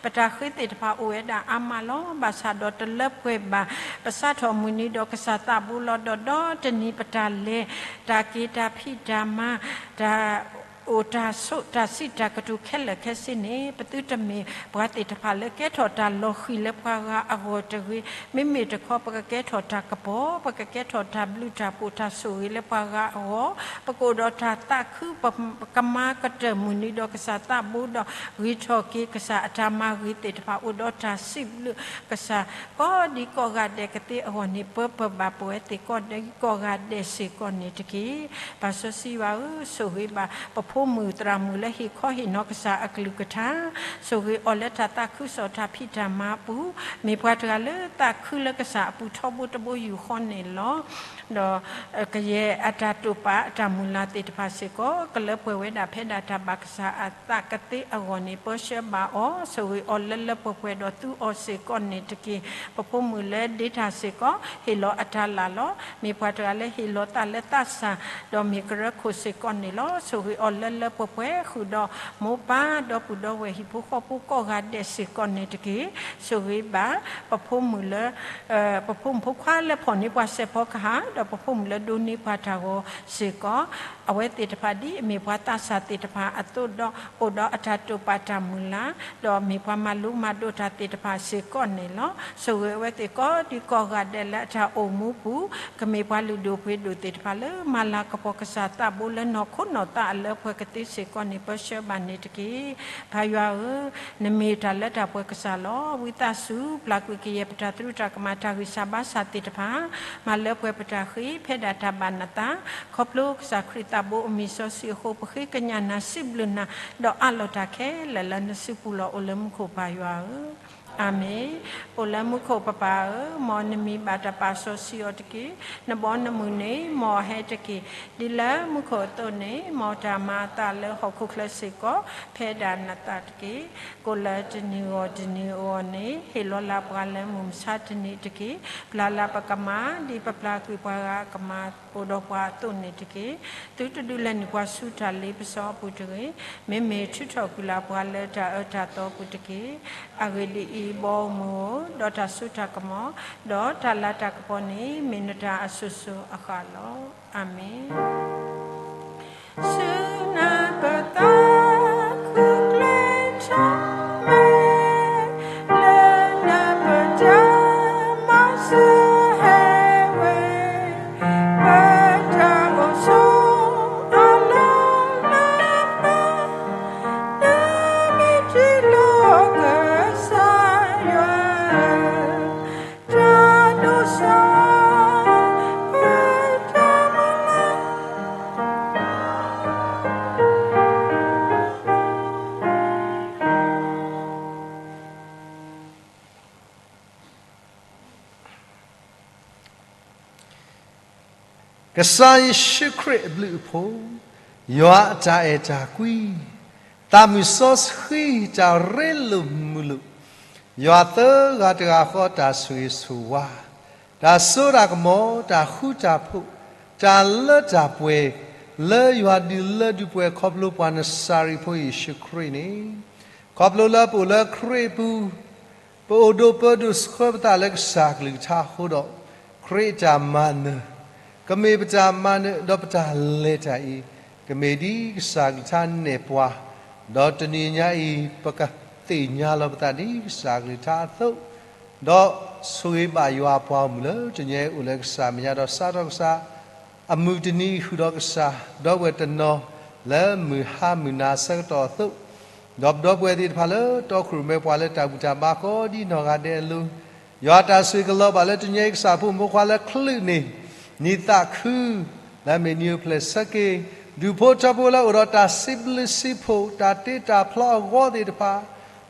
ပတၢ်ဃ့သ့ၣ်တဖၣ်အိၣ်ဝဲဒၣ်အါမးလီၤ. ဘၣ်ဆၣ်ဒီးတလၢပှဲၤဘၣ်. ပစးထီၣ်မုၢ်နံၤဒီးကစၢ်သးဘိလီၤ. ဒီးဒီတနံၤပတၢ်လဲၤ, တၢ်က့ၤတၢ်ဖံးတၢ်မၤ, တၢ်အိၣ်တၢ်ဆိး တၢ်စံးတၢ်ကတိၤခဲလၢာ်ခဲဆ့န့ၣ်, ပသုတမ့ၢ်ပှၤသ့ၣ်တဖၣ်လၢကဲထီၣ်တၢ်လီၤဃံၤလၢပှၤဂၤအဂီၢ်တဂ့ၤ. မ့မ့ၢ်တခီ ပကကဲထီၣ်တၢ်ကပီၤ, ပကကဲထီၣ်တၢ်ဘျုးတၢ်ဖှိၣ်တၢ်ဆိၣ်ဂ့ၤလၢပှၤဂၤအဂီၢ်, ပကအိၣ်ဒီးတၢ်သးခု, ပကမၤကတၢၢ်မုၢ်နံၤဒီးကစၢ်သးဘိဒီး ဂံၢ်ထီၣ်က့ၤကစၢ်အတၢ်မၤဂ့ၤသ့ၣ်တဖၣ် အိၣ်ဒီးတၢ်စံးဘျုးကစၢ် ကိးဒံကိးဂၤဒဲးကသ့အဂီၢ်န့ၣ် ပၢပၢၢ်ဘၣ်ပဝဲသ့ၣ်ကိးဒံကိးဂၤဒဲးစ့ၢ်ကီးန့ၣ်တက့ၢ်. ပၢ်စီဆှံယွၤဧၢ, ဆိၣ်ဂ့ၤဘၣ်ပဖိမုၣ်သရၣ်မုၣ်လၢဟ့ၣ်ခီဟ့ၣ်နီၤကစၢ်အကလုၢ်ကထါ, ဆိၣ်ဂ့ၤအီၤလၢတၢ်သးခုကစီၣ်တၢ်ဖံးတၢ်မၤအပူၤ, မ့ၢ်ပှၤတဂၤလၢသးခုလၢကစၢ်အပူၤထီဘိတဘိယူၢ်ဃီန့ၣ်လီၤ. ဒီးကယဲၢ်အတၢ်တိာ်ပာ်အတၢ်မုၢ်လၢ်သ့ၣ်တဖၣ်စ့ၢ်ကီး ကလၢပှဲၤဝဲဒၣ်ဖဲဒၣ်တၢ်ဘၣ်ကစၢ်အသးကသ့အဂီၢ်န့ၣ် ပၢဆှၢဘၣ်အီၤ, ဆိၣ်ဂ့ၤအီၤလၢလၢပှဲၤပှဲၤဒီးသူအီၤစ့ၢ်ကီးန့ၣ်တက့ၢ်. ပဖိမုၣ်လၢဒ့တၢ်စ့ၢ်ကီး ဟ့ၣ်လီၤအတၢ်လၢ်လီၤ. မ့ၢ်ပှၤတဂၤလၢဟ့ၣ်လီၤသးလၢသးစၢ် ဒီးမ့ၢ်ကရၢခိၣ်စ့ၢ်ကီးန့ၣ်လီၤ. ဆိၣ်ဂ့ၤအီၤလၢလၢပှဲၤပှဲၤ ဃုာ်ဒီးမိၢ်ပၢ်ဒီပုၢ်ဒီဝဲၢ်ဟံၣ်ဖိဃီဖိကိးဂၤဒဲးစ့ၢ်ကီးန့ၣ်တက့ၢ်. ဆိၣ်ဂ့ၤဘၣ် ပဖိမုၣ်လၢ ပဖိမုၣ်ဖိခွါလၢဖီၣ်န့ၢ်ပှၤစဲးဖီကဟၣ် ဒီးပဖိမုၣ်လၢဒိးန့ၢ်ပှၤတၢ်ဂီၤစ့ၢ်ကီး, အဝဲသ့ၣ်တဖၣ်ဒ်အမ့ၢ်ပှၤသးစၢ်သ့ၣ်တဖၣ်အသိးဒီး အိၣ်ဒီးအတၢ်တိာ်ပာ်တၢ်မုၢ်လၢ် ဒီးမ့ၢ်ပှၤမၤလိမၤဒိးတၢ်သ့ၣ်တဖၣ်စ့ၢ်ကီးန့ၣ်လီၤ. ဆိၣ်ဂ့ၤအဝဲသ့ၣ်ကိးဒံကိးဂၤဒဲးလၢအတၢ်အိၣ်မူပူၤ ကမ့ၢ်ပှၤလုၢ်ဒိၣ်ပှ့ၤဒိၣ်သ့ၣ်တဖၣ်လၢ မၤလၤကပီၤကစၢ်သးဘိလၢနီၢ်ခိနီၢ်သးအလၢပှဲၤကသ့စ့ၢ်ကီးန့ၣ် ပၢဆှၢဘၣ်န့ၣ်တက့ၢ်. ပၢ်ယွၤဧၢ, နမ့ၢ်တၢ်လၢတၢ်ပှဲၤကစၢ်လီၤ. ဝံသးစူၤ ပျၢ်ကွံာ်ကယဲၢ်ပတၢ်သရူးတၢ်ကမၣ်တၢ်ဂံၢ်စၢ်ဘါစၢ်သ့ၣ်တဖၣ်, မၤလၢပှဲၤပတၢ်ဃ့ဖဲဒၣ်တၢ်ဘၣ်နသး, ခီဖျိကစၢ်ခရံာ် သးဘိအမံၤစီဆှံအဃိ ပဃ့ကညးနၤ စံးဘျုးနၤ ဒီးအးလီၤတၢ်ခဲလၢာ်လၢနစုပူၤလီၤ အိၣ်လၢမူခိၣ်ပၢ်ယွၤဧၢ, အၤမ့ၣ်. အိၣ်လၢမူခိၣ်ပပၢ်ဧၢ, မ်နမံၤဘၣ်တၢ်ပာ်စီဆှံအီၤတက့ၢ်. နဘီနမုၢ်န့ၣ် မ်အဟဲတက့ၢ်. ဒ်လၢမူခိၣ်အသိးန့ၣ် မ်တၢ်မၤအသးလၢဟီၣ်ခိၣ်ချၢစ့ၢ်ကီး ဖဲဒၣ်နသးတက့ၢ်. ကိးလၢတနံၤဂီၢ်တနံၤအဂီၢ်န့ၣ် ဟ့ၣ်လီၤလၢပှၤလၢမုၢ်မဆါတနံၤတက့ၢ်. ပျၢ်လၢပကမၤ ဒ်ပပျၢ်ကွံာ်ပှၤဂၤအကမၤအိၣ်ဒီးပှၤအသိးန့ၣ်တက့ၢ်. သုတဒုးလဲၤနုာ်ပှၤဆူတၢ်လ့ပစီအပူၤတဂ့ၤ. မ့မ့ၢ်ထုးထီၣ်ကွံာ်လၢပှၤလၢတၢ်အၢတၢ်သီအပူၤတက့ၢ်. အဂ့ၢ်ဒ်အံၤ, ဘီမုၢ်ဧၢ, ဒီးတၢ်စိတၢ်ကမီၤ, ဒီးတၢ်လၤတၢ်ကပီၤန့ၣ် မ့ၢ်နတၢ်အစိၤစိၤအဃၣ်လီၤ. အၤမ့ၣ်. ဆူနပသးခုကျဲထီၣ်မဲ လၢနပတၢ်မၤစၢၤဟဲဝဲ, ပတၢ်အိၣ်ဆိးအလီၢ်လၢပျၢၤ, နမ့ၢ်တ့လီၤကစၢ်ယွၤ တၢ်ဒိၣ်စီ ပတၢ်မၤလၤ ကစၢ်ယ့ၣ်ၡူးခရံာ်အဘျုးအဖှိၣ်, ယွၤအတၢ်အဲၣ်တၢ်ကွံ, သးမုၢ်စီဆှံတၢ်ရ့လိာ်မုာ်လိာ်, ယွၤသၢဂၤတဂၤဃီတၢ်ဆိၣ်ဂ့ၤဆိၣ်ဝါ, တၢ်စိတၢ်ကမီၤ, တၢ်ဃူတၢ်ဖိး, တၢ်လၢတၢ်ပှဲၤ, လၢယွၤဒုးလၢဒုးပှဲၤခီဖျိပှၤနစၤရ့းဖိယ့ၣ်ၡူးခရံာ်န့ၣ်, ခီဖျိလၢပအိၣ်လၢခရံာ်အပူၤ ပအိၣ်ဒိၣ်ပၢဒိၣ်ဆှၢပသးလၢကစၢ်ကလုၢ်ကထါအဃိဒီး, ခရံာ်အတၢ်မၤနၢၤ, ကမ့ၢ်ပတၢ်မၤနၢၤဒီးပတၢ်လဲၤတၢ်အံၤ, ကမ့ၢ်ဒ်ကစၢ်ကလုၢ်ကထါနဲၣ်ပှၤ, ဒီးတနံၤညါအံၤ ပကသ့ၣ်ညါလီၤပသးဒ်ကစၢ်ကလုၢ်ကထါအသိး, ဒီးဆိၣ်ဂ့ၤဘၣ်ယွၤအပှၤဂီၢ်မုၢ်လၢတနံၤညါအံၤအိၣ်လၢကစၢ်မဲာ်ညါဒီးစးထီၣ်ကစၢ် အမုၢ်တနံၤဃုာ်ဒီးကစၢ်, ဒီပုၢ်ဝဲၢ်တနီၤလၢမုၢ်ဟါမုၢ်နၤအဆၢကတီၢ်အသိး, ဒီးပဒီပုၢ်ဝဲၢ်သ့ၣ်တဖၣ်လၢတီခိၣ်ရိၣ်မဲပှၤလၢတၢ်ဘူၣ်တၢ်ဘါကိးဒ်နီၢ်ဂၤဒဲးအလိၤ, ယွၤတၢ်ဆိၣ်ဂ့ၤကလီၤဘၣ်လၢတနံၤညါအံၤကစၢ်ဖိမုၣ်ဖိခွါလၢချုးန့ၣ်, နံၣ်သးခု, လၢအမ့ၢ်နံၣ်အိၣ်ဖျဲၣ်ဆၢက့ၤ, ဒူၣ်ဖိထၢဖိလၢအိၣ်ဒီးတၢ်စံးဘျုးစံးဖှိၣ် တၢ်တ့တၢ်ဖျီအဂီၢ်သ့ၣ်တဖၣ်,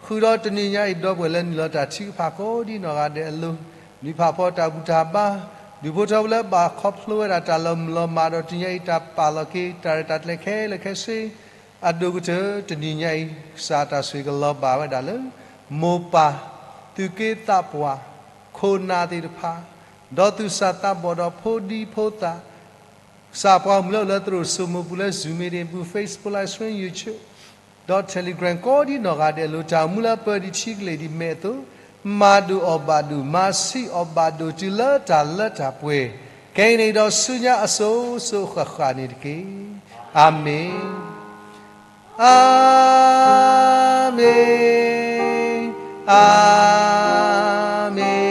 ဃုာ်ဒီးတနံၤညါအံၤပဒီပုၢ်ဝဲၢ်လၢနုာ်လီၤတၢ်ထုကဖၣ်ကိးဒ်နီၢ်ဂၤဒဲးအလိၤ, နံၣ်ဖးဖီတၢ်ဘူၣ်တၢ်ဘါ, ဒူၣ်ဖိထၢဖိလၢဘၣ်ခီဖျိဝဲဒၣ်တၢ်လီၤမုၢ်လီၤမၢ်ဒီးတနံၤညါအံၤတၢ်ပာ်လီၤက့ၤ တၢ်ရဲၣ်တၢ်ကျဲၤခဲလၢာ်ခဲဆ့, အဒိၣ်ကတၢၢ်တနံၤညါအံၤ, ကစၢ်တၢ်ဆိၣ်ဂ့ၤကလီၤဘၣ်ဝဲဒၣ်လၢ မိၢ်ပၢ်, သူၣ်က့သးပှၢ်, ခိၣ်နၢ်သ့ၣ်တဖၣ်, ဒီးသူၣ်စၢ်သးဘီၣ်ဒီးဖိဒံဖိသၣ်, ကစၢ်ပှၤဂီၢ်မုၢ်လၢအိၣ်လၢသရိာ်စိမိးပူၤလၢ Zoom meeting ပူၤ Facebook Live Stream YouTube ဒီး Telegram ကိးဒ်နီၢ်ဂၤဒဲးအလိၤ တၢ်အိၣ်မူလၢပၢၤဒံးထံကလ့ၢ်ဒံးမဲာ်အသိး, မၤဒိၣ်အီၣ်ဘၣ်ဒိၣ် မၤဆံးအီၣ်ဘၣ်ဒိၣ်တုၤလၢတၢ်လၢတၢ်ပှဲၤ, ခဲအံၤန့ၣ်ဒီးဆူညါအစိၤစိၤအဃၣ်ဃၣ်န့ၣ်တက့ၢ်. အၤမ့ၣ်. အၤမ့ၣ်, အၤမ့ၣ်,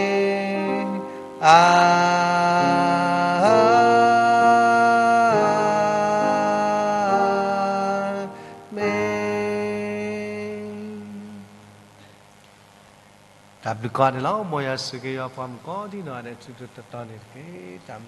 အၤမ့ၣ်. တၢ်ဘျုးကီးန့ၣ်လီၤ. မ်ယွၤဆိၣ်ဂ့ၤယွၤပှၤမုၣ်ကိးဒ်နီၢ်ဂၤဒဲး ထူထူတီတီန့ၣ်တက့ၢ်. တၢ်ဘျုး